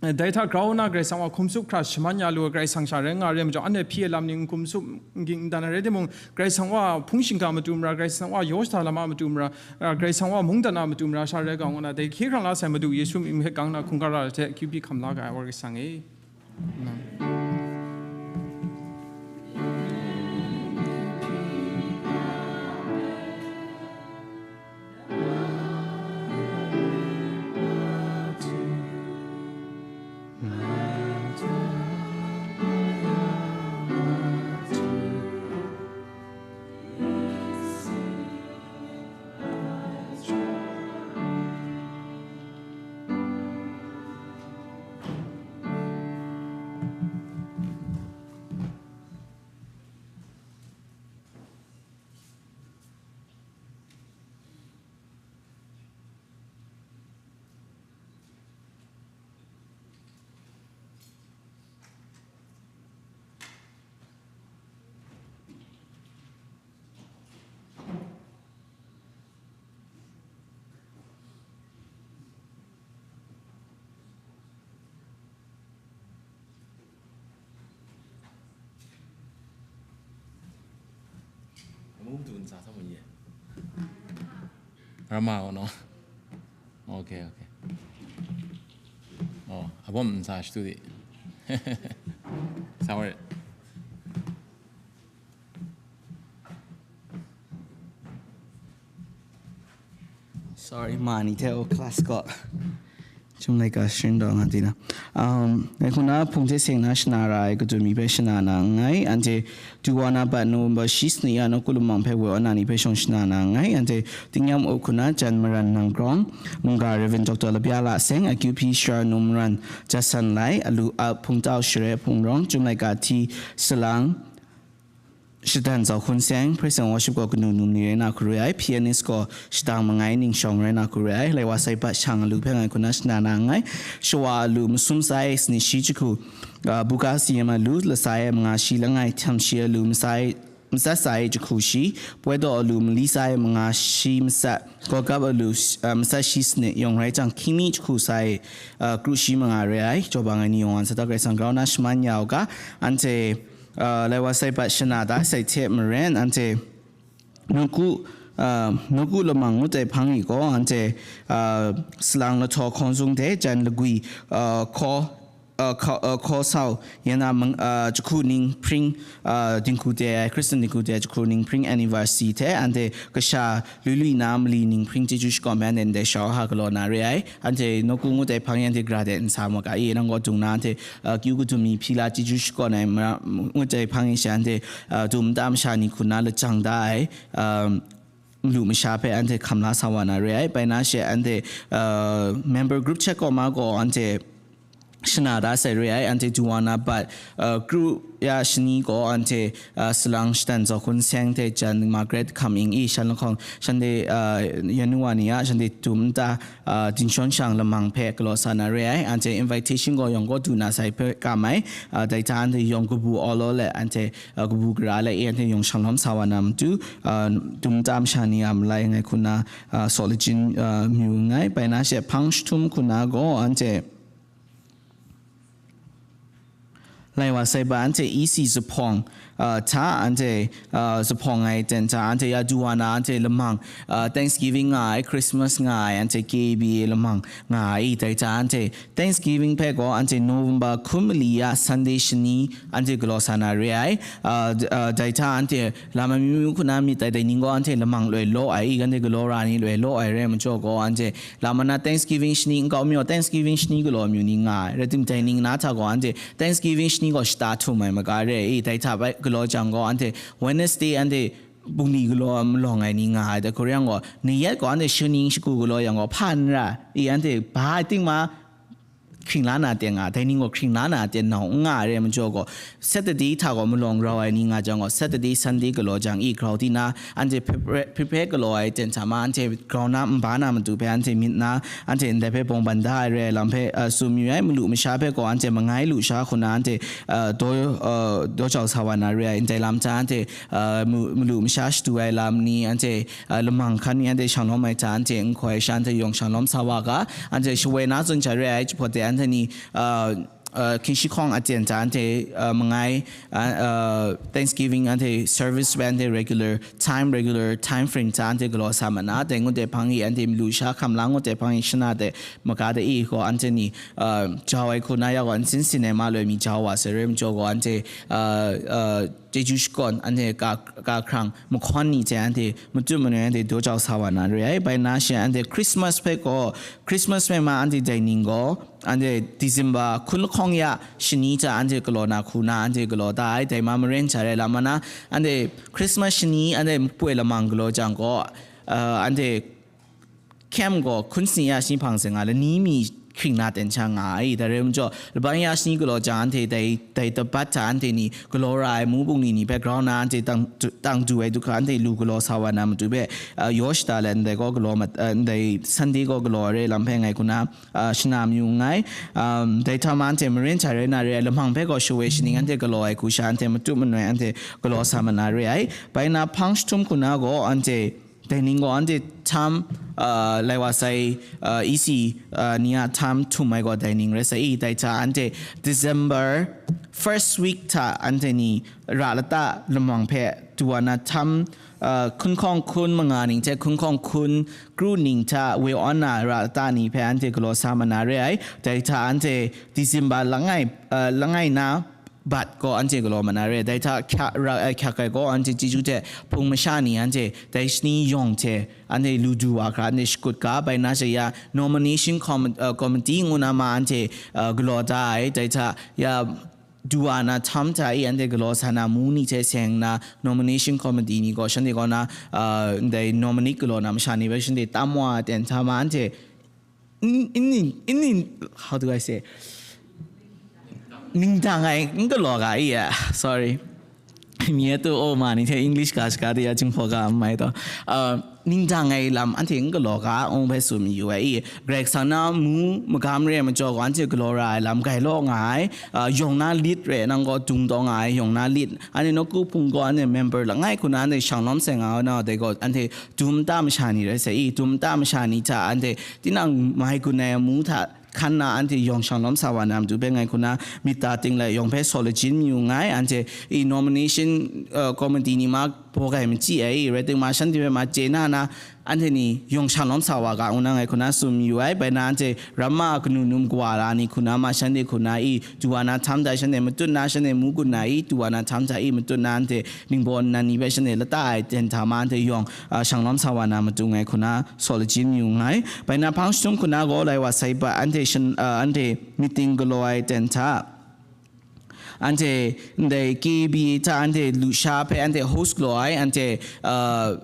eh, dai hta grau na Karai Kasang wa hkum tsup hkra shaman ya lu ai Karai Kasang sha rai nga re ai majaw, anhte hpyi ai lam ni n hkum tsup, n ging n dan ai rai timung, Karai Kasang wa hpung shingkang matu mara, Karai Kasang wa yaw shada lam a matu mara, ah, Karai Kasang wa mungdan a matu mara sha rai ga ngu na, dai hkye hkrang la sai Madu Yesu mying hpe gang na hkungga ra ai hte akyu hpyi hkam la ga ai Wa Karai Kasang e. Amen. Rama ko no? Okay, okay. Oh, abom nsa shtu di. Sorry. Sorry, mani te o class ko. Chyum laika shing dawng nga di na. Um, ngai hku na hpung hte seng na shana ra ai kadun mi hpe shana na nngai. Anhte Duwana bat November shi sani ya nawku lamang hpe woi aw na ni hpe shawng shana na nngai. Anhte Tingnyam up hku na jan maran nang grawng, mungga Reverend Doctor Labya La Seng, akyu hpyi shara nu maran Jasan Lai, alu ap hpungtau share hpungrawng, Chyum laika hti salang, Shatan Zau Hkun Seng, Praise and Worship gaw kanu num ni rai na hku re ai, pianist gaw Shadang Mangai Ning Shawng rai na hku re ai, lai wa sai bat shang alu hpe ngai hku na shana na nngai, shawa alu masum sa e sanit shi jahku, ah, buga sayim alu lasa e manga shi langai, htam shi alu masa e, matsat sa e jahku shi, poi daw alu mali sa e manga shi matsat, gawgap alu, ah, matsat shi sanit, yawng rai jang, hkying mi jahku sa e, ah, kru shi manga re ai, jaw bang ai ni yawng wan sa da Karai Kasang grau na shaman ya u ga, anhte, ah, lai wa sai bat shana da sai hte maren, anhte nawku, ah, nawku lamang ngut ai hpang e gaw, anhte, ah, salang lahtaw hkawng zung hte jan lagwi, ah, hkaw, ah, hkaw, ah, hkaw sau, yan na mang, ah, jahku ning hpring, ah, dinghku de ai, Khristan dinghku de ai jahku ning hpring anniversary hte, anhte kasha lui lui na mali ning hpring chyeju shakawn ai, anhte ndai shau ha galaw na re ai. Anhte nawku ngut ai hpang e anhte gra de n sa ma ga i, nang gaw dung na anhte, ah, kyu kadun mi hpyi la chyeju shakawn ai mara, ngut ai hpang e she anhte, ah, du nta masha ni hku na lajang da ai, um, lu masha hpe anhte hkam la sa wa na re ai. Bai na she anhte, ah, member group chat kaw ma gaw anhte shana da sai re ai, anhte Duwana bat, ah, kru ya shani gaw anhte, ah, salang Shatan Zau Hkun Seng hte jan Margaret Hkam Ing i shan lahkawng, shanhte, ah, yan nu wa ni a shanhte du nta, ah, dinshawn shang lamang hpe galaw sa na re ai, anhte invitation gaw yawng gaw du na sai hpe kam ai, ah, dai hta anhte yawng kabu awlaw let anhte, ah, kabu gara let e anhte yawng shanglawm sa wa na matu, ah, du nta masha ni a malai ngai hku na, ah, saw lajin, ah, mayu nngai. Bai na she hpang jahtum hku na gaw anhte, lai wa sai ba anhte E C zuphpawng, ah, hta anhte, ah, zuphpawng ai ten hta anhte ya du wa na anhte lamang, ah, Thanksgiving nga ai, Christmas nga ai, anhte K B A lamang nga ai, dai hta anhte Thanksgiving hpe gaw anhte November hkum mali ya Sunday shani anhte galaw sa na re ai, ah, d-, ah, dai hta anhte lam amyu myu hku na myit dai dai ning gaw anhte lamang loi law ai, i anhte galaw ra ni loi law ai rai majaw gaw anhte lam ana Thanksgiving shani nkau mayaw Thanksgiving shani galaw amyu ni nga ai, rai tim dai ning na hta gaw anhte Thanksgiving shani gaw shata htum ai maga re i, dai hta bai galaw jang gaw, anhte Wednesday anhte bungli galaw malawng ai ni nga ai, dai hku rai yang gaw, ni yet gaw anhte shaning shagu galaw yang gaw, hpa n ra i, anhte ba ai ting ma, hkring la na ten nga, dai ning gaw hkring la na ten nau n nga ai re majaw gaw, Saturday hta gaw malawng rau ai ni nga jang gaw, Saturday, Sunday galaw jang i, grau di na, anhte prepare, prepare galaw ai ten hta ma, anhte grau na, nba na matu hpe anhte myit na, anhte ndai hpe bawng ban da ai re ai lam hpe, uh, tsun mayu ai. Malu masha hpe gaw anhte mangai lu sha hku na, anhte, uh, daw, uh, daw jau sa wa na re ai, ndai lam hta anhte, uh, mu-, malu masha shadu ai lam ni, anhte, uh, lamang hkan ni, anhte shanglawm ai hta, anhte n hkoi sha, anhte yawng shanglawm sa wa ga, anhte shawoi na tsun hta re ai, jahpawt de anhte ni, uh, uh, hkying shi hkawng aten hta anhte, uh, mangai, uh, uh, Thanksgiving anhte service bai anhte regular time, regular time frame hta anhte galaw sa ma na, dai ngut de hpang i anhte malu sha hkam la ngut de hpang i shana de maga de i gaw anhte ni, uh, jau ai hku na ya gaw, nsin sin ai ma loi mi jau wa sai re majaw gaw, anhte, uh, uh, chyeju shakawn, anhte ka, ka hkrang mahkawn ni hte anhte matut manoi anhte daw jau sa wa na re ai. Bai na she anhte Christmas hpe gaw, Christmas hpe ma anhte dai ning gaw, anhte December hkun lahkawng ya shani hta anhte galaw na hku na anhte galaw da ai, dai ma maren hta rai lam ma na, anhte Christmas shani anhte poi lamang galaw jang gaw, uh, anhte camp gaw hkun sini ya shani hpang se nga lani mi hkring na ten sha nga ai, dai rai majaw, laban ya shani galaw jang anhte dai, dai tabat hta anhte ni galaw ra ai mu bungli ni hpe grau na anhte tang, tang du ai du hkra anhte lu galaw sa wa na matu hpe, uh, yaw shada let ndai gaw galaw mat, uh, ndai Sunday gaw galaw ai re lam hpe ngai hku na, uh, shana mayu nngai. Um, dai hta ma anhte maren hta rai na re ai, lamang hpe gaw shawoi shaning anhte galaw ai hku sha anhte matut manoi anhte galaw sa ma na re ai. Bai na hpang jahtum hku na gaw anhte dai ning gaw anhte htam, uh, lai wa sai, uh, E C, uh, ni a htam htum ai gaw dai ning rai sai i, dai hta anhte December first week hta anhte ni ra lata lamang hpe du wa na htam, uh, hkun hkawng hkun manga ning hte hkun hkawng hkun kru ning hta we awn na ra lata ni hpe anhte galaw sa ma na re ai. Dai hta anhte December langai, uh, langai na bat gaw anhte galaw ma na re. Dai hta hkyak ra, eh, hkyak ai gaw anhte chyeju hte hpung masha ni anhte dai shani yawng hte anhte lu du wa hkra anhte shakut ga, bai na she ya nomination com-, eh, committee ngu na ma anhte, eh, galaw da ai. Dai hta ya du wa na htam hta i anhte galaw sa na mu ni hte seng na nomination committee ni gaw shanhte kaw na, eh, ndai nominate galaw na masha ni bai shanhte tam wa ten hta ma anhte n-, n-, n-, how do I say? Ningdang ai n galaw ga i a. Sorry. Mi e tu o ma ni hte English ga shaga de ya jinghpaw ga n mai taw. Uh, ningdang ai lam anhte n galaw ga, ung bai tsun mayu ai i. Grai Kasang na mu magam re ai majaw gaw, anhte galaw ra ai lam gai law nga ai. Uh, yawng na lit re nang gaw dung taw nga ai, yawng na lit. Anhte nawku hpung gaw, anhte member langai hku na, anhte shanglawm sai nga ai na, dai gaw, anhte dum nta masha ni rai sai i, dum nta masha ni hta anhte tinang mai gun ai amu hta hkan na anhte yawng shanglawm sa wa na matu hpe ngai hku na myit ta ting lai yawng hpe saw lajin mayu nngai, anhte i nomination, uh, committee ni ma baw gai machyi ai i, rai timung ma shanhte hpe ma chye na na, anhte ni yawng shanglawm sa wa ga ngu na ngai hku na tsun mayu ai, bai na anhte ramma kanu num kawa la ni hku na ma shanhte hku na i, du wa na htam hta shanhte matut na, shanhte mu gun na i, du wa na htam hta i, matut na anhte ningbaw nnan ni hpe shanhte lata ai ten hta ma anhte yawng, ah, shanglawm sa wa na matu ngai hku na saw lajin mayu nngai. Bai na hpang jahtum hku na gaw lai wa sai ba anhte shan-, ah, anhte meeting galaw ai ten hta, anhte ndai K B hta anhte lusha hpe anhte host galaw ai, anhte, ah,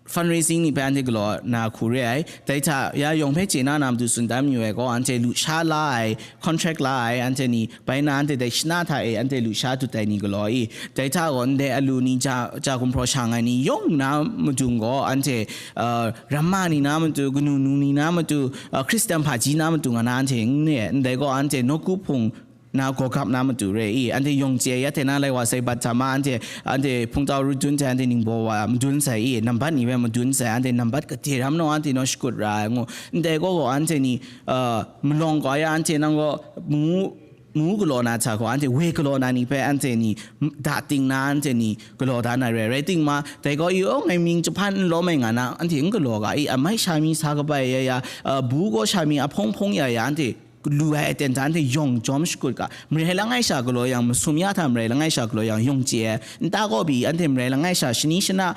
fundraising ni hpe anhte galaw na hku re ai. Dai hta ya yawng hpe chye na na matu tsun dan mayu ai gaw, anhte lusha la ai, contract la ai, anhte ni bai na anhte dai shana hta e anhte lusha dut ai ni galaw i. Dai hta gaw ndai alu ni ja, ja gumhpraw shang ai ni yawng na madung gaw, anhte, uh, ramma ni na matu, kanu nu ni na matu, uh, Hkristan hpaji na matu nga na anhte n re, ndai gaw anhte nawku hpung na gawgap na matu re i, anhte yawng chye ya hte na lai wa sai bat hta ma, anhte, anhte hpungtau rut dun hte anhte ningbaw wa madun sai i, nambat ni hpe madun sai, anhte nambat gade ram naw anhte naw shakut ra ai ngu, ndai gaw gaw anhte ni, uh, malawng gaw ya anhte nang gaw mu, mu galaw na hta gaw, anhte woi galaw na ni hpe anhte ni da ting na anhte ni galaw da na re, rai timung ma, dai gaw i, oh, ngai mying jahpan n lawm ai nga na, anhte n galaw ga i, amai sha mi sa kabai ya ya, uh, bu gaw sha mi ahpawng hpawng ya ya, anhte lu ai aten hta anhte yawng jawm shakut ga, marai langai sha galaw yang, masum ya hta marai langai sha galaw yang, yawng chye ai, nta kaw pyi anhte marai langai sha shani shana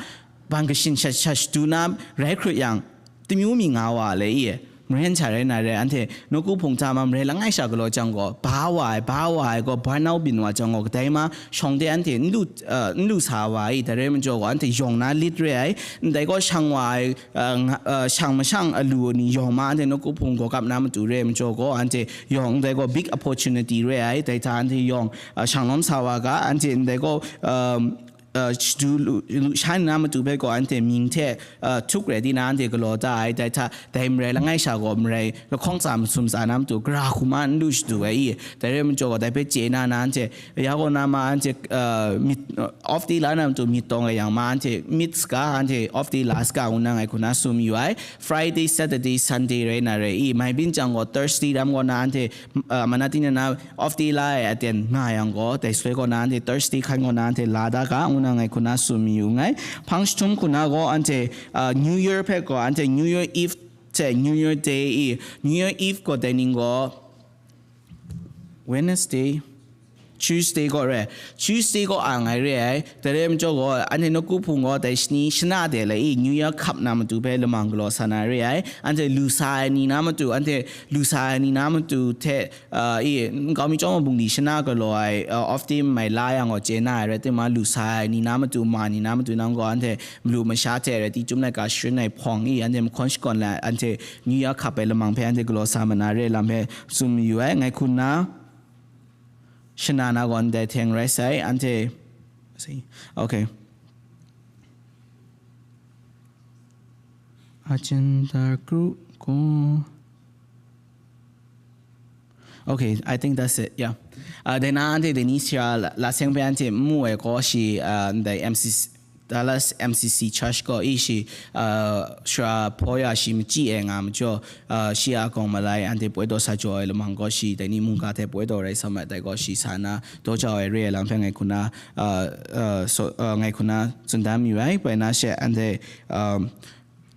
ban kashin shat shat shadu na rai hkrut yang, tamyu mi nga wa le i, maren sha rai na re, anhte nawku hpung hta ma marai langai sha galaw jang gaw, ba wa ai, ba wa ai gaw, burn out byin wa jang gaw, kadai ma shawng de anhte n lu, uh, n lu sa wa i, dai rai majaw gaw, anhte yawng na lit re ai, ndai gaw shang wa ai, uh, nga- uh, shang mashang alu ni yawng ma anhte nawku hpung gaw kap na matu re ai majaw gaw, anhte yawng ndai gaw big opportunity re ai, dai hta anhte yawng, uh, shang lawm sa wa ga, anhte ndai gaw, um, uh, shadu lu, lu sha nna matu hpe gaw anhte mying hte, uh, htuk rai di na anhte galaw da ai, dai hta dai marai langai sha gaw marai lahkawng tsa masum tsa na matu gara hku ma n lu shadu ai i, dai rai majaw gaw dai hpe chye na na anhte ya gaw na ma anhte, uh, myit, uh, off day la na matu myit tawng ai yang ma anhte myit saga, anhte off day la saga ngu na ngai hku na tsun mayu ai. Friday, Saturday, Sunday rai na re i, mai byin jang gaw Thursday ram gaw na anhte, uh, mana tina na off day la ai aten nga yang gaw, dai shaloi gaw na anhte Thursday hkan gaw na anhte la da ga, ngu na ngai hku na tsun mayu nngai. Hpang jahtum hku na gaw anhte, uh, New Year hpe gaw anhte New Year Eve hte New Year Day i, New Year Eve gaw dai ning gaw Wednesday, Tuesday gaw re, Tuesday gaw a ngai re ai, dai rai majaw gaw, anhte nawku hpung gaw dai shani shana de lai i, New Year hkap na matu hpe lamang galaw sa na re ai, anhte lu sa ai ni na matu, anhte lu sa ai ni na matu hte, uh, i, nkau mi chyawm ai bungli shana galaw ai, uh, off day mai la yang gaw chye na ai rai timung, lu sa ai ni na matu, ma ni na matu nang gaw, anhte malu masha hte rai, ti chyum laika sharin ai hpawng i, anhte mahkawn shakawn lai, anhte New Year hkap ai lamang hpe anhte galaw sa ma na re lam hpe tsun mayu ai, ngai hku na, shana na gaw ndai hte n rai sai, anhte, okay. Agenda group gaw, okay, I think that's it, yeah. Uh, dai na anhte dai ni sara la, la seng hpe anhte n mu ai gaw shi, uh, ndai M C C, Dallas M C C Church gaw i shi, uh, sara hpaw ya shi machyi ai nga majaw, uh, shi a gawng malai anhte poi daw sa jaw ai lamang gaw shi, dai ni mungga hte poi daw rai sa ma, dai gaw shi sa na daw jau ai re ai lam hpe ngai hku na, uh, uh, so, uh, ngai hku na tsun dan mayu ai, bai na she anhte, um,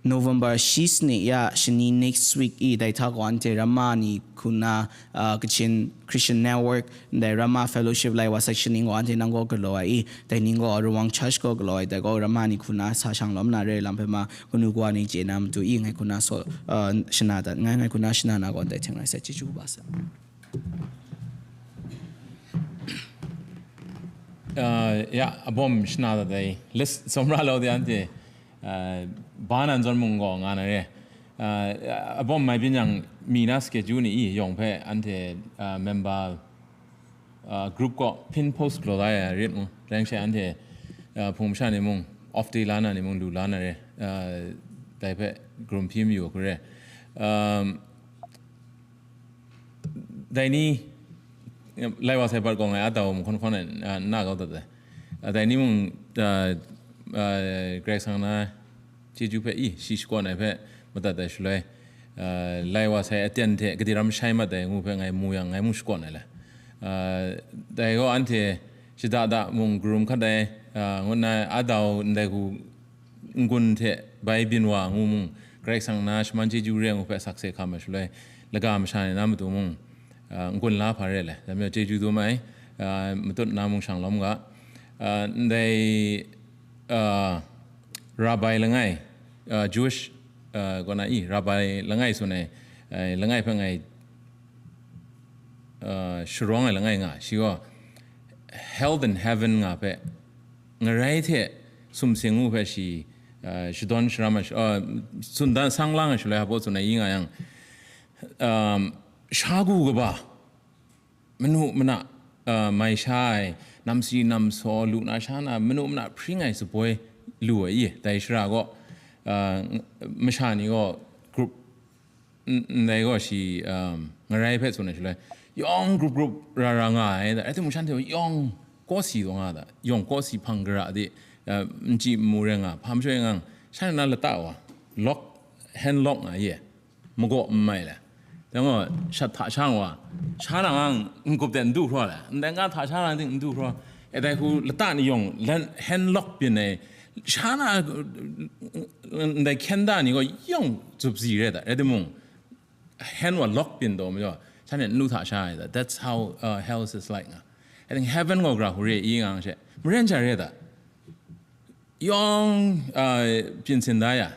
November shi sanit ya shani next week i, dai hta gaw anhte ramma ni hku na, uh, Kachin Christian Network, ndai Ramma Fellowship lai wa section ning gaw anhte nang gaw galaw ai i, dai ning gaw Rawang Church gaw galaw ai, dai gaw ramma ni hku na sa shang lawm na re lam hpe ma, kanu kawa ni chye na matu i, ngai hku na so, uh, shana dat, ngai, ngai hku na shana na gaw ndai hte n rai sai, chyeju kaba sa. Uh, ya, abawm shana dat ai. List sawm ra lawt de anhte, uh, ba nan zawn mung gaw nga na re. Uh, abawm mai byin yang mi na schedule ni i yawng hpe anhte, uh, member, uh, group kaw pin post galaw la ya rit mu. Dai she anhte, uh, hpung masha ni mung, off day la na ni mung, lu la na re. Uh, dai hpe grum hpyi mayu hku re. Um, Dai ni, lai wa sai bat gaw ngai a dau mahkawn hkawn ai, ah, n na kau dat ai. Ah, dai ni mung, ah, ah, Karai Kasang na chyeju hpe i, shi shakawn ai hpe madat ai shaloi, ah, lai wa sai aten hte gade ram shai mat ai ngu hpe ngai mu yang, ngai mung shakawn ai le. Ah, dai gaw anhte shada da mung karum hkat ai, ah, ngut na a dau ndai hku n-gun hte bai byin wa ngu mung, Karai Kasang na shaman chyeju re ngu hpe sakse hkam ai shaloi, laga masha ni na matu mung, ah, n-gun la hpa re le, dai majaw chyeju dum ai, ah, matut na mung shang lawm ga, ah, ndai, ah, Rabbi langai, ah, Jewish, ah, kaw na i, Rabbi langai tsun ai, ah, langai hpe ngai, ah, sharawng ai langai nga, shi gaw, Hell and Heaven nga hpe, ngarai hte sumsing ngu hpe shi, ah, shadawn sharam ai sh-, ah, tsun dan sang lang ai shaloi, hpa tsun ai i nga yang, um, shagu kaba, manu mana, ah, mai sha ai, namsi namsaw lu na sha na, manu mana hpring ai tsaboi lu ai i, dai shara gaw, ah, masha ni gaw group n-, ndai gaw shi, um, ngarai hpe tsun ai shaloi, yawng grup grup ra ra nga ai, dai timung shanhte yawng kawsi taw nga da, yawng kawsi hpang gara de, uh, n chyi n mu rai nga, hpa majaw yang, shanhte na lata wa, lock, hand lock nga ye, magaw n mai le. Dai gaw, shat hta sha wa, sha na nga n-gup de n du hkraw le, ndai nga hta sha na ting n du hkraw, e dai hku lata ni yawng lan-, hand lock byin ai, sha na, ndai hkyen da ni gaw yawng zup zi re ai da, rai timung, hand wa lock byin taw majaw, shanhte n lu hta sha ai da. That's how, uh, hell is like nga. I think heaven gaw gara hku re i nga she, maren sha re ai da. Yawng, uh, byin sin da ya.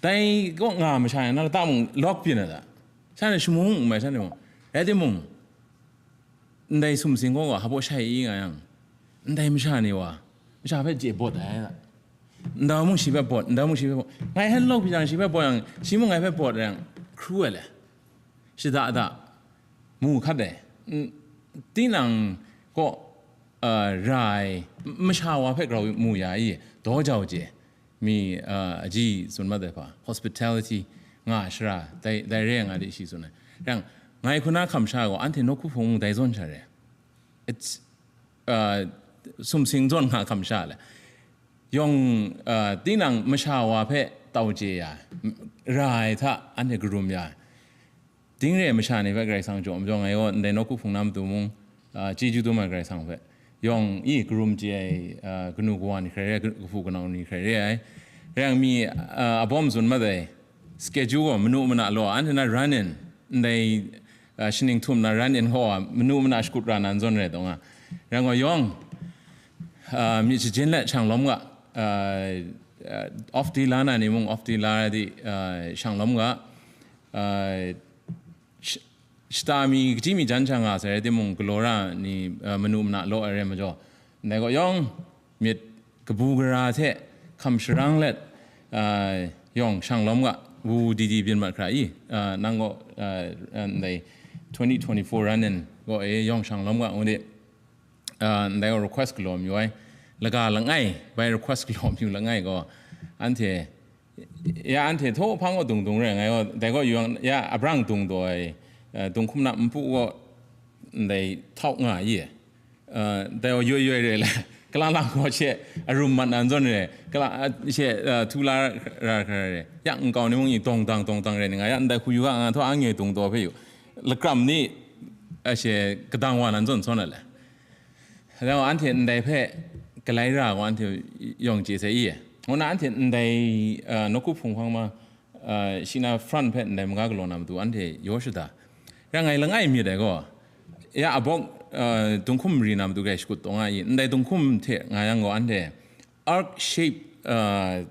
Dai kaw nga masha yang, na lata mung lock byin ai da. Shanhte shamung n mai, shanhte mung. Rai timung, ndai sumsing gaw hpa baw shai i nga yang, ndai masha ni wa, masha hpe je bawt ai, ndai mung shi hpe bawt, ndai mung shi hpe bawt. Ngai hen lawk pyi jang, shi hpe bawt yang, shi mung ngai hpe bawt yang, hkru ai le. Shada da, mu hkat ai. N-, tinang kaw, uh, ra ai, m-, masha wa hpe grau mu ya i, daw jau je, mi, uh, aji tsun mat ai hpa, hospitality, nga shara, dai, dai re ai nga de shi tsun ai. Yang, ngai hku na hkam sha gaw, anhte nawku hpung dai zawn sha re. It's, uh, sumsing zawn nga hkam sha le. Yawng, uh, tinang masha wa hpe tau chye ya, m-, ra ai hta anhte karum ya, ding re ai masha ni hpe Karai Kasang jaw majaw ngai gaw ndai nawku hpung na matu mung, uh, chyeju dum ai Karai Kasang hpe. Yawng i karum chye ai, uh, kanu kawa ni hkrai re ai, kahpu kanau ni hkrai re ai. Rai yang mi, uh, abawm tsun mat ai, schedule gaw manu mana law, anhte na run in, ndai, uh, shaning htum na run in gaw manu mana shakut ra na n zawn rai taw nga. Rai gaw yawng, uh, myit shajin let shang lawm ga, uh, uh, off day la na ni mung off day la di, uh, shang lawm ga, uh, sh-, shata mi kaji mi jan sha nga sai rai timung, galaw ra ni, uh, manu mana law ai rai majaw, ndai gaw yawng myit kabu gara hte hkam sharang let, uh, yawng shang lawm ga, wu di di byin mat hkra i, uh, nang gaw, uh, uh, ndai twenty twenty-four run in gaw e yawng shang lawm ga ngu de, uh, ndai gaw request galaw mayu ai, laga langai bai request galaw mayu langai gaw, anhte, ya anhte htaw hpang gaw dung dung rai, ngai gaw dai gaw yu yang, ya abrang dung daw ai, uh, dung hkum na npu gaw ndai htau nga i, uh, dai gaw yoi yoi rai le, kalang lang gaw she arum mat na n zawn re, kalang, uh, she, uh, htu la ra hkra re, ya nkau ni mung i dawng dang dawng dang rai ni nga, ya ndai hku yu ga nga htaw a nge dung daw hpe yu, lakram ni, uh, she kadang wa na n zawn sawn ai le. Rau anhte ndai hpe galai ra gaw anhte yawng chye sai i? Ngu na anhte ndai, uh, nawku hpung hpang ma, uh, shi na front hpe ndai maga galaw na matu anhte yaw shada. Rai ngai langai myit ai gaw, ya abawk, uh, dunghkum mari na matu grai shakut taw nga i? Ndai dunghkum hte nga yang gaw anhte arc shape, uh,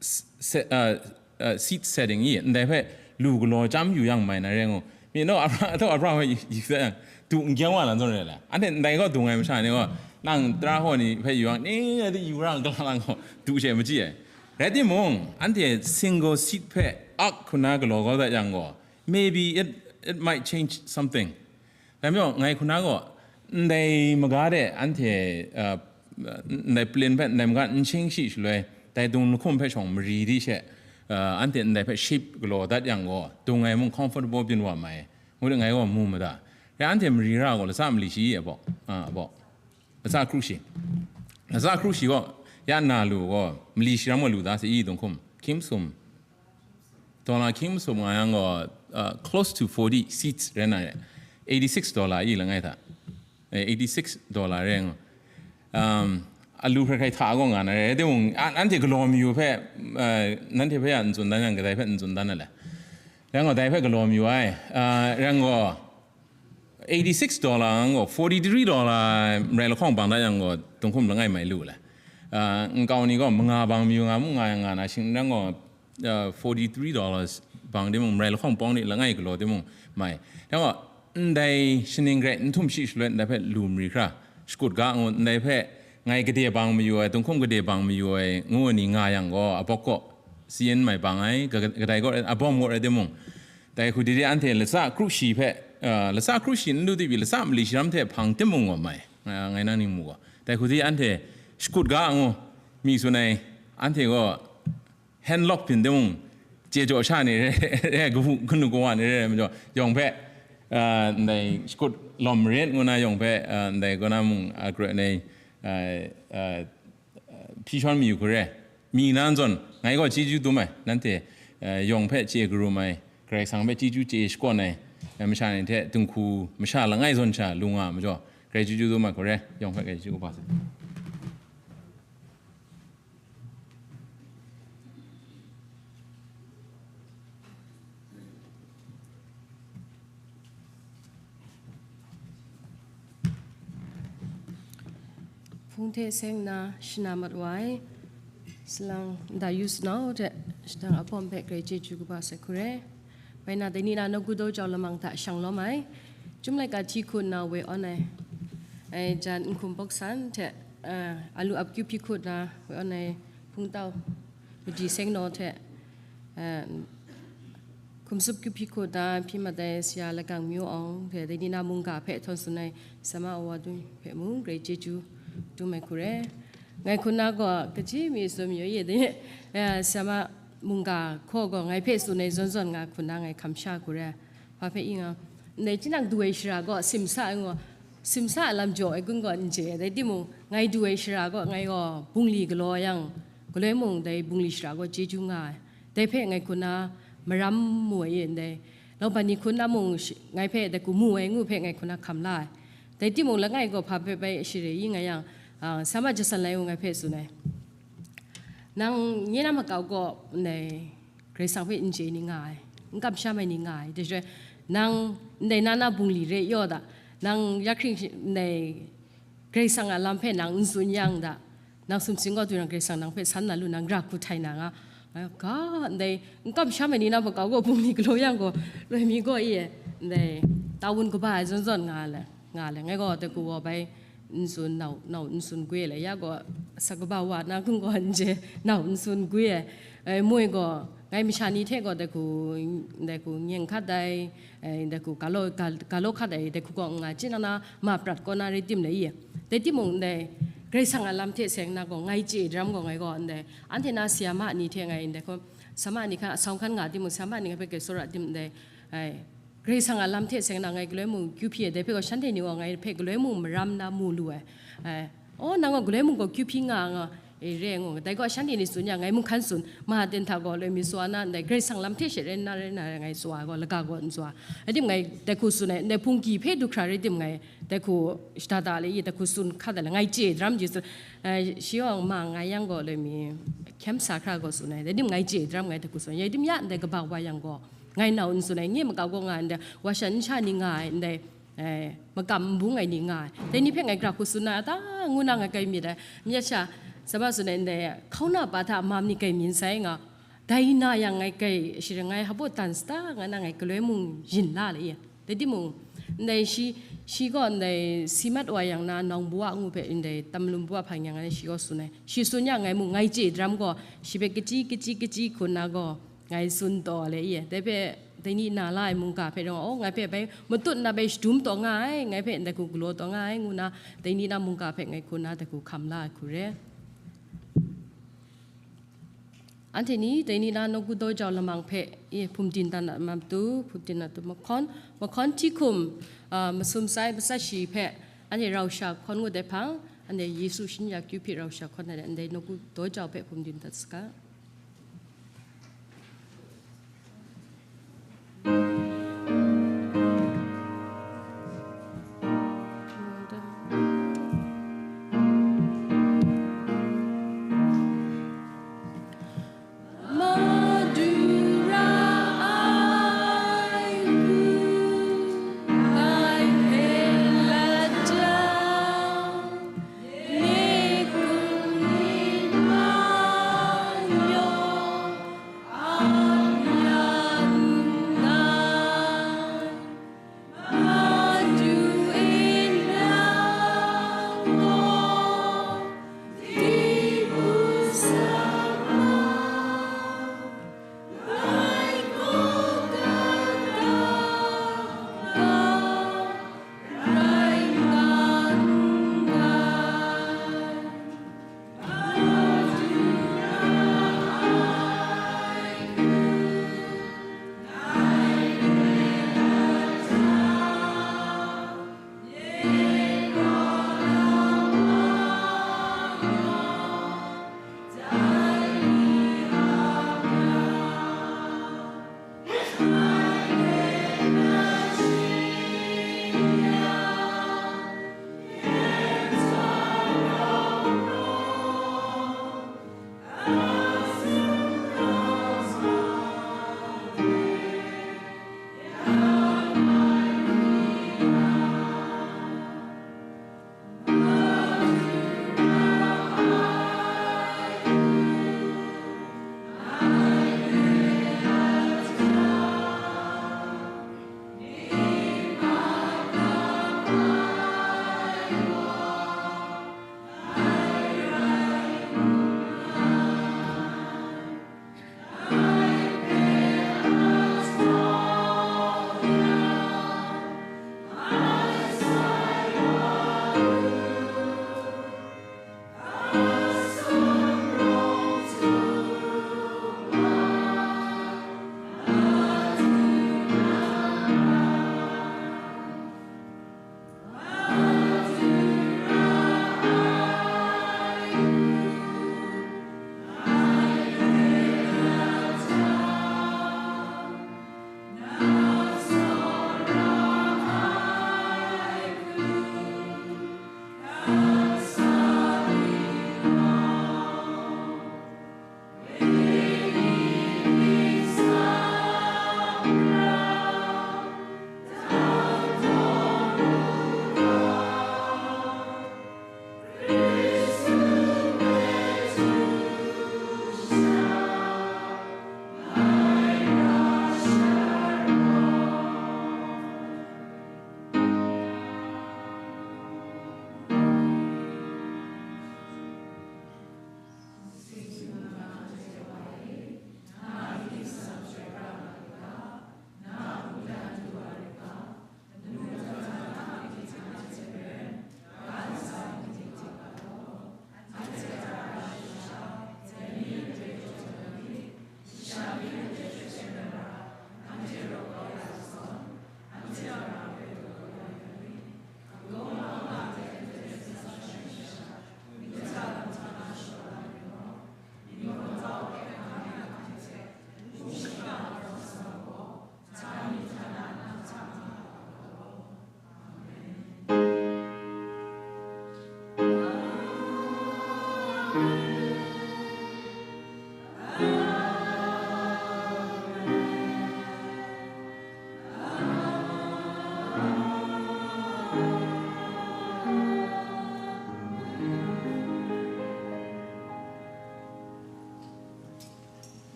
s-, se-, uh, uh, seat setting i ndai hpe lu galaw chyam yu yang mai na rai ngu. Mi naw, Abra-, ataw Abraham hpe yu, yu yang, du n gyang wa na zawn rai la. Anhte ndai gaw dung ai masha ni gaw, nang tara hkaw ni hpe yu yang, ni di yu ra, gala lang gaw, du she machyi ai. Rai timung, anhte single seat hpe arc hku na galaw kau dat yang gaw, maybe it, it might change something. Dai majaw, ngai hku na gaw, ndai maga de anhte, uh, ndai plane hpe ndai maga n ching shi shaloi, dai dung lahkum hpe shawng mari di she, uh, anhte ndai hpe shape galaw dat yang gaw, dung ai mung comfortable byin wa mai, ngu de ngai gaw mu mada. Rai anhte mari ra gaw, latsa mali shi a bawk, uh, a bawk. Latsa kru shi. Latsa kru shi gaw, ya na lu gaw, mali shi ram gaw lu da se i, dunghkum? Hkying masum. Dollar hkying masum nga yang gaw, uh, close to forty seats rai na re. Eighty-six dollar i langai hta. Eh, eighty-six dollar rai ngu. Um, alu hkrai hkrai hta gaw nga na re. Rai timung, an-, anhte galaw mayu hpe, uh, nanhte hpe ya n tsun dan yang, kadai hpe n tsun dan na le. Rai ngu, dai hpe galaw mayu ai. Uh, rai ngu, eighty-six dollar ngu, forty-three dollar marai lahkawng bang dat yang gaw, dunghkum langai mai lu le. Uh, nkau ni gaw manga bang mayu nga mung nga yang nga na, shing n rai gaw, uh, forty-three dollars bang timung, marai lahkawng pawng ni langai galaw timung mai. Dai gaw, ndai shaning grai n htum shi shaloi, ndai hpe lu mari hkra, shakut ga ngu, ndai hpe ngai gade bang mayu ai, dunghkum gade bang mayu ai, ngu ni nga yang gaw, abawk gaw, sayin mai bang ai, ga-, kadai gaw, abawm gaw rai timung, dai hku di di anhte latsa kru shi hpe, uh, latsa kru shi n lu di pyi, latsa mali shi ram hte hpang timung gaw mai, nga-, ngai nang ning mu gaw. Dai hku di anhte shakut ga ngu, mi tsun ai, anhte gaw hand lock byin timung, chye jaw sha ni re, re, re, kabu, kanu kawa ni re, re majaw, yawng hpe, uh, ndai shakut lawm marit ngu na yawng hpe, uh, ndai kaw na mung, uh, grai nai, uh, uh, hpyi shawn mayu hku re, mi na n zawn, ngai gaw chyeju dum ai, nanhte, eh, yawng hpe chye karum ai, Karai Kasang hpe chyeju chye shakawn ai, eh, masha ni hte dinghku masha langai zawn sha lu nga ai majaw, grai chyeju dum ai hku re, yawng hpe grai chyeju kaba sai. Hpung hte seng nna shana mat wa ai, salang nda yu sanau hte shadang abawm hpe grai chyeju kaba sai hku re. Bai na, dai ni na nawku daw jau lamang hta shang lawm ai. Chyum laika hti hku nna woi awn ai, ai jan nhkum bawk san hte, eh, alu ap kyu hpyi hku nna woi awn ai hpungtau madi seng naw hte, eh, hkum sup kyu hpyi hku nna hpyi mat ai sara lakang myu awng hte dai ni na mungga hpe htawn tsun ai sama awa dung hpe mung grai chyeju dum ai hku re. Ngai hku na gaw kaji mi tsun mayu ye de, eh, sama mungga hkaw gaw ngai hpe tsun ai zawn zawn nga hku na ngai hkam sha hku re. Hpa hpe i nga, ndai tinang du ai shara gaw simsa ai ngaw, simsa a lam jaw ai kun gaw n chye ai, dai timung, ngai du ai shara gaw ngai gaw bungli galaw yang, galoi mung dai bungli shara gaw chyeju nga ai. Dai hpe ngai hku na maram mu ai e ndai, Laban ni hku na mung shi-, ngai hpe dai hku mu ai ngu hpe ngai hku na hkam la ai. Dai timung, langai gaw hpa hpe bai share i nga yang, ah, sama jasan lai u ngai hpe tsun ai. Nang nye na makau gaw ndai Karai Kasang hpe n chye ni nga ai, n kamsham ai ni nga ai. Dai shaloi, nang ndai na na bungli re yaw da, nang ya hkring shi-, ndai Karai Kasang a lam hpe nang n tsun yang da, nang sumsing gaw du yang Karai Kasang nang hpe san na lu, nang ra hku htai na nga, nga ga, ndai n kamsham ai ni na makau gaw bungli galaw yang gaw, loi mi gaw e, ndai tawun kaba ai zawn zawn nga le, nga le, ngai gaw dai hku wa bai, n tsun, nau, nau n tsun gwi le, ya gaw, sa kaba wa na hkung gaw n je, nau n tsun gwi ai. Ai, moi gaw, ngai masha ni hte gaw dai hku, dai hku nyeng hkat ai, ai, dai hku galaw, ga-, galaw hkat ai, dai hku gaw nga chye na na ma prat kaw na rai tim le i. Dai timung, ndai, Karai Kasang a lam hte seng na gaw, ngai chye daram gaw, ngai gaw, ndai, anhte na sayama ni hte ngai, ndai hku, sama ni hkan, asawng hkan nga timung, sayama ni ngai hpe grai tsawra tim, ndai, ai, Karai Kasang a lam hte seng na ngai galoi mung kyu hpyi ai, dai hpe gaw shanhte ni gaw ngai hpe galoi mung maram na mu lu ai. Ai, "Oh, nang gaw galoi mung gaw kyu hpyi nga nga, e, re," ngu. Dai gaw shanhte ni tsun yang, ngai mung hkan tsun, Mahaten hta gaw loi mi tsaw na ndai, Karai Kasang lam hte she rai nna, rai nna, rai ngai tsaw ai gaw, laga gaw n tsaw ai. Rai tim ngai dai hku tsun ai, ndai hpunggi hpe du hkra rai tim ngai dai hku shada da le i, dai hku tsun hkat ai le, ngai chye daram ji tsun. Ai, shi yawng ma nga yang gaw loi mi hkyem sa hkra gaw tsun ai, rai tim ngai chye daram ngai dai hku tsun ai. Rai tim ya ndai kaba wa yang gaw, ngai nau n tsun ai, nye makau gaw nga ai ndai, wa shan n sha ni nga ai ndai, eh, makam n bung ai ni nga ai. Dai ni hpe ngai gra hku tsun na a ta, ngu na ngai kai myit ai. Myit sha, sama tsun ai ndai, hkauna pa hta mam ni kai mi n sai nga, dai na yang ngai kai, shi rai ngai habo dan sata nga na ngai galoi mung yin la le ye. Dai timung, ndai shi, shi gaw ndai si mat wa yang na, nawng bawa ngu hpe ndai tam lum bawa hpang yang ngai shi gaw tsun ai. Shi tsun yang ngai mung ngai chye daram gaw, shi hpe kachyi, kachyi, kachyi hku na gaw, ngai tsun taw le i, dai hpe, dai ni na la ai mungga hpe rawng, oh, ngai hpe bai matut na bai shadum taw nga ai, ngai hpe ndai hku galaw taw nga ai, ngu na, dai ni na mungga hpe ngai hku na dai hku hkam la ai hku re. Anhte ni, dai ni na nawku daw jau lamang hpe, i, hpum din dan a matu, hpum din a tu mahkawn, mahkawn hti hkum, a, masum sai, masat shi hpe, anhte rau sha hkawn ngut ai hpang, anhte Yesu shin ya kyu hpyi rau sha hkawn ai, ndai nawku daw jau hpe hpum din dat saga.